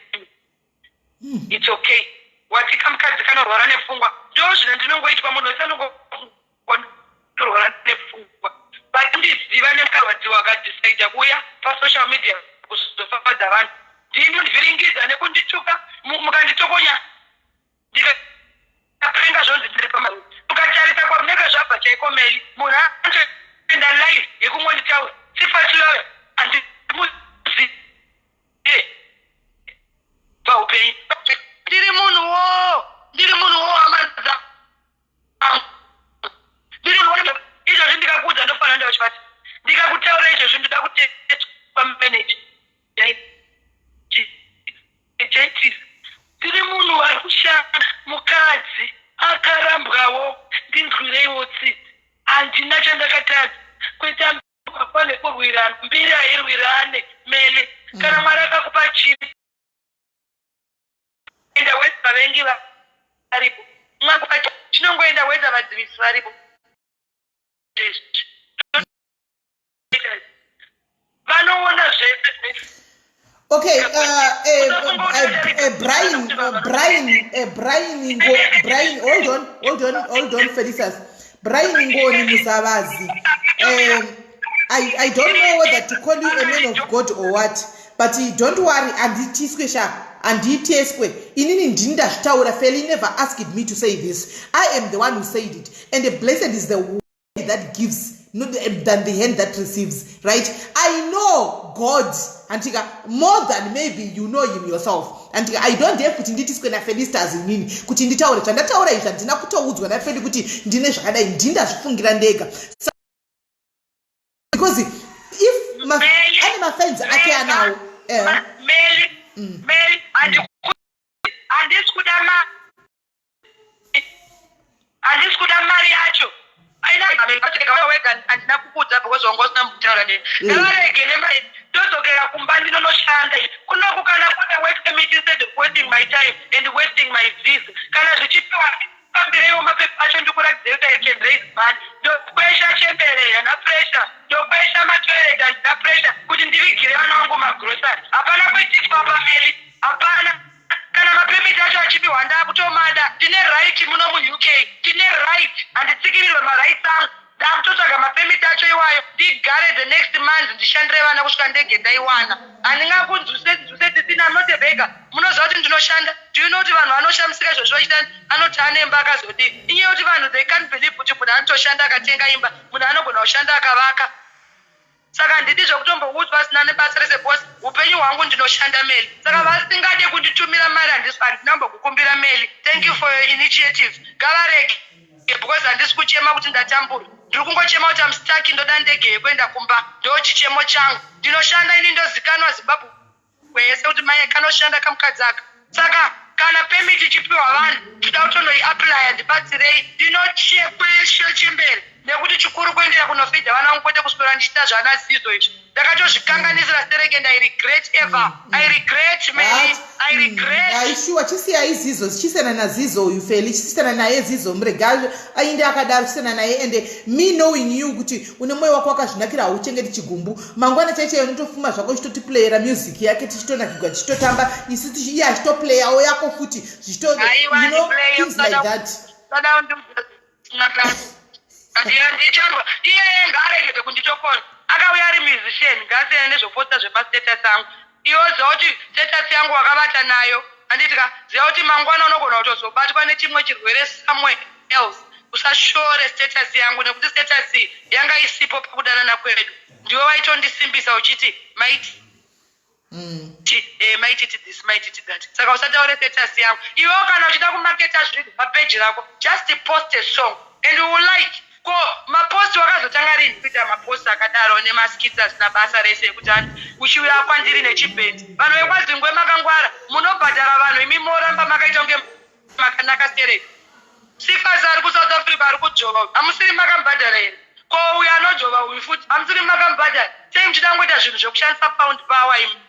It's okay. Watika mukadzi kanorwara nepfungwa, ndo zvino ndinongoitwa munhu wese anongorwara nepfungwa, but ndiziva nekarwadziwa akadhisaida kuuya pasocial media kuzofadza vanhu. Ndinondivhiringidza nekundituka, mukanditokonya ndikapenga zvonzi ndiri pamarudzi. Ukatarisa kwakunenge zvabva chaiko meli, munhu anotoenda live yekungonditaura sifasilayo, handimuzive paupenyu. Ndiri munhuwo, ndiri munhuwo, hama dzangu, ndiri munhu. Izvozvi ndikakuudza ndofanira ndachibata, ndikakutaura izvozvi ndoda kuteswa manager jaitis. Ndiri munhu ari kushanda, mukadzi akarambwawo, ndinzwireiwo tsitsi. Handina chandakatadza kuita pane kurwirana mbiri hairwirane mele. Kana Mwari akakupa chipo, enda wedza vavengi varipo, chinongoenda wedza vadzivisi varipo, vanoona zvese. Okay, Brian, Brian, Brian, Ngo, Brian, hold on, hold on, hold on, Felicitas. Brian Ngoni Muzavazi. I don't know whether to call you a man of God or what, but don't worry, handityiswe sha. Handiiteswe inini, ndini ndazvitaura. Feli never asked me to say this. I am the one who said it, and blessed is the one that gives, not than the hand that receives, right? I know God, andika, more than maybe you know him yourself, andika. I don't have kuti nditiswe naFelistas inini kuti nditaure zvandataura izvi. Handina kutoudzwa naFeli kuti ndine zvakadai, ndini ndazvifungira ndega, because if ane mafans ake anawo. Meli, Meli, handisi kuda mari yacho. Wega handina kukudza because wanga usina kutaura neni. Ngavarege nemari, ndodzokera kumba, ndinonoshanda kunoku. Kana kune work permit, instead of wasting my time and wasting my visa, kana zvichipiwa, fambireiwo mapepa acho, ndikuratidzei kuti I can raise money. Ndokwesha chembere, handina pressure. Ndokwesha matoilet, handina pressure kuti ndivigire vana vangu magrosari. Hapana kuitiswa pameli, hapana. Kana mapermit acho achipiwa, ndakutomada. Ndine right muno muUK, ndine right, handitsikirirwe marights angu. Ndakutotsvaga mapermit acho iwayo, ndigare the next month, ndishandire vana kusvika ndege ndaiwana. Handingakunzwise tisina notebega. Munoziva kuti ndinoshanda. Do you know kuti vanhu vanoshamisika izvozvo vachita anoti ane imba akazodii? Inyaya yekuti vanhu, they can't believe kuti munhu anotoshanda akatenga imba, munhu anogona kushanda akavaka. Saka handidi zvekutomboudzwa asina nebasa rese, because upenyu hwangu ndinoshanda, Meli. Saka vasingade kunditumira mari, handinambokukumbira, Meli. Thank you for your initiative. Ngavarege, because handisi kuchema kuti ndatambura. Ndiri kungochema kuti am stuck, ndoda ndege yekuenda kumba, ndo chichemo changu. Ndinoshanda ini, ndozikanwa Zimbabwe yese kuti mai kanoshanda kamukadzi aka. Saka kana permit ichipiwa vanhu, toda kutonoiapplya. Ndibatsirei, ndinochekweshe chembere, nekuti chikuru kuendera kunofidha vana vangu, kwete kuswera ndichiita zvana zizo izvi. Ndakatozvikanganisira stereke and I regret ever. I regret, Meli, I regret. Aishuwa, chisiyai Zizo, chisiyana naZizo uyu. Feli, chisiyana naye Zizo, murega ainde akadaro, chisiyana naye. And me knowing you kuti une mwoyo wako wakazvinakira, hauchengeti chigumbu. Mangwana chaichaiyo unotofuma zvako uchitotiplayera music yake, tichitonakigwa, tichitotamba isu, iye achitoplayawo yako futi, zvichito things like that. Ndichamba iyeye ngaaregede kunditokona. Akauya ari musician, ngaasiyana nezvoposta zvemastatus angu. Iwe ziva kuti status yangu wakabata nayo, handiti ka? Ziva kuti mangwana unogona kutozobatwa nechimwe chirwere somewhere else. Usashore status yangu, nekuti status yanga isipo pakudanana kwedu. Ndiwe waitondisimbisa uchiti maiti maititi this, maititi that. Saka usataure status yangu. Iwewo kana uchida kumaketa zvinhu papeji rako, just post a song and we will like. Ko mapost wakazotanga rini kuita mapost akadaro nemaskits asina basa rese, ekuti ani uchiuya kwandiri nechibhendi? Vanhu vekwaZingwe makangwara, munobhadhara vanhu, imi moramba makaita kunge makanaka stereki. Sifasi ari kuSouth Africa ari kudzvova, hamusiri makamubhadhara here? Ko uyo anodzvova uyu futi, hamusiri makamubhadhara? Sei muchida kungoita zvinhu zvekushandisa pound power imi?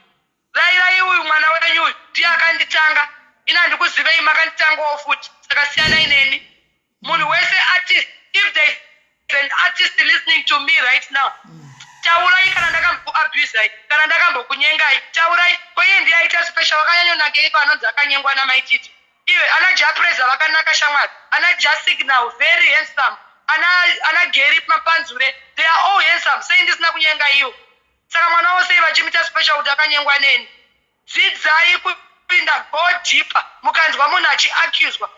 Rayirai uyu mwana wenyu uyu, ndiye akanditanga. Ina handikuzivei, makanditangawo futi, saka siyanai neni. Munhu wese artist, if there is an artist listening to me right now, taurai kana ndakambokuabusai, kana ndakambokunyengai, taurai. Koiye ndiye aita special, wakanyanyonakei anonzi akanyengwa namaititi? Iwe, ana Japreza vakanaka shamwari, ana Jasignal very handsome, ana Gary Mapanzure, they are all handsome. Sei ndisina kunyenga iwo? Saka mwana wavo sei vachimuita special kuti akanyengwa neni? Dzidzai kupinda, go deeper. Mukanzwa munhu achiaccuswa,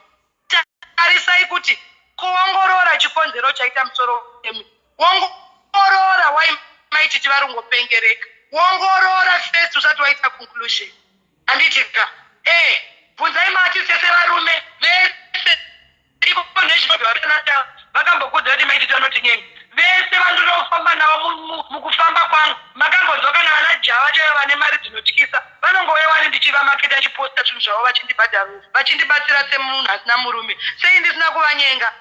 tarisai kuti kuongorora chikonzero chaita musoro wemi. Wongorora wai maititi vari kungopengereka. Wongorora first usati waita conclusion, handiti ka? E bvunzai maartist ese, varume vese iko nezvinovakanata vakambokudza kuti maititi vanotinyenga. Vese vandinofamba navo mukufamba kwangu, makambonzwa kana vana Java chaivo vane mari dzinotyisa vanongouya wani ndichivamaketa, chiposta zvinhu zvavo, vachindibhadhara, vachindibatsira semunhu asina murume. Sei ndisina kuvanyenga?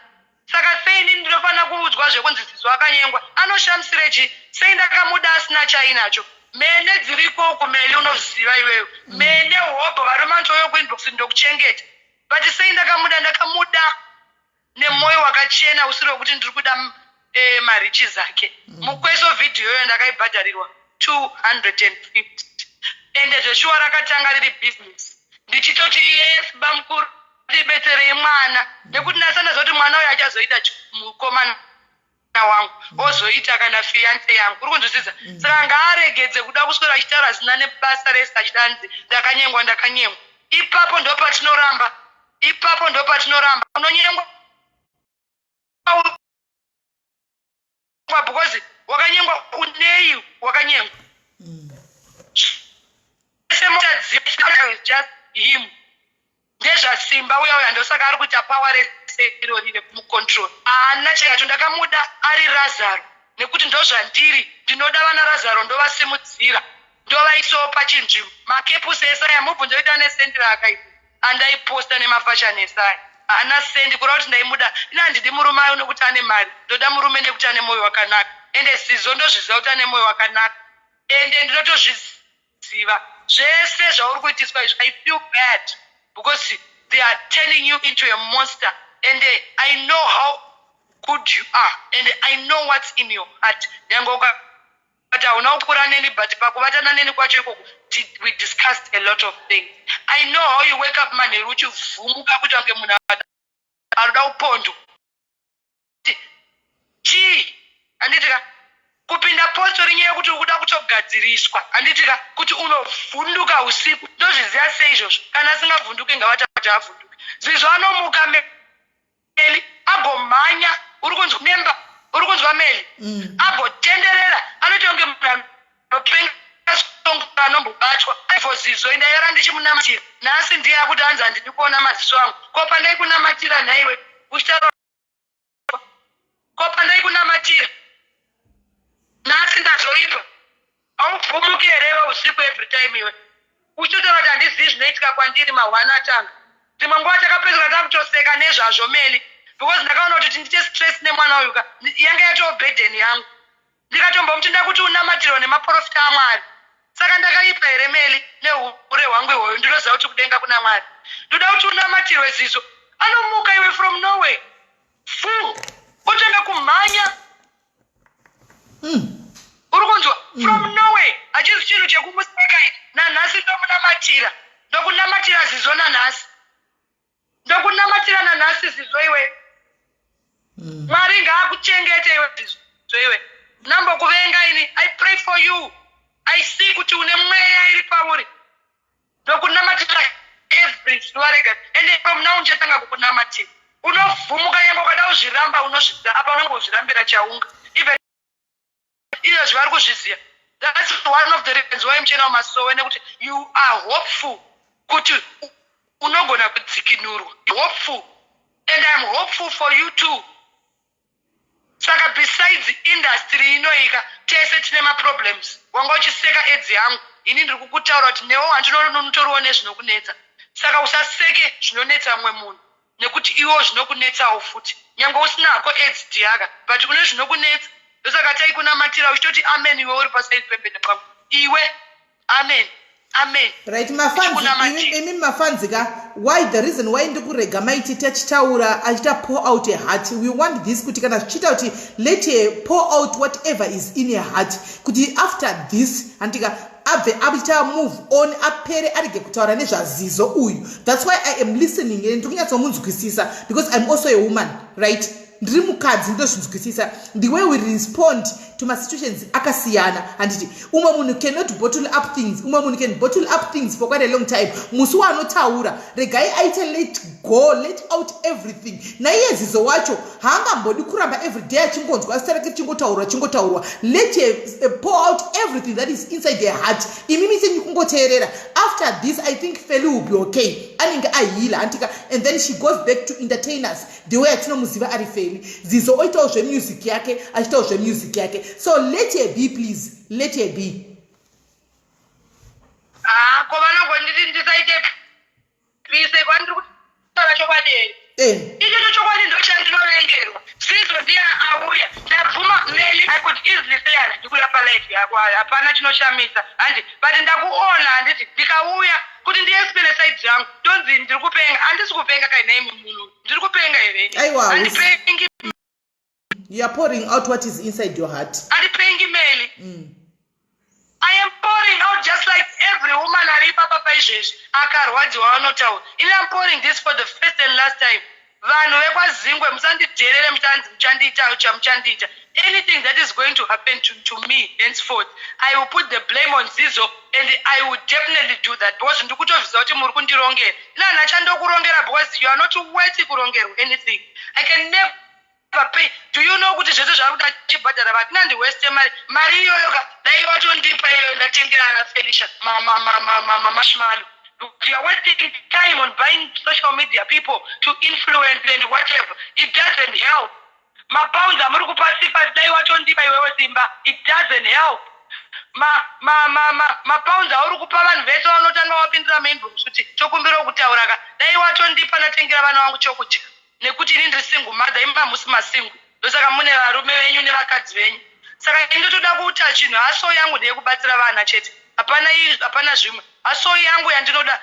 Saka sei inini ndinofanira kuudzwa zvekunzi Zizo akanyengwa? Anoshamisire chi? Sei ndakamuda asina chainacho? Mene dziriko uku, Meli, unoziva iweyo. Mene hobho, varume vanotouya kuinbox, ndokuchengeta. But sei ndakamuda? Ndakamuda nemwoyo wakachena, usiri wekuti ndiri kuda marichis ake. Mukweso vhidhiyo iyoyo ndakaibhadharirwa 250, ende zveshuwa rakatanga riri business, ndichitoti, "Yes, bamukuru, tibetserei mwana," nekuti ndasanda kuti mwana uyu achazoita mukomana wangu, ozoita kana fiance yangu. Uri kunzwisisa? Saka ngaaregedze kuda kuswera achitaura zina nebasa rese, achidanzi ndakanyengwa, ndakanyengwa. Ipapo ndo patinoramba, ipapo ndo patinoramba. Unonyengwa because wakanyengwa unei, wakanyengwa just him. Ndezvasimba uya uya, ndosaka ari kuita power rese irori rekumucontrol. Haana chacho. Ndakamuda ari Razaro nekuti ndozvandiri, ndinoda vana Razaro, ndovasimudzira, ndovaisawo pachinzvimbo. Makepusi esaya mubvunzo ita nesendi raakaita andaiposta nemafashani esaya, haana sendi. Kureva kuti ndaimuda ina. Handidi murume ayo nekuti ane mari, ndoda murume nekuti ane mwoyo wakanaka. Ende Zizo ndozviziva kuti ane mwoyo wakanaka, ende ndinotozviziva zvese zvauri kuitiswa izvi. I feel bad because they are turning you into a monster, and I know how good you are and I know what's in your heart. Nyange ukati hauna kukura neni, but pakuvatana neni kwacho ikoko we discussed a lot of things. I know how you wake up manheru uchivhumuka kuita kunge munhu anoda upondo. Chii, handitika kupinda postori nyaya yekuti uri kuda kutogadziriswa, handitika kuti unovhunduka usiku? Ndozviziva sei izvozvo? Kana asingavhunduki, ngavati avhunduke. Zizvo anomuka, Meli, agomhanya. Uri kunzwa memba? Uri kunzwa, Meli? Agotenderera, anoita kunge munhu anopenga, anombobatwa ivo. Zizo ndaira ndichimunamatira, nhasi ndiye akuti hanzi handidi kuona maziso angu. Ko pandaikunamatira nhaiwe uchitaura? Ko pandaikunamatira? Nhasi ndazoipa. Haubvumuki here usiku every time iwe uchitotaura kuti handizivi zvinoitika kwandiri? Mahwana atanga dzimwe nguva takapedzera takutoseka nezvazvo, Meli, because ndakaona kuti ndiite stress nemwana uyu ka, yanga yatoo burden yangu. Ndikatombomuti ndakuti unamatirwa nemaprofita aMwari. Saka ndakaipa here, Meli, nehure hwangu ihwoyo? Ndinoziva kuti kudenga kuna Mwari. Ndoda kuti unamatirwe. Zizo anomuka iwe from nowhere, fu otanga kumhanya. Uri kunzwa? From nowhere. Hachisi chinhu chekumuseka. Nanhasi ndomunamatira, ndokunamatira Zizo nanhasi, ndokunamatira nanhasi, Zizo iwe. Mwari ngaakuchengete iwe, Zizo iwe. Ndambokuvenga ini. I pray for you. I see kuti une mweya iri pauri. Ndokunamatira every zuva rega, ende from now ndichatanga kukunamatira. Unovhumuka nyange ukada kuzviramba, unozviziva apa unongozvirambira chaunga. Even izvozvi vari kuzviziva. That's one of the reasons why muchienda kumasowe, nekuti you are hopeful kuti unogona kudzikinurwa, hopeful, and I am hopeful for you too. Saka besides industry inoika, tese tine maproblems. Wanga uchiseka edzi yangu, ini ndiri kukutaura kuti newo handinonotoriwo nezvinokunetsa. Saka usaseke zvinonetsa mumwe munhu, nekuti iwo zvinokunetsawo futi. Nyange usina hako aids diaka, but une zvinokunetsa. Ndosaka taikunamatira uchitoti amen iwe uri paside pembene pangu iwe. Amen, amen. Right, mafans, imi mafans ka, why, the reason why ndikurega maiti tiachitaura, achiita pour out a heart, we want this kuti kana zvichiita kuti let her pour out whatever is in her heart, kuti after this, handika, abve aita move on, apere, arege kutaura nezvazizo uyu. That's why I am listening and ndiri kunyatsomunzwisisa, because I'm also a woman, right? Ndiri mukadzi, ndinozvinzwisisa. The way we respond to masituations akasiyana, handiti? Umwe munhu cannot bottle up things, umwe munhu can bottle up things for quite a long time. Musi waanotaura, regai aite let go, let out everything. Naiye Zizo wacho haangambodi kuramba everyday achingonzwa zita rake richingotaurwa, chingotaurwa. Let her pour out everything that is inside her heart. Imimi senyu kungoteerera. After this, I think Feli will be okay, anenge aheala, handika? And then she goes back to entertain us the way atinomuziva ari Feli. Zizo oitawo zvemusic yake, achiitawo zvemusic yake. So let her be, please, let her be. Ah, ko vanongonditi ndisaite peace, kwandiri kutaura chokwadi here? Eh. Ichocho chokwadi ndochandinovengerwa. Zizo ndiye auya. Ndabvuma, Meli, I could easily say handidi kuuya palife yako, hapana chinoshamisa, handi? But ndakuona, handiti? Ndikauya kuti ndiexplaine side yangu, ndonzi ndiri kupenga. Handisi kupenga kainaimi munhu. Ndiri kupenga here? Aiwa, Handipengi. You are pouring out what is inside your heart. Handipengi, Meli. I am pouring out just like every woman ari ipapa paizvezvi akarwadziwa vanotaura. Ini am pouring this for the first and last time. Vanhu vekwaZingwe, musandidherere, muchanzi muchandiita chamuchandiita. Anything that is going to happen to me henceforth, I will put the blame on Zizo and I will definitely do that, because ndikutozviziva kuti muri kundirongera. Ina chandokurongera, because you are not worthy kurongerwa anything. I can never pay. Do you know kuti zvese zvari kuda achibhadhara vanhu, ina ndiwaste mari? Mari iyoyo ka, dai watondipa iyoyo, ndatengera ana Felicia mamarshmallow. You are wasting time on buying social media people to influence and whatever. It doesn't help. Mapounds amuri kupa Sifas, dai watondipa iwewe simba. It doesn't help. Mapounds auri kupa vanhu vese vanotanga wapindira mainbox kuti tokumbirawo kutaura ka, dai watondipa, ndatengera vana vangu chokudya, nekuti ini ndiri single mother, imi hamusi masingle. Ndosaka mune varume venyu nevakadzi venyu. Saka ini ndotoda kuita chinhu. Hustle yangu ndeyekubatsira vana chete, hapana hapana zvimwe. Hustle yangu yandinoda,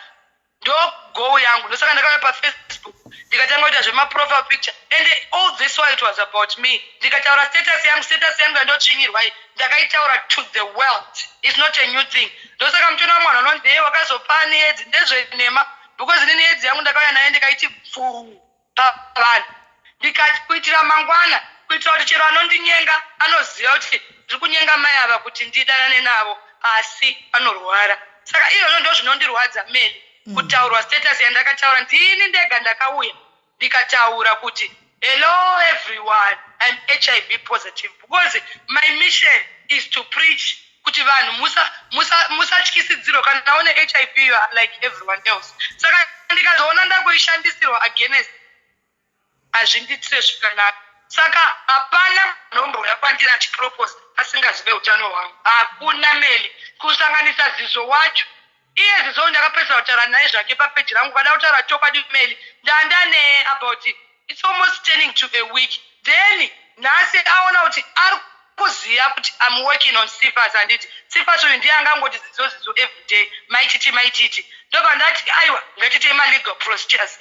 ndo goal yangu. Ndosaka ndakauya paFacebook, ndikatanga kuita zvemaprofile picture, and all this while it was about me. Ndikataura status yangu, status yangu yandotsvinyirwa iyi, ndakaitaura to the world. It's not a new thing. Ndosaka mutoona mwana unonzi, "Hey, wakazopani edzi?" Ndezvenhema, because inini edzi yangu ndakauya nayo, ndikaiti pfuu pavanhu, ndikati kuitira mangwana, kuitira kuti chero anondinyenga anoziva kuti ndiri kunyenga mai ava kuti ndidanane navo, asi anorwara. Saka izvozvo ndo zvinondirwadza meni, kutaurwa status yandakataura. Ndini ndega ndakauya ndikataura kuti, "Hello everyone, I'm HIV positive," because my mission is to preach kuti vanhu musatyisidzirwa. Kana une HIV, you are like everyone else. Saka ndikazoona ndakuishandisirwa against, hazvindiitire zvakanaka. Saka hapana anombouya kwandiri achipropose asingazive utano hwangu. Hakuna meli, kusanganisa Zizo wacho. Iye Zizo ndakapedzisa kutaura naye zvake papeji rangu. Kada kutaura chokwadi, meli, ndandane about, it's almost turning to a week. Then nhasi aona kuti ari kuziva kuti I'm working on Cephas. Handiti Cephas uyu ndiye angangoti Zizo, Zizo everyday, Maititi, Maititi. Ndobva ndati, aiwa, ngatitei malegal procedures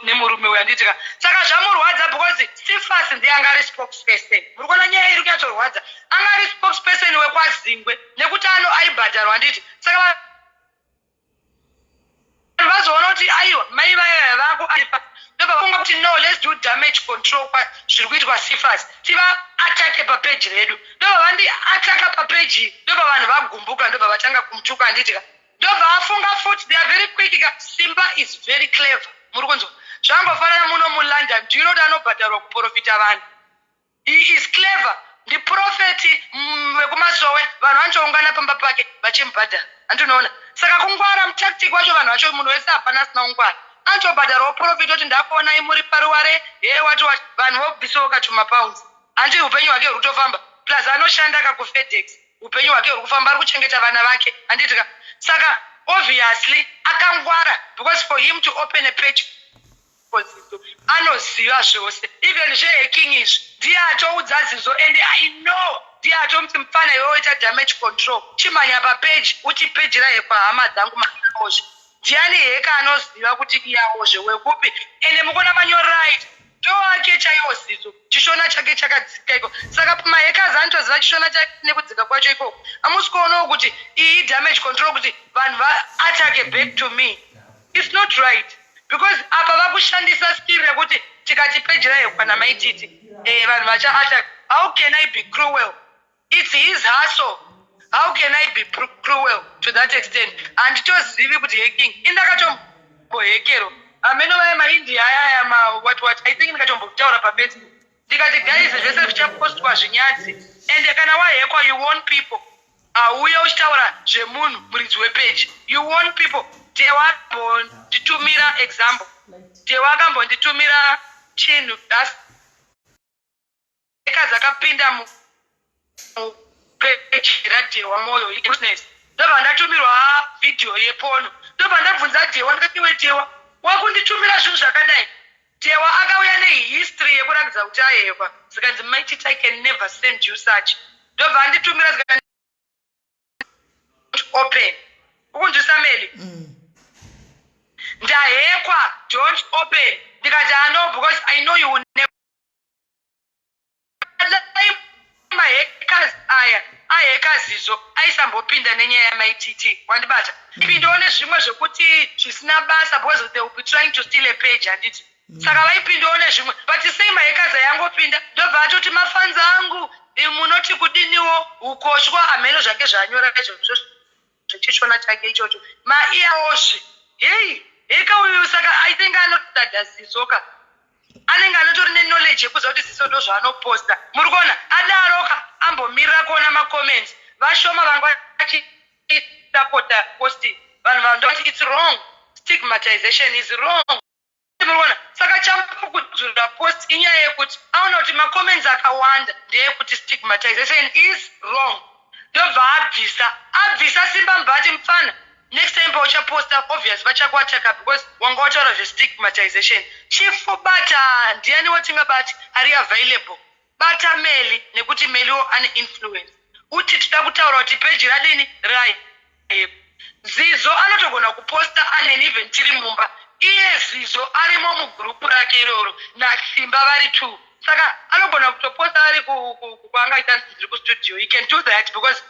nemurume uyu, handitika? Saka zvamurwadza because Cephas ndiye anga ari spokesperson. Muri kuona nyaya iri kunyatsorwadza? Anga ari spokesperson wekwaZingwe, nekuti ano aibhadharwa, handiti? Saka vanhu vazoona kuti, aiwa, mai vaya vako, ndobva vafunga kuti, no, let's do damage control. Zviri kuitwa Cephas, tivaattacke papeji redu. Ndobva vandiattacka papeji, ndobva vanhu vagumbuka, ndobva vatanga kumutuka, handitika? Ndobva afunga futi. They are very quick ka. Simba is very clever. Muri kunzwa? Zvangofanana muno muLondon. Do you know kuti anobhadharwa kuprofita vanhu? He is clever. Ndiprofeti wekumasowe. Vanhu vanotoungana pamba pake vachimubhadhara, handinoona? Saka kungwara, mutactic wacho, vanhu vacho, munhu wese hapana asina kungwara. Anotobhadharawo profit oti, "Ndakuonai muri paruware." He, wati wati, vanhu vobvisawo kachuma pounds, handi? Upenyu hwake huri kutofamba. Plus anoshanda kakuFedex. Upenyu hwake huri kufamba, ari kuchengeta vana vake, handitika? Saka obviously akangwara, because for him to open a page, anoziva zvose, even zvehacking izvi ndiye atoudza Zizo. And I know ndiye atomuti, "Mufana iwe, woita damage control, chimhanya papeji uti peji rahackwa, hama dzangu maozve." Ndiani hacker anoziva kuti iyawozve wekupi? Ende mukuona manyorero aita, ndoake chaiwo Zizo. Chishona chake chakadzika iko. Saka mahackers anotoziva chishona chake nekudzika kwacho ikoko. Hamusi kuonawo kuti iyi damage control, kuti vanhu vaattacke back to me? It's not right, because apa vakushandisa skill rekuti tikati peji rahackwa naMaititi, vanhu vachaattack. How can I be cruel? It's his hustle. How can I be cruel to that extent? Handitozivi kuti hacking, indakatombohackerwa hameno vaya maIndia ayaya ma what what. I think ndikatombotaura paFacebook, ndikati, "Guys, zvese zvichapostwa zvinyadzi." Ende kana wahackwa, you want people auye uchitaura zvemunhu muridzi wepeji. You want people. Tewakambonditumira example, tewakambonditumira chinhu, ekazi akapinda mupeji raDhewa Moyo Business. Ndobva ndatumirwa vhidhiyo yeporn. Ndobva ndabvunza Dhewa, ndikati, "Iwe Dhewa, wakunditumira zvinhu zvakadai?" Dhewa akauya nehistory yekuratidza kuti ahackwa. Zikanzi, "Maititi, I can never send you such." Ndobva anditumira, zika open. Ukunzwisa, Meli? Ndahackwa, don't open. Ndikati, ano, because I know you will never. Mahackers aya ahacka Zizo, aisambopinda nenyaya yaMaititi. Wandibata? Pindawo nezvimwe zvekuti zvisina basa, because they will be trying to steal a page, handiti? Saka vaipindawo nezvimwe, but sei mahackers ayangopinda, ndobva atoti, "Mafans angu, munoti kudiniwo?" Ukoshwa hameno zvake zvaanyora izvozvo zvechishona chake ichocho, maiyawozve. Hei, heka uyu. Saka I think anodada Zizo ka, anenge anotori neknowledge yekuziva kuti Zizo ndo zvaanoposta. Muri kuona adaroka, ambomirira kuona macomments vashoma vanga vachisapota post. Vanhu vandoti it's wrong, stigmatization is wrong. Muri kuona? Saka chamupa kudzura post inyaya yekuti aona kuti macomments akawanda ndeyekuti stigmatization is wrong, ndobva abvisa. Abvisa, Simba mbati, "Mufana, next time pauchaposta, obvious vachakuataka because wanga wataura zvestigmatization." Chifubata ndiani watingabati ari available? Bata Meli, nekuti Meliwo ane influence. Uti toda kutaura kuti peji radini rai. Zizo anotogona kuposta aneni even tiri mumba. Iye Zizo arimo mugurupu rake iroro naSimba vari two, saka anogona kutoposta ari kwaangaita ndiri kustudio. He can do that because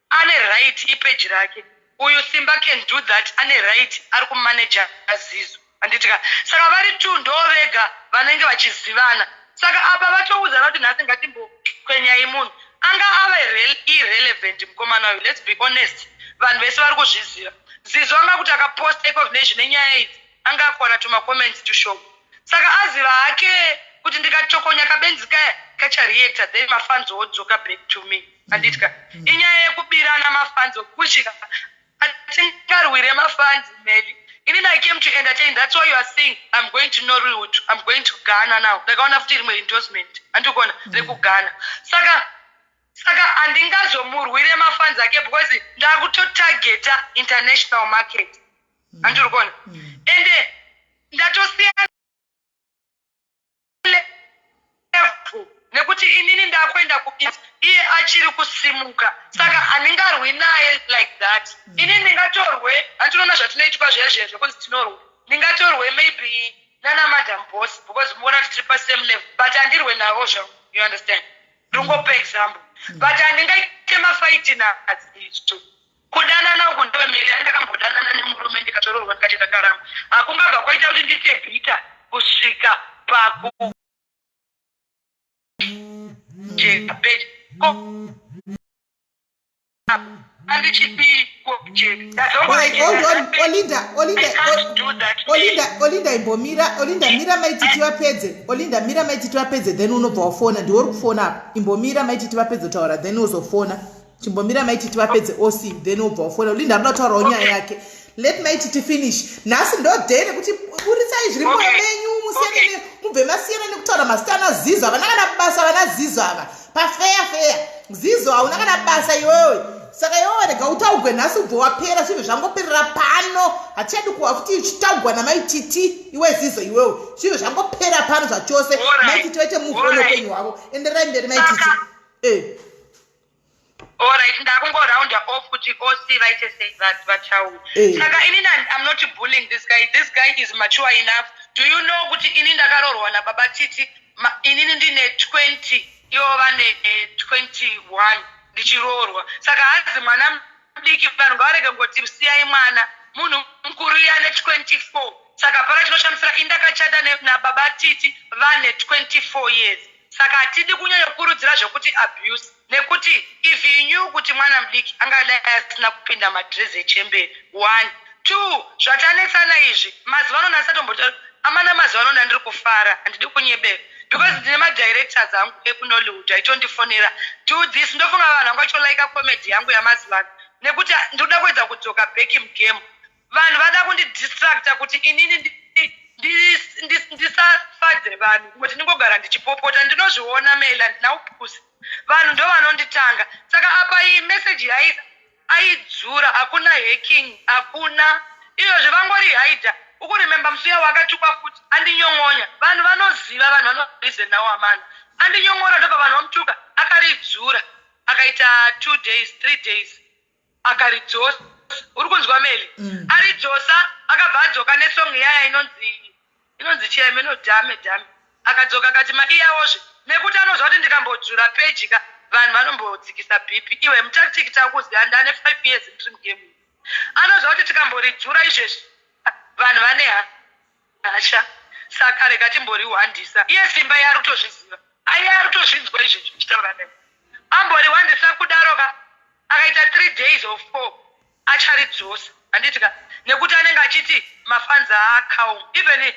ane right, ipeji rake. Uyu Simba can do that, ane right, ari kumaneja Zizo, handitika? Saka vari two ndo vega vanenge vachizivana. Saka apa vatoudzana kuti nhasi ngatimbokwenyai munhu anga ava irrelevant. Mukomana uyu, let's be honest, vanhu vese vari kuzviziva. Zizo anga kuti akaposta ikovnation nenyaya idzi, anga akuwana tumacomments tushoma. Saka aziva hake kuti ndikatokonya kabenzi kaya kachareacta, then mafans wodzoka back to me, handitya? Inyaya yekubirana mafans okusvika atingarwire mafans. Maybe inini I came to entertain. That's why you are seeing I'm going to Nollywood, I'm going to Ghana now. Ndakaona futi rimwe endorsement, handikuona rekuGhana. Saka handingazomurwire mafans ake because ndakutotargeta international market, handiri kuona? Ende ndatosiya level nekuti inini ndakuenda ku, iye achiri kusimuka, saka handingarwi naye like that. Ini ndingatorwe, handinoona zvatinoitwa zviya zviya zvekunzi tinorwe, ndingatorwe maybe nana Madam Boss because muona kuti tiri pasame level, but handirwe navo zvangu, you understand? Ndingopa example, but handingaite mafight nadzidzo. Kudanana uku ndovemiri, ndakambodanana nemurume, ndikatororwa, ndikati ndakaramba. Hakungabva kwaita kuti ndiite bitter kusvika paku jeka page andichidi. Alright, hold on, Olinda, Olinda, Olinda, Olinda, imbomira, Olinda, mira Maititi vapedze. Olinda, mira Maititi vapedze, then unobva wafona. Ndiwe uri kufona apa. Imbomira Maititi vapedze kutaura, then uzofona. Chimbomira Maititi vapedze oc, then ubva wafona. Olinda anoda kutaurawo nyaya yake. Let Maititi finish. Nhasi ndo day rekuti buritsai zviri mwoyo menyu, musiyane, mubve masiyana nekutaura mazita ana Zizo. Havana kana basa vana Zizo ava. Pafeya feya, Zizo hauna kana basa iwewe. Saka iwewe rega utaugwe nhasi, ubve wapera, zvibve zvangoperera pano. Hatichadi kuwa futi uchitaugwa naMaititi iwe Zizo iwewe. Zvibve zvangopera pano zvachose. Maititi vaite move on upenyu hwavo. Enderai mberi, Maititi. Alright, ndakungoraunda off kuti oc vaite sei, vataure. Saka inini I'm not bullying this guy. This guy is mature enough. Do you know kuti ini ndakaroorwa nababa Titi, inini ndine 20, ivo vane 21 ndichiroorwa? Saka hanzi mwana mudiki, vanhu ngavarege ngoti siyai mwana. Munhu mukuru iye ane 24. Saka pana chinoshamisira? Indakachata nababa Titi vane 24 years. Saka hatidi kunyanyokurudzira zvekuti abuse, nekuti if you knew kuti mwana mudiki, angadai asina kupinda madhirezi echemberi. One, two, zvatanetsana izvi mazuva ano ndasatombota amana. Mazuva ano ndandiri kufara, handidi kunyebera, because ndine madirectors angu ekuNollywood aitondifonera, "Do this." Ndofunga vanhu vanga vacholaika comedy yangu yamazuva ano, nekuti ndinoda kuedza kudzoka back mugame. Vanhu vada kundidistracta kuti inini ndisafadze vanhu, kuti ndingogara ndichipopota. Ndinozviona mail, handina upusi. Vanhu ndo vanonditanga. Saka apa iyi meseji yaisa aidzura, hakuna hacking, hakuna iyozve, vangori haidha. Ukurememba musi uya wakatukwa futi andinyongonya? Vanhu vanoziva, vanhu vanoreason nawo amana. Andinyongora, ndobva vanhu vamutuka, akaridzura, akaita 2 days, 3 days, akaridzosa. Uri kunzwa, Meli? Mm. Aridzosa, akabva adzoka nesong iyaya inonzi chiemeno dhame dhame. Akadzoka akati maiyawozve, nekuti anoziva kuti ndikambodzura peji ka, vanhu vanombodzikisa BP. Iwe mutactic takuziva, ndane 5 years ndiri mugame. Anoziva kuti tikamboridzura izvezvi, vanhu vane hasha. Saka rega timboriwandisa. Iye Simba iye ari kutozviziva. Aiye ari kutozvinzwa izvezvi ndichitaura newe. Amboriwandisa kudaro ka, akaita 3 days or 4, acharidzosa, handiti ka? Nekuti anenge achiti mafans aacalm. Even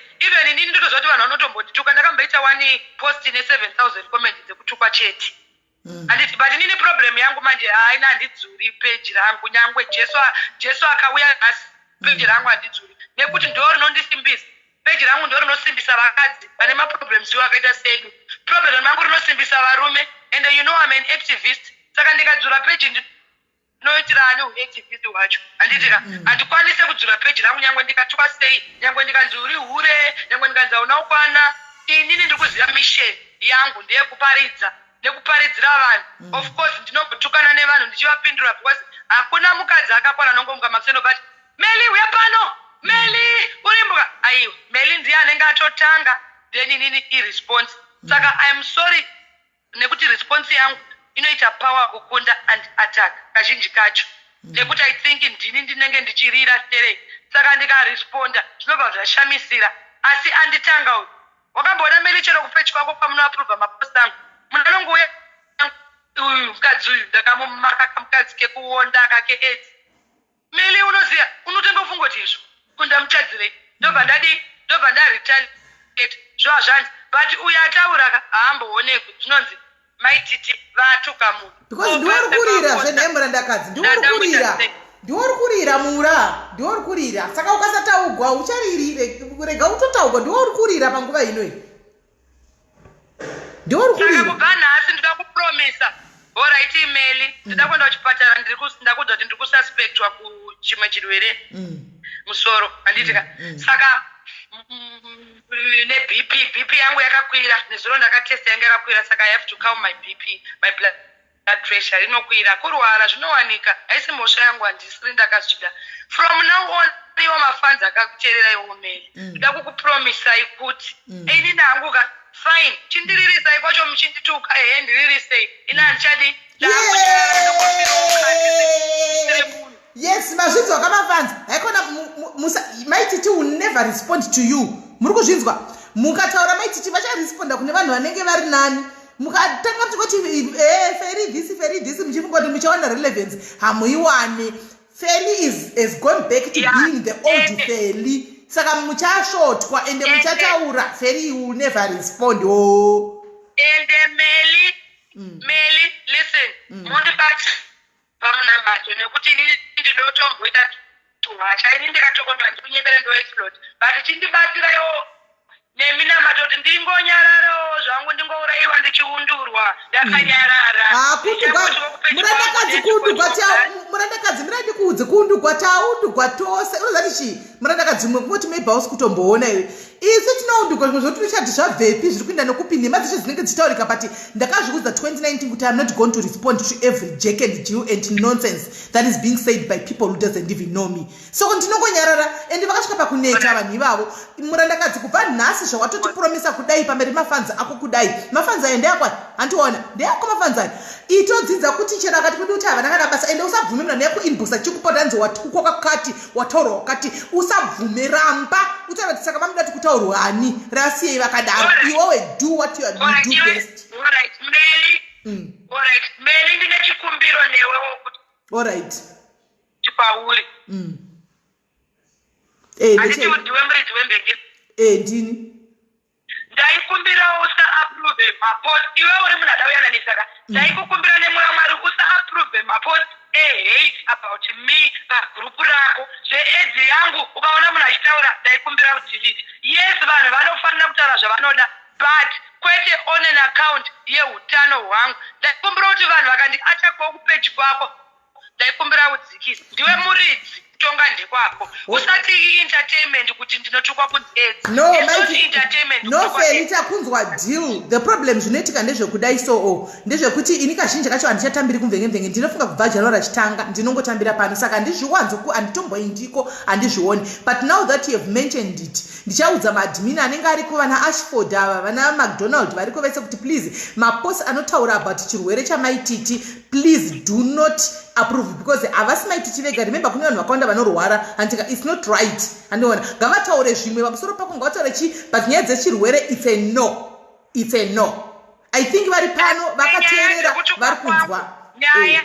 inini ndotoziva kuti vanhu vanotombondituka. Ndakamboita one post ne7000 comment dzekutukwa chete, handiti? But inini problem yangu manje haina, handidzuri peji rangu. Nyangwe Jesu akauya nhasi, peji rangu handidzuri, nekuti ndo rinondisimbisa. Peji rangu ndo rinosimbisa vakadzi vane maproblems iwo akaita sedu. Problem rangu rinosimbisa varume, and you know I'm an activist. Saka ndikadzura peji, ndinoitira ani uactivist hwacho, handiti ka? Handikwanise kudzura peji rangu, nyangwe ndikatukwa sei, nyangwe ndikanzi uri hure, nyangwe ndikanzi hauna kukwana. Inini ndiri kuziva mission yangu ndeyekuparidza nekuparidzira vanhu. Of course ndinombotukana nevanhu ndichivapindura, because hakuna mukadzi akakwana anongomuka makuseni but "Meli, uya pano, Meli, urimbwa." Aiwa, Meli ndiye anenge atotanga, then inini iresponse. Saka I am sorry nekuti response yangu inoita power kukunda and attack kazhinji kacho, nekuti I think ndini ndinenge ndichirira sterei. Saka ndikaresponda zvinobva zvashamisira. Asi anditanga uyu. Wakamboona, Meli, chero kupechi kwako kwamunoaprova mapost angu, munhu anongouya, "Uyu mukadzi uyu ndakamumaka, kamukadzi kekuonda kake AIDS." Meli, unoziva, unotenga ufunga kuti izvo kundamutadzirei, ndobva ndadii, ndobva ndaretaliate, zvova zvanzi. But uyu ataura ka, haamboonekwi. Zvinonzi Maititi vatuka munhu. Because ndiwe uri kurira zvenhemurandakadzi, ndiwe uri kurira, ndiwe uri kurira mura, ndiwe uri kurira. Saka ukasataugwa uchariri. Rega utotaugwa, ndiwe uri kurira panguva inoi, ndiwe uri Saka kurira. Kubva nhasi ndoda kupromisa, alright, Meli, ndoda kuenda kuchipatara. Ndakuudza kuti ndiri kususpectwa kuchimwe chirwere musoro, handiti ka? Saka neBP, BP yangu yakakwira nezuro. Ndakatesta, yanga yakakwira. Saka I have to calm my BP, my blood pressure rinokwira. Kurwara zvinowanika, haisi mhosva yangu, handisiri ndakazvida. From now on, iwo mafans akakuteerera iwo, Meli, ndoda kukupromisai kuti ini hangu ka, fine, chindiririsai kwacho muchindituka, ehe, ndiririsei. Ini handichadi. Yes, mazvinzwa kamafans? Haikona Maititi will never respond to you. Muri kuzvinzwa? Mukataura Maititi vacharesponda kune vanhu vanenge vari nani. Mukatanga muchingoti e Feri this, Feri this, muchifunga kuti muchawana relevance, hamuiwani. Feli is gone back to being the old Feli. Saka muchasvotwa ende muchataura, Feli will never respond o. Oh. Ende Meli, Meli, listen, mundibati pamunamato, nekuti inini ndinotomboita tuhasha. Ini ndikatokondwa ndikunyembera, ndoexplode. But chindibatsiraiwo neminamato kuti ndingonyararawo zvangu, ndingourayiwa ndichiundurwa ndakanyarara. Murandakadzi, kuundugwa, murandakadzi, mirandikuudze, kuundugwa taundugwa tose. Unozati chii, murandakadzi? Mwe kungoti maybe hausi kutomboona iwe. Isu tinoundugwa zvimwe zvoti tichati zvabvepi, zviri kuenda nekupi, nhema dzacho dzinenge dzichitaurika. But ndakazviudza 2019 kuti I am not going to respond to every jack and jill and nonsense that is being said by people who doesn't even know me. So ndinongonyarara, ende vakasvika pakuneta vanhu ivavo. Murandakadzi, kubva nhasi zvawatotipromisa kudai pamberi mafans ako kudai, mafans ayo ndeyakwa, handiona ndeyako mafans ayo. Itodzidza kuti chero akati kudi kuti havana kana basa. Ende usabvume munhu aneyekuinbox achikupota anzi watukwa kakati, wataurwa wakati. Usabvume, ramba utaura kuti saka vamuda kuti kutaurwa ani, rasiyei vakadaro. Iwewe do what you do best. Meli, ndine chikumbiro newe wokuti Alright. Pauri handiti ndiwe muridzi wembenge? E, ndini. Ndaikumbirawo usaapprove mapost. Iwe uri munhu ada kuyananisa ka. Ndaikukumbira nemwoyo Mwari, usaapprove mapost ehate about me pagrupu rako. ZveAIDS yangu, ukaona munhu achitaura, ndaikumbira kudelete. Yes, vanhu vanofanira kutaura zvavanoda, but kwete on an account yeutano hwangu. Ndaikumbira kuti vanhu vakandiattackawo kupeji kwako, ndaikumbira udzikise. Ndiwe muridzi, kutonga ndekwako. Usati ientertainment kuti ndinotukwa kunzi AIDS. No. It's not entertainment No. kutukwa Feli, AIDS. takunzwa deal. The problem zvinoitika ndezvekudai, so o ndezvekuti ini kazhinji kacho handichatambiri kumvenge-mvenge. Ndinofunga kubva January achitanga ndinongotambira pano, saka handizviwanzo, handitomboindiko, handizvioni. But now that you have mentioned it, ndichaudza maadmin anenge ariko, vana Ashford ava, vana McDonald variko vese, kuti please, mapost anotaura about chirwere chaMaititi, please do not approve because havasi maititi vega. Remember, kune vanhu vakawanda vanorwara, handika? It's not right, handiona. Ngavataure zvimwe pamusoro pako, ngavataure chii, but nyaya dzechirwere, it's a no, it's a no. I think vari pano vakateerera, vari kunzwa. Nyaya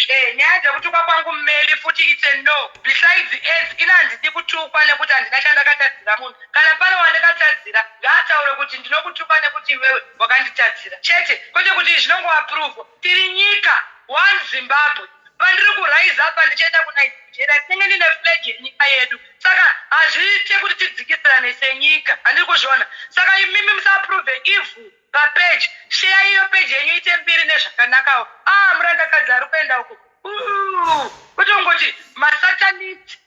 eh, dzekutukwa kwangu Meli futi, it's a no. Besides AIDS, ina handidi kutukwa nekuti handina chandakatadzira munhu. Kana pane wandakatadzira, ngaataure kuti ndinokutuka nekuti iwewe wakanditadzira chete, kwete kuti zvinongoapprove. Tiri nyika one, Zimbabwe. Pandiri kurise apa ndichienda kuNigeria, tinenge ndine flag yenyika yedu, saka hazviite kuti tidzikisirane senyika. Handiri kuzviona. Saka imimi musaapprove evil papage. Share iyo page yenyu ite mbiri nezvakanakawo. Ah, murandakadzi ari kuenda uku, kwete kungoti masatanist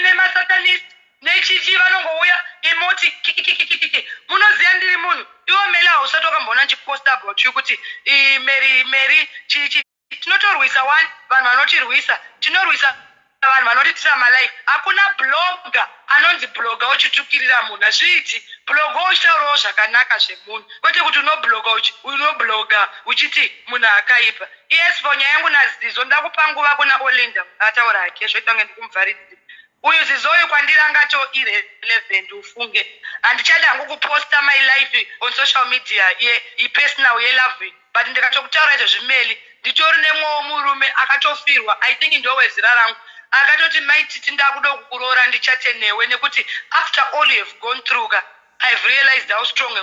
nemasatanist nechichi vanongouya imoti kikikikikiki. Munoziva ndiri munhu iwo Meli, hausati wakamboona ndichiposta about you kuti Mary, Mary chichi. Tinotorwisa one vanhu vanotirwisa, tinorwisa vanhu vanotitira malife. Hakuna blogger anonzi blogger uchitukirira munhu, hazviiti. Blogger uchitaurawo zvakanaka zvemunhu, kwete kuti unobloga uchiti munhu akaipa. Yes, for nyaya yangu naZizo, ndoda kupa nguva kuna Olinda ataura hake, zvoita kunge ndikumuvharidzira. Uyu Zizo uyu kwandiri angato irrelevant, ufunge. Handichada hangu kuposta my life on social media yepersonal yelove, but ndikatokutaura izvo zvimeli, nditori nemwowo murume akatofirwa, I think ndowezera rangu, akatoti, "Maititi, ndakuda kukuroora, ndichate newe nekuti after all you have gone through ka, I've realized how strong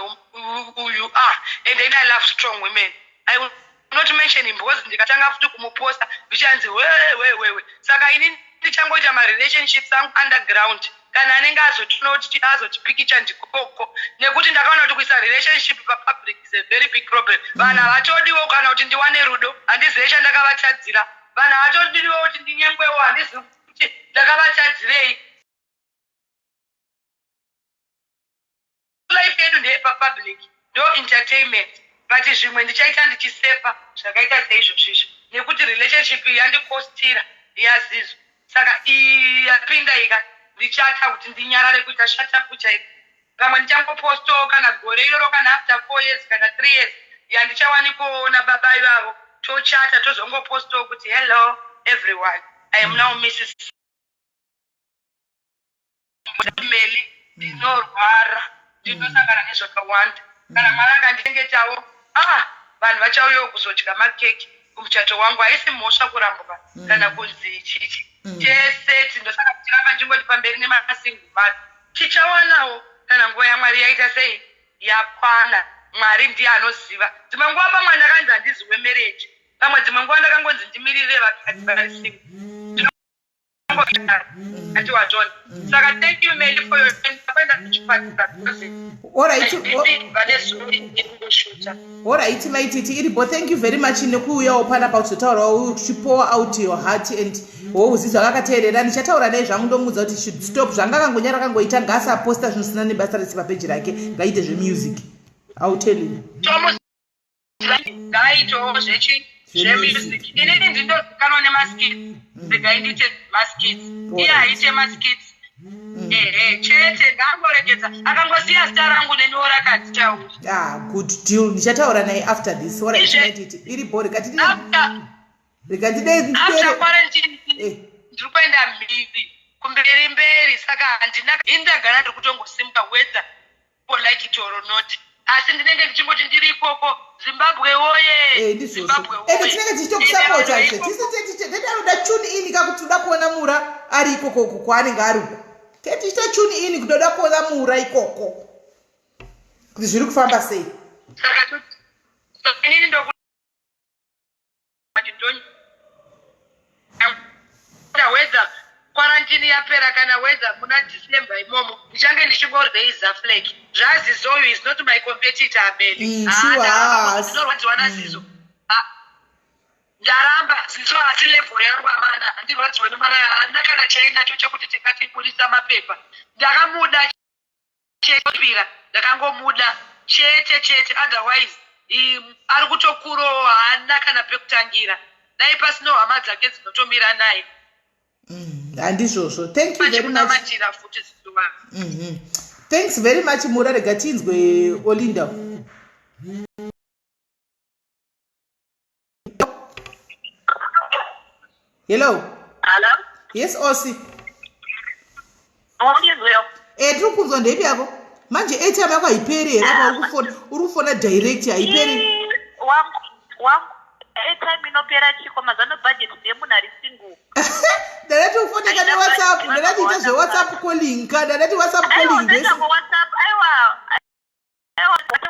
you are, and then I love strong women." I will not mention him because ndikatanga futi kumuposta zvichanzi wewewewe. Saka ini ndichangoita marelationships angu underground. Kana anenge azotinoti azotipikicha ndikoko, nekuti ndakaona kuti kuisa relationship papublic is a very big problem. Vanhu havatodiwo kana kuti ndiwane rudo, handizive chandakavatadzira. Vanhu havatodiwo kuti ndinyengwewo, handizivi kuti ndakavatadzirei. Life yedu ndeyepapublic, ndo entertainment, but zvimwe ndichaita ndichisefa zvakaita seizvozvizvo, nekuti relationship iyi yandikostira yaZizo. Saka iyi yapinda ika, ndichata kuti ndinyarare, kuita shut up chaiko. Pamwe ndichangopostawo kana gore iroro, kana after 4 years kana 3 years yandichawanikoona baba ivavo, tochata, tozongopostawo kuti, "Hello everyone, I am now Mrs Meli." Ndinorwara, ndinosangana nezvakawanda. Kana Mwari akandichengetawo, ah, vanhu vachauyawo kuzodya makeki kumuchato wangu. Haisi mhosva kurambwa kana kunzi chichi. Tese tindosaka tichiramba ndingoti pamberi nemasingle mother. Tichawanawo kana nguva yaMwari yaita sei, yakwana. Mwari ndiye anoziva. Dzimwe nguva pamwe ndakanzi handizi wemarriage, pamwe dzimwe nguva ndakangonzi ndimirire vakadzi vari single ati watona. Saka thank you, Meli, for your time. Ndakuenda kuchipatara because vane zuva irikushuta. Alright, Maititi, iripo. Thank you very much nekuuyawo panapa kuzotaurawo, uchipour out your heart, and wouzidzwa akakateerera. Ndichataura naye zvangu, ndomuudza kuti should stop zvanga akangonyara akangoita. Ngaasaposta zvinosina nebasa rese papeji rake, ngaite zvemusic. I will tell you. Ngaaitewo zvechi zvemusic. Inini ndindozikanwa nemaskits, regai ndiite maskits, iye aite maskits. Ehe, chete ngaangoregedza, akangosiya zita rangu neniwo rakanditaura. Ah, good deal. Ndichataura naye after this. Alright. Maititi, iripo. Rega ndide. After quarantine ndiri kuenda mhiri kumberi mberi, saka handina ini, ndagara ndiri kutongosimuka whether people like it or not, asi ndinenge ndichingoti ndiri ikoko, Zimbabwe woye. Ndizvozvo. Zimbabwe Ende woye. tinenge tichitokusapota zve. Tese tete anoda tune in kakuti toda kuona Mura ari ikoko uku kwaanenge ari uku. Tetichita tune in kutoda kuona Mura ikoko kuti zviri kufamba sei. Saka inini ndokuti whether quarantine yapera kana whether muna December imomo, ndichange ndichingoraisa flag. ZvaZizoyu is not my competitor, Ameli. Sure, ah, Ndinorwadziwa naZizo. Ah, ndaramba Zizo, asi level yangu amana, handirwadziwe nemwana. Handina kana chainacho chekuti tingatibudisa mapepa. Ndakamuda chepira, ndakangomuda chete chete, otherwise ari kutokurowo, haana kana pekutangira. Dai pasino hama dzake dzinotomira naye. Handizvozvo. Thank you very much. Achikunamatira futi zizuva. Thanks very much, Mura. Rega tinzwe Olinda. Hello. Hello. Yes, Osi. Undizweyo. Eh, tiri kunzwa ndeipi yako? Manje airtime yako haiperi here apa uri kufona uri kufona direct haiperi. Wangu wangu airtime inopera chiko mazano budget ndiye munhu ari single. Ndadati ufone kana WhatsApp, ndadati ita zve WhatsApp calling ka, ndadati WhatsApp calling. Aiwa, WhatsApp, aiwa.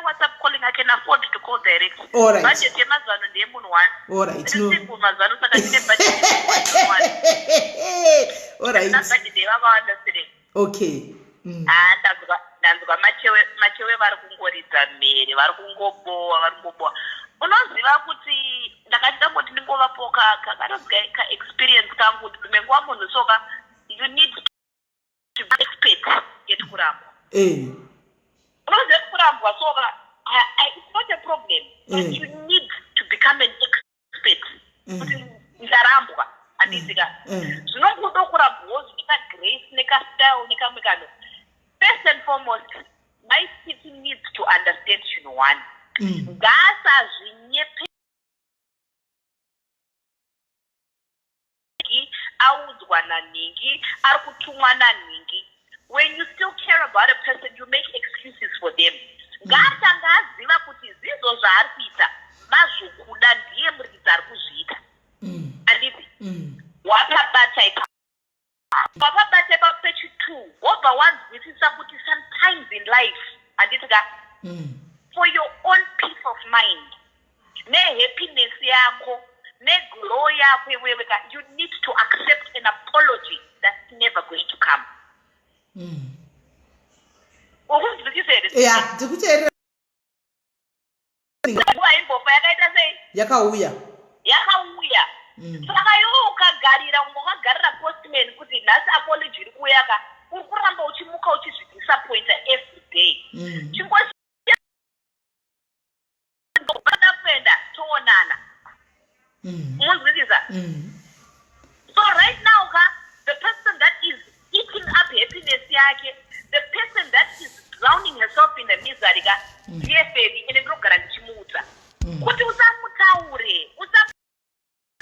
WhatsApp calling I can afford to call direct. All right. Budget yemazuva ano ndeyemunhu one. All right. No. Single mazuva ano saka tine budget yemunhu one. All right. Budget yevakawanda sire. Okay. Ah, ndanzwa ndanzwa machewe machewe vari kungoridza mhere vari kungobowa vari kungobowa unoziva kuti ndakati ndangoti ndingovapo kanonzi kaexperience kangu kuti dzimwe nguva munhu soka you need to be expert yet kurambwa eh. Unoziva kuti kurambwa soka it's not a problem but eh. you need to become an expert eh. kuti ndarambwa handiti ka zvinongoda kurambwawo zvine kagrace nekastyle nekamwe kano first and foremost my city needs to understand chinhu one ngaasazvinyepe nhingi audzwa nanhingi ari kutumwa nanhingi when you still care about a person you make excuses for them ngaatanga aziva kuti zizvo zvaari kuita mazvokuda ndiye muridzi ari kuzviita handiti wapabata ipapo wapabata ipapo pechitwo wobva wanzwisisa kuti sometimes in life handiti ka for your own peace of mind nehappiness yako neglow yako iwewe ka you need to accept an apology that's never going to come ukunzwisisa here ya ndikuteerera nguva imbofa yakaita sei yakauya yakauya saka iwe ukagarira unge wakagarira postman kuti nhasi apology iri kuuya ka uri kuramba uchimuka uchizvidisappointa every day Chingosiya vanoda kuenda toonana munzwisisa so right now ka the person that is eating up happiness yake the person that is drowning herself in the misery ka ndiye Feli ende ndinogara ndichimuudza kuti usamutaure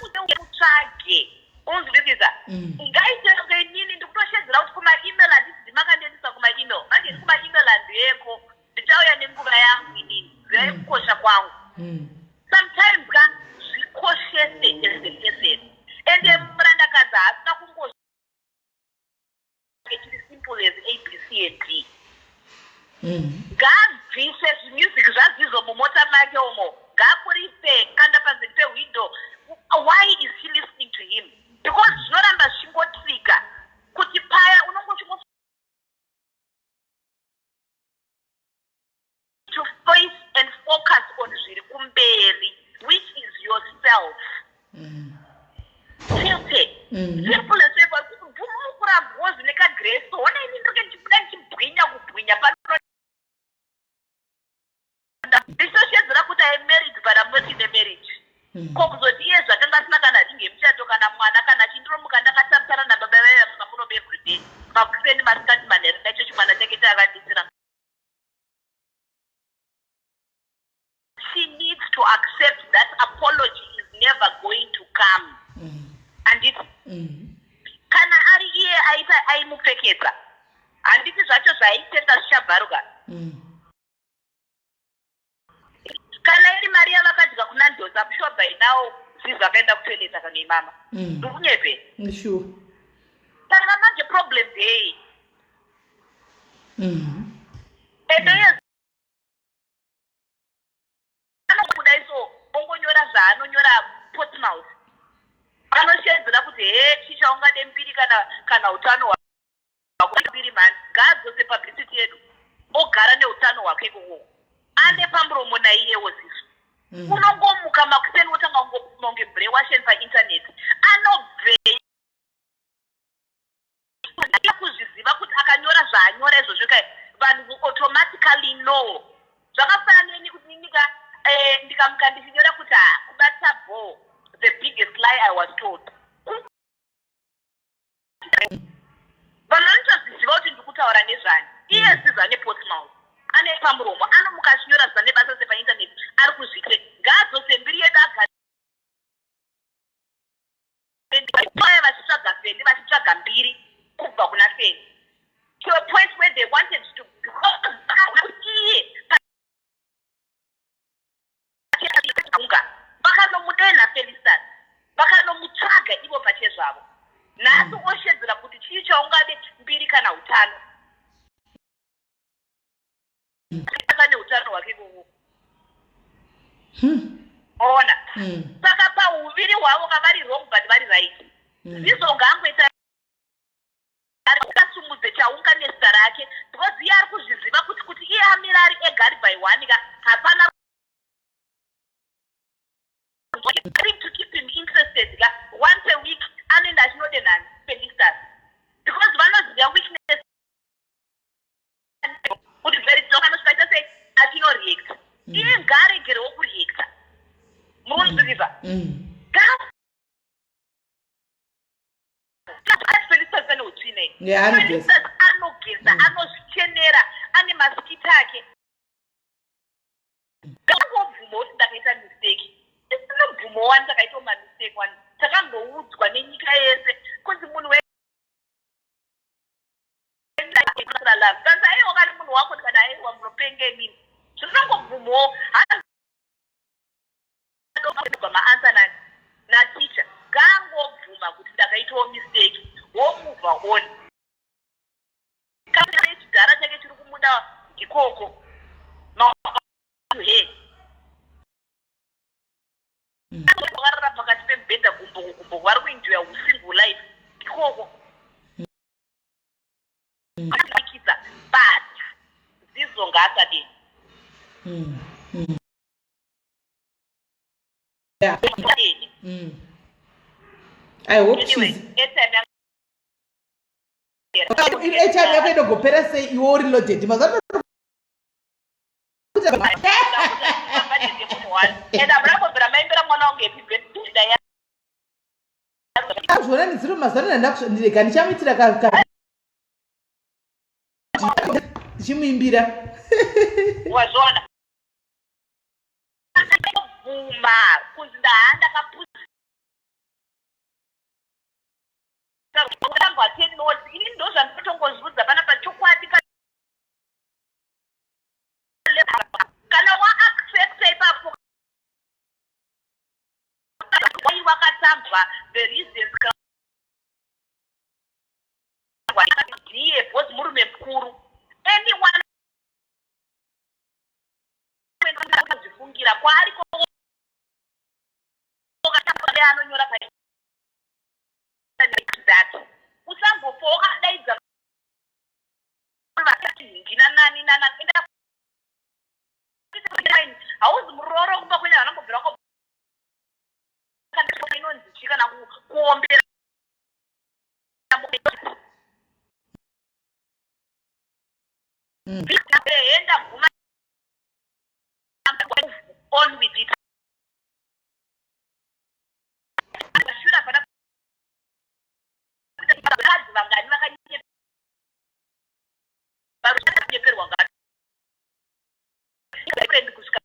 usamutsvage unzwisisa ngaite inini ndikutoshedzera kuti kumaemail handisi makandiendesa kumaemail manje ndi kumaemail handiyeko ndichauya nenguva yangu inini zivai kukosha kwangu sometimes ka zvikoshese as a person ende murandakadzi haasina kungo chiri simple as a b c and d ngaabvise zvimusic zvazizo mumota make umo ngaaburise kanda panze pewindow why is he listening to him because zvinoramba zvichingotrigger kuti paya unonge uchingo to face and focus on zviri kumberi which is yourself chete simple and straightforward bvuma kurambwawo zvine kagrace ona ini ndinenge ndichibuda ndichibwinya kubwinya pano ndichoshedzera kuti I am married but I'm not in a marriage ko kuzoti iye zvakanga asina kana ringi yemuchato kana mwana kana chindiromuka ndakatarisana nababa vaiva munomu everyday makuseni masikati manheru nacho chimwana chake chaakandisira she needs to accept that apology is never going to come handiti kana ari iye aita aimupfekedza handiti zvacho zvaaitenga zvichabvaruka kana iri mari yavakadya kuna ndoza I'm sure by now zizo akaenda kutoilet akanoimama ndikunyepe Sure. saka manje problem ndei ende iye anobuda iso ongonyora zvaanonyora portsmouth anoshedzera kuti he chicha ungade mbiri kana kana utano hwako mbiri mani ngaadzose publicity yedu ogara neutano hwake ikoko ane pamuromo naiyewo ziso unongomuka makuseni wotanga kungopuma kunge brewashen painternet anobvei kuzviziva kuti akanyora zvaanyora izvozvo kai vanhu will automatically know zvakafanana neni kuti ninika eh, ndikamuka ndichinyora kuti ha kubata ball the biggest lie I was told vanhu vanotozviziva kuti ndiri kutaura nezvani iye zizo ane portsmouth ane pamuromo anomuka achinyora zita nebasa sepainternet ari kuzviite ngaadzose mbiri yedu agare Nhasi oshedzera kuti chii chaungade, mbiri kana utano? Ane utano hwake ikoko. Ona. Saka pauviri hwavo kavari wrong but vari right. Zizo ngaangoita asumudze chaunga nezita rake, because iye ari kuzviziva kuti iye amira ari ega, ari by one ka, hapana to keep him interested ka. Once a week anoenda achinodenha Felistas, because vanoziva weakness kuti very strong, anosvika aita sei, achinoreacta. Iye ngaaregerewo kureacta, munonzwisisa? Felistas ane utsvine. Yeah, anogeza. Felistas anogeza, anozvichenera, ane maskita ake. Ngangobvuma kuti ndakaita mistake. Isina bvumo wani, takaitawo mamistake wani, takamboudzwa nenyika yese kunzi munhu love kanzi aiwa, kani munhu wako. Ndikati aiwa, munopenga imini. Zvinongobvumawo bva maanswer nani naticha. Ngangobvuma kuti ndakaitawo mistake, womove on. Chidhara chake chiri kumuda ikoko he vakarara pakati pemubhedha, gumboko gumboko, vari kuenjoya usingle life ikoko kisa, but Zizo ngaasadeni. Adeni. I hope Anyway, she's airtime yangu Airtime yako inogopera sei iwe uri loaded mazuva? And hamuna kumbobvira maimbira mwana wangu happy birthday dai. Zviona nedziro mazuva ano, ndirega ndichamuitira ndichimuimbira. Wazviona, bvuma kunzi ndaha ndakapusa tenoti. Ini ndo zvandinotongozviudza panapa, chokwadi, kana waaccepta ipapo wai wakatambwa, the reasons ndiye because murume mukuru, anyone zvifungira kwaari anonyora that usambofa wakadaidza ngina nani nana enda. Hauzi muroro kumba kwene, vanongobvira inonzi chi kana kuombera. Ehe, ndabvuma, on with it. Shure hapana vakadzi vangani vakanyeperwa ngafriend kusvika.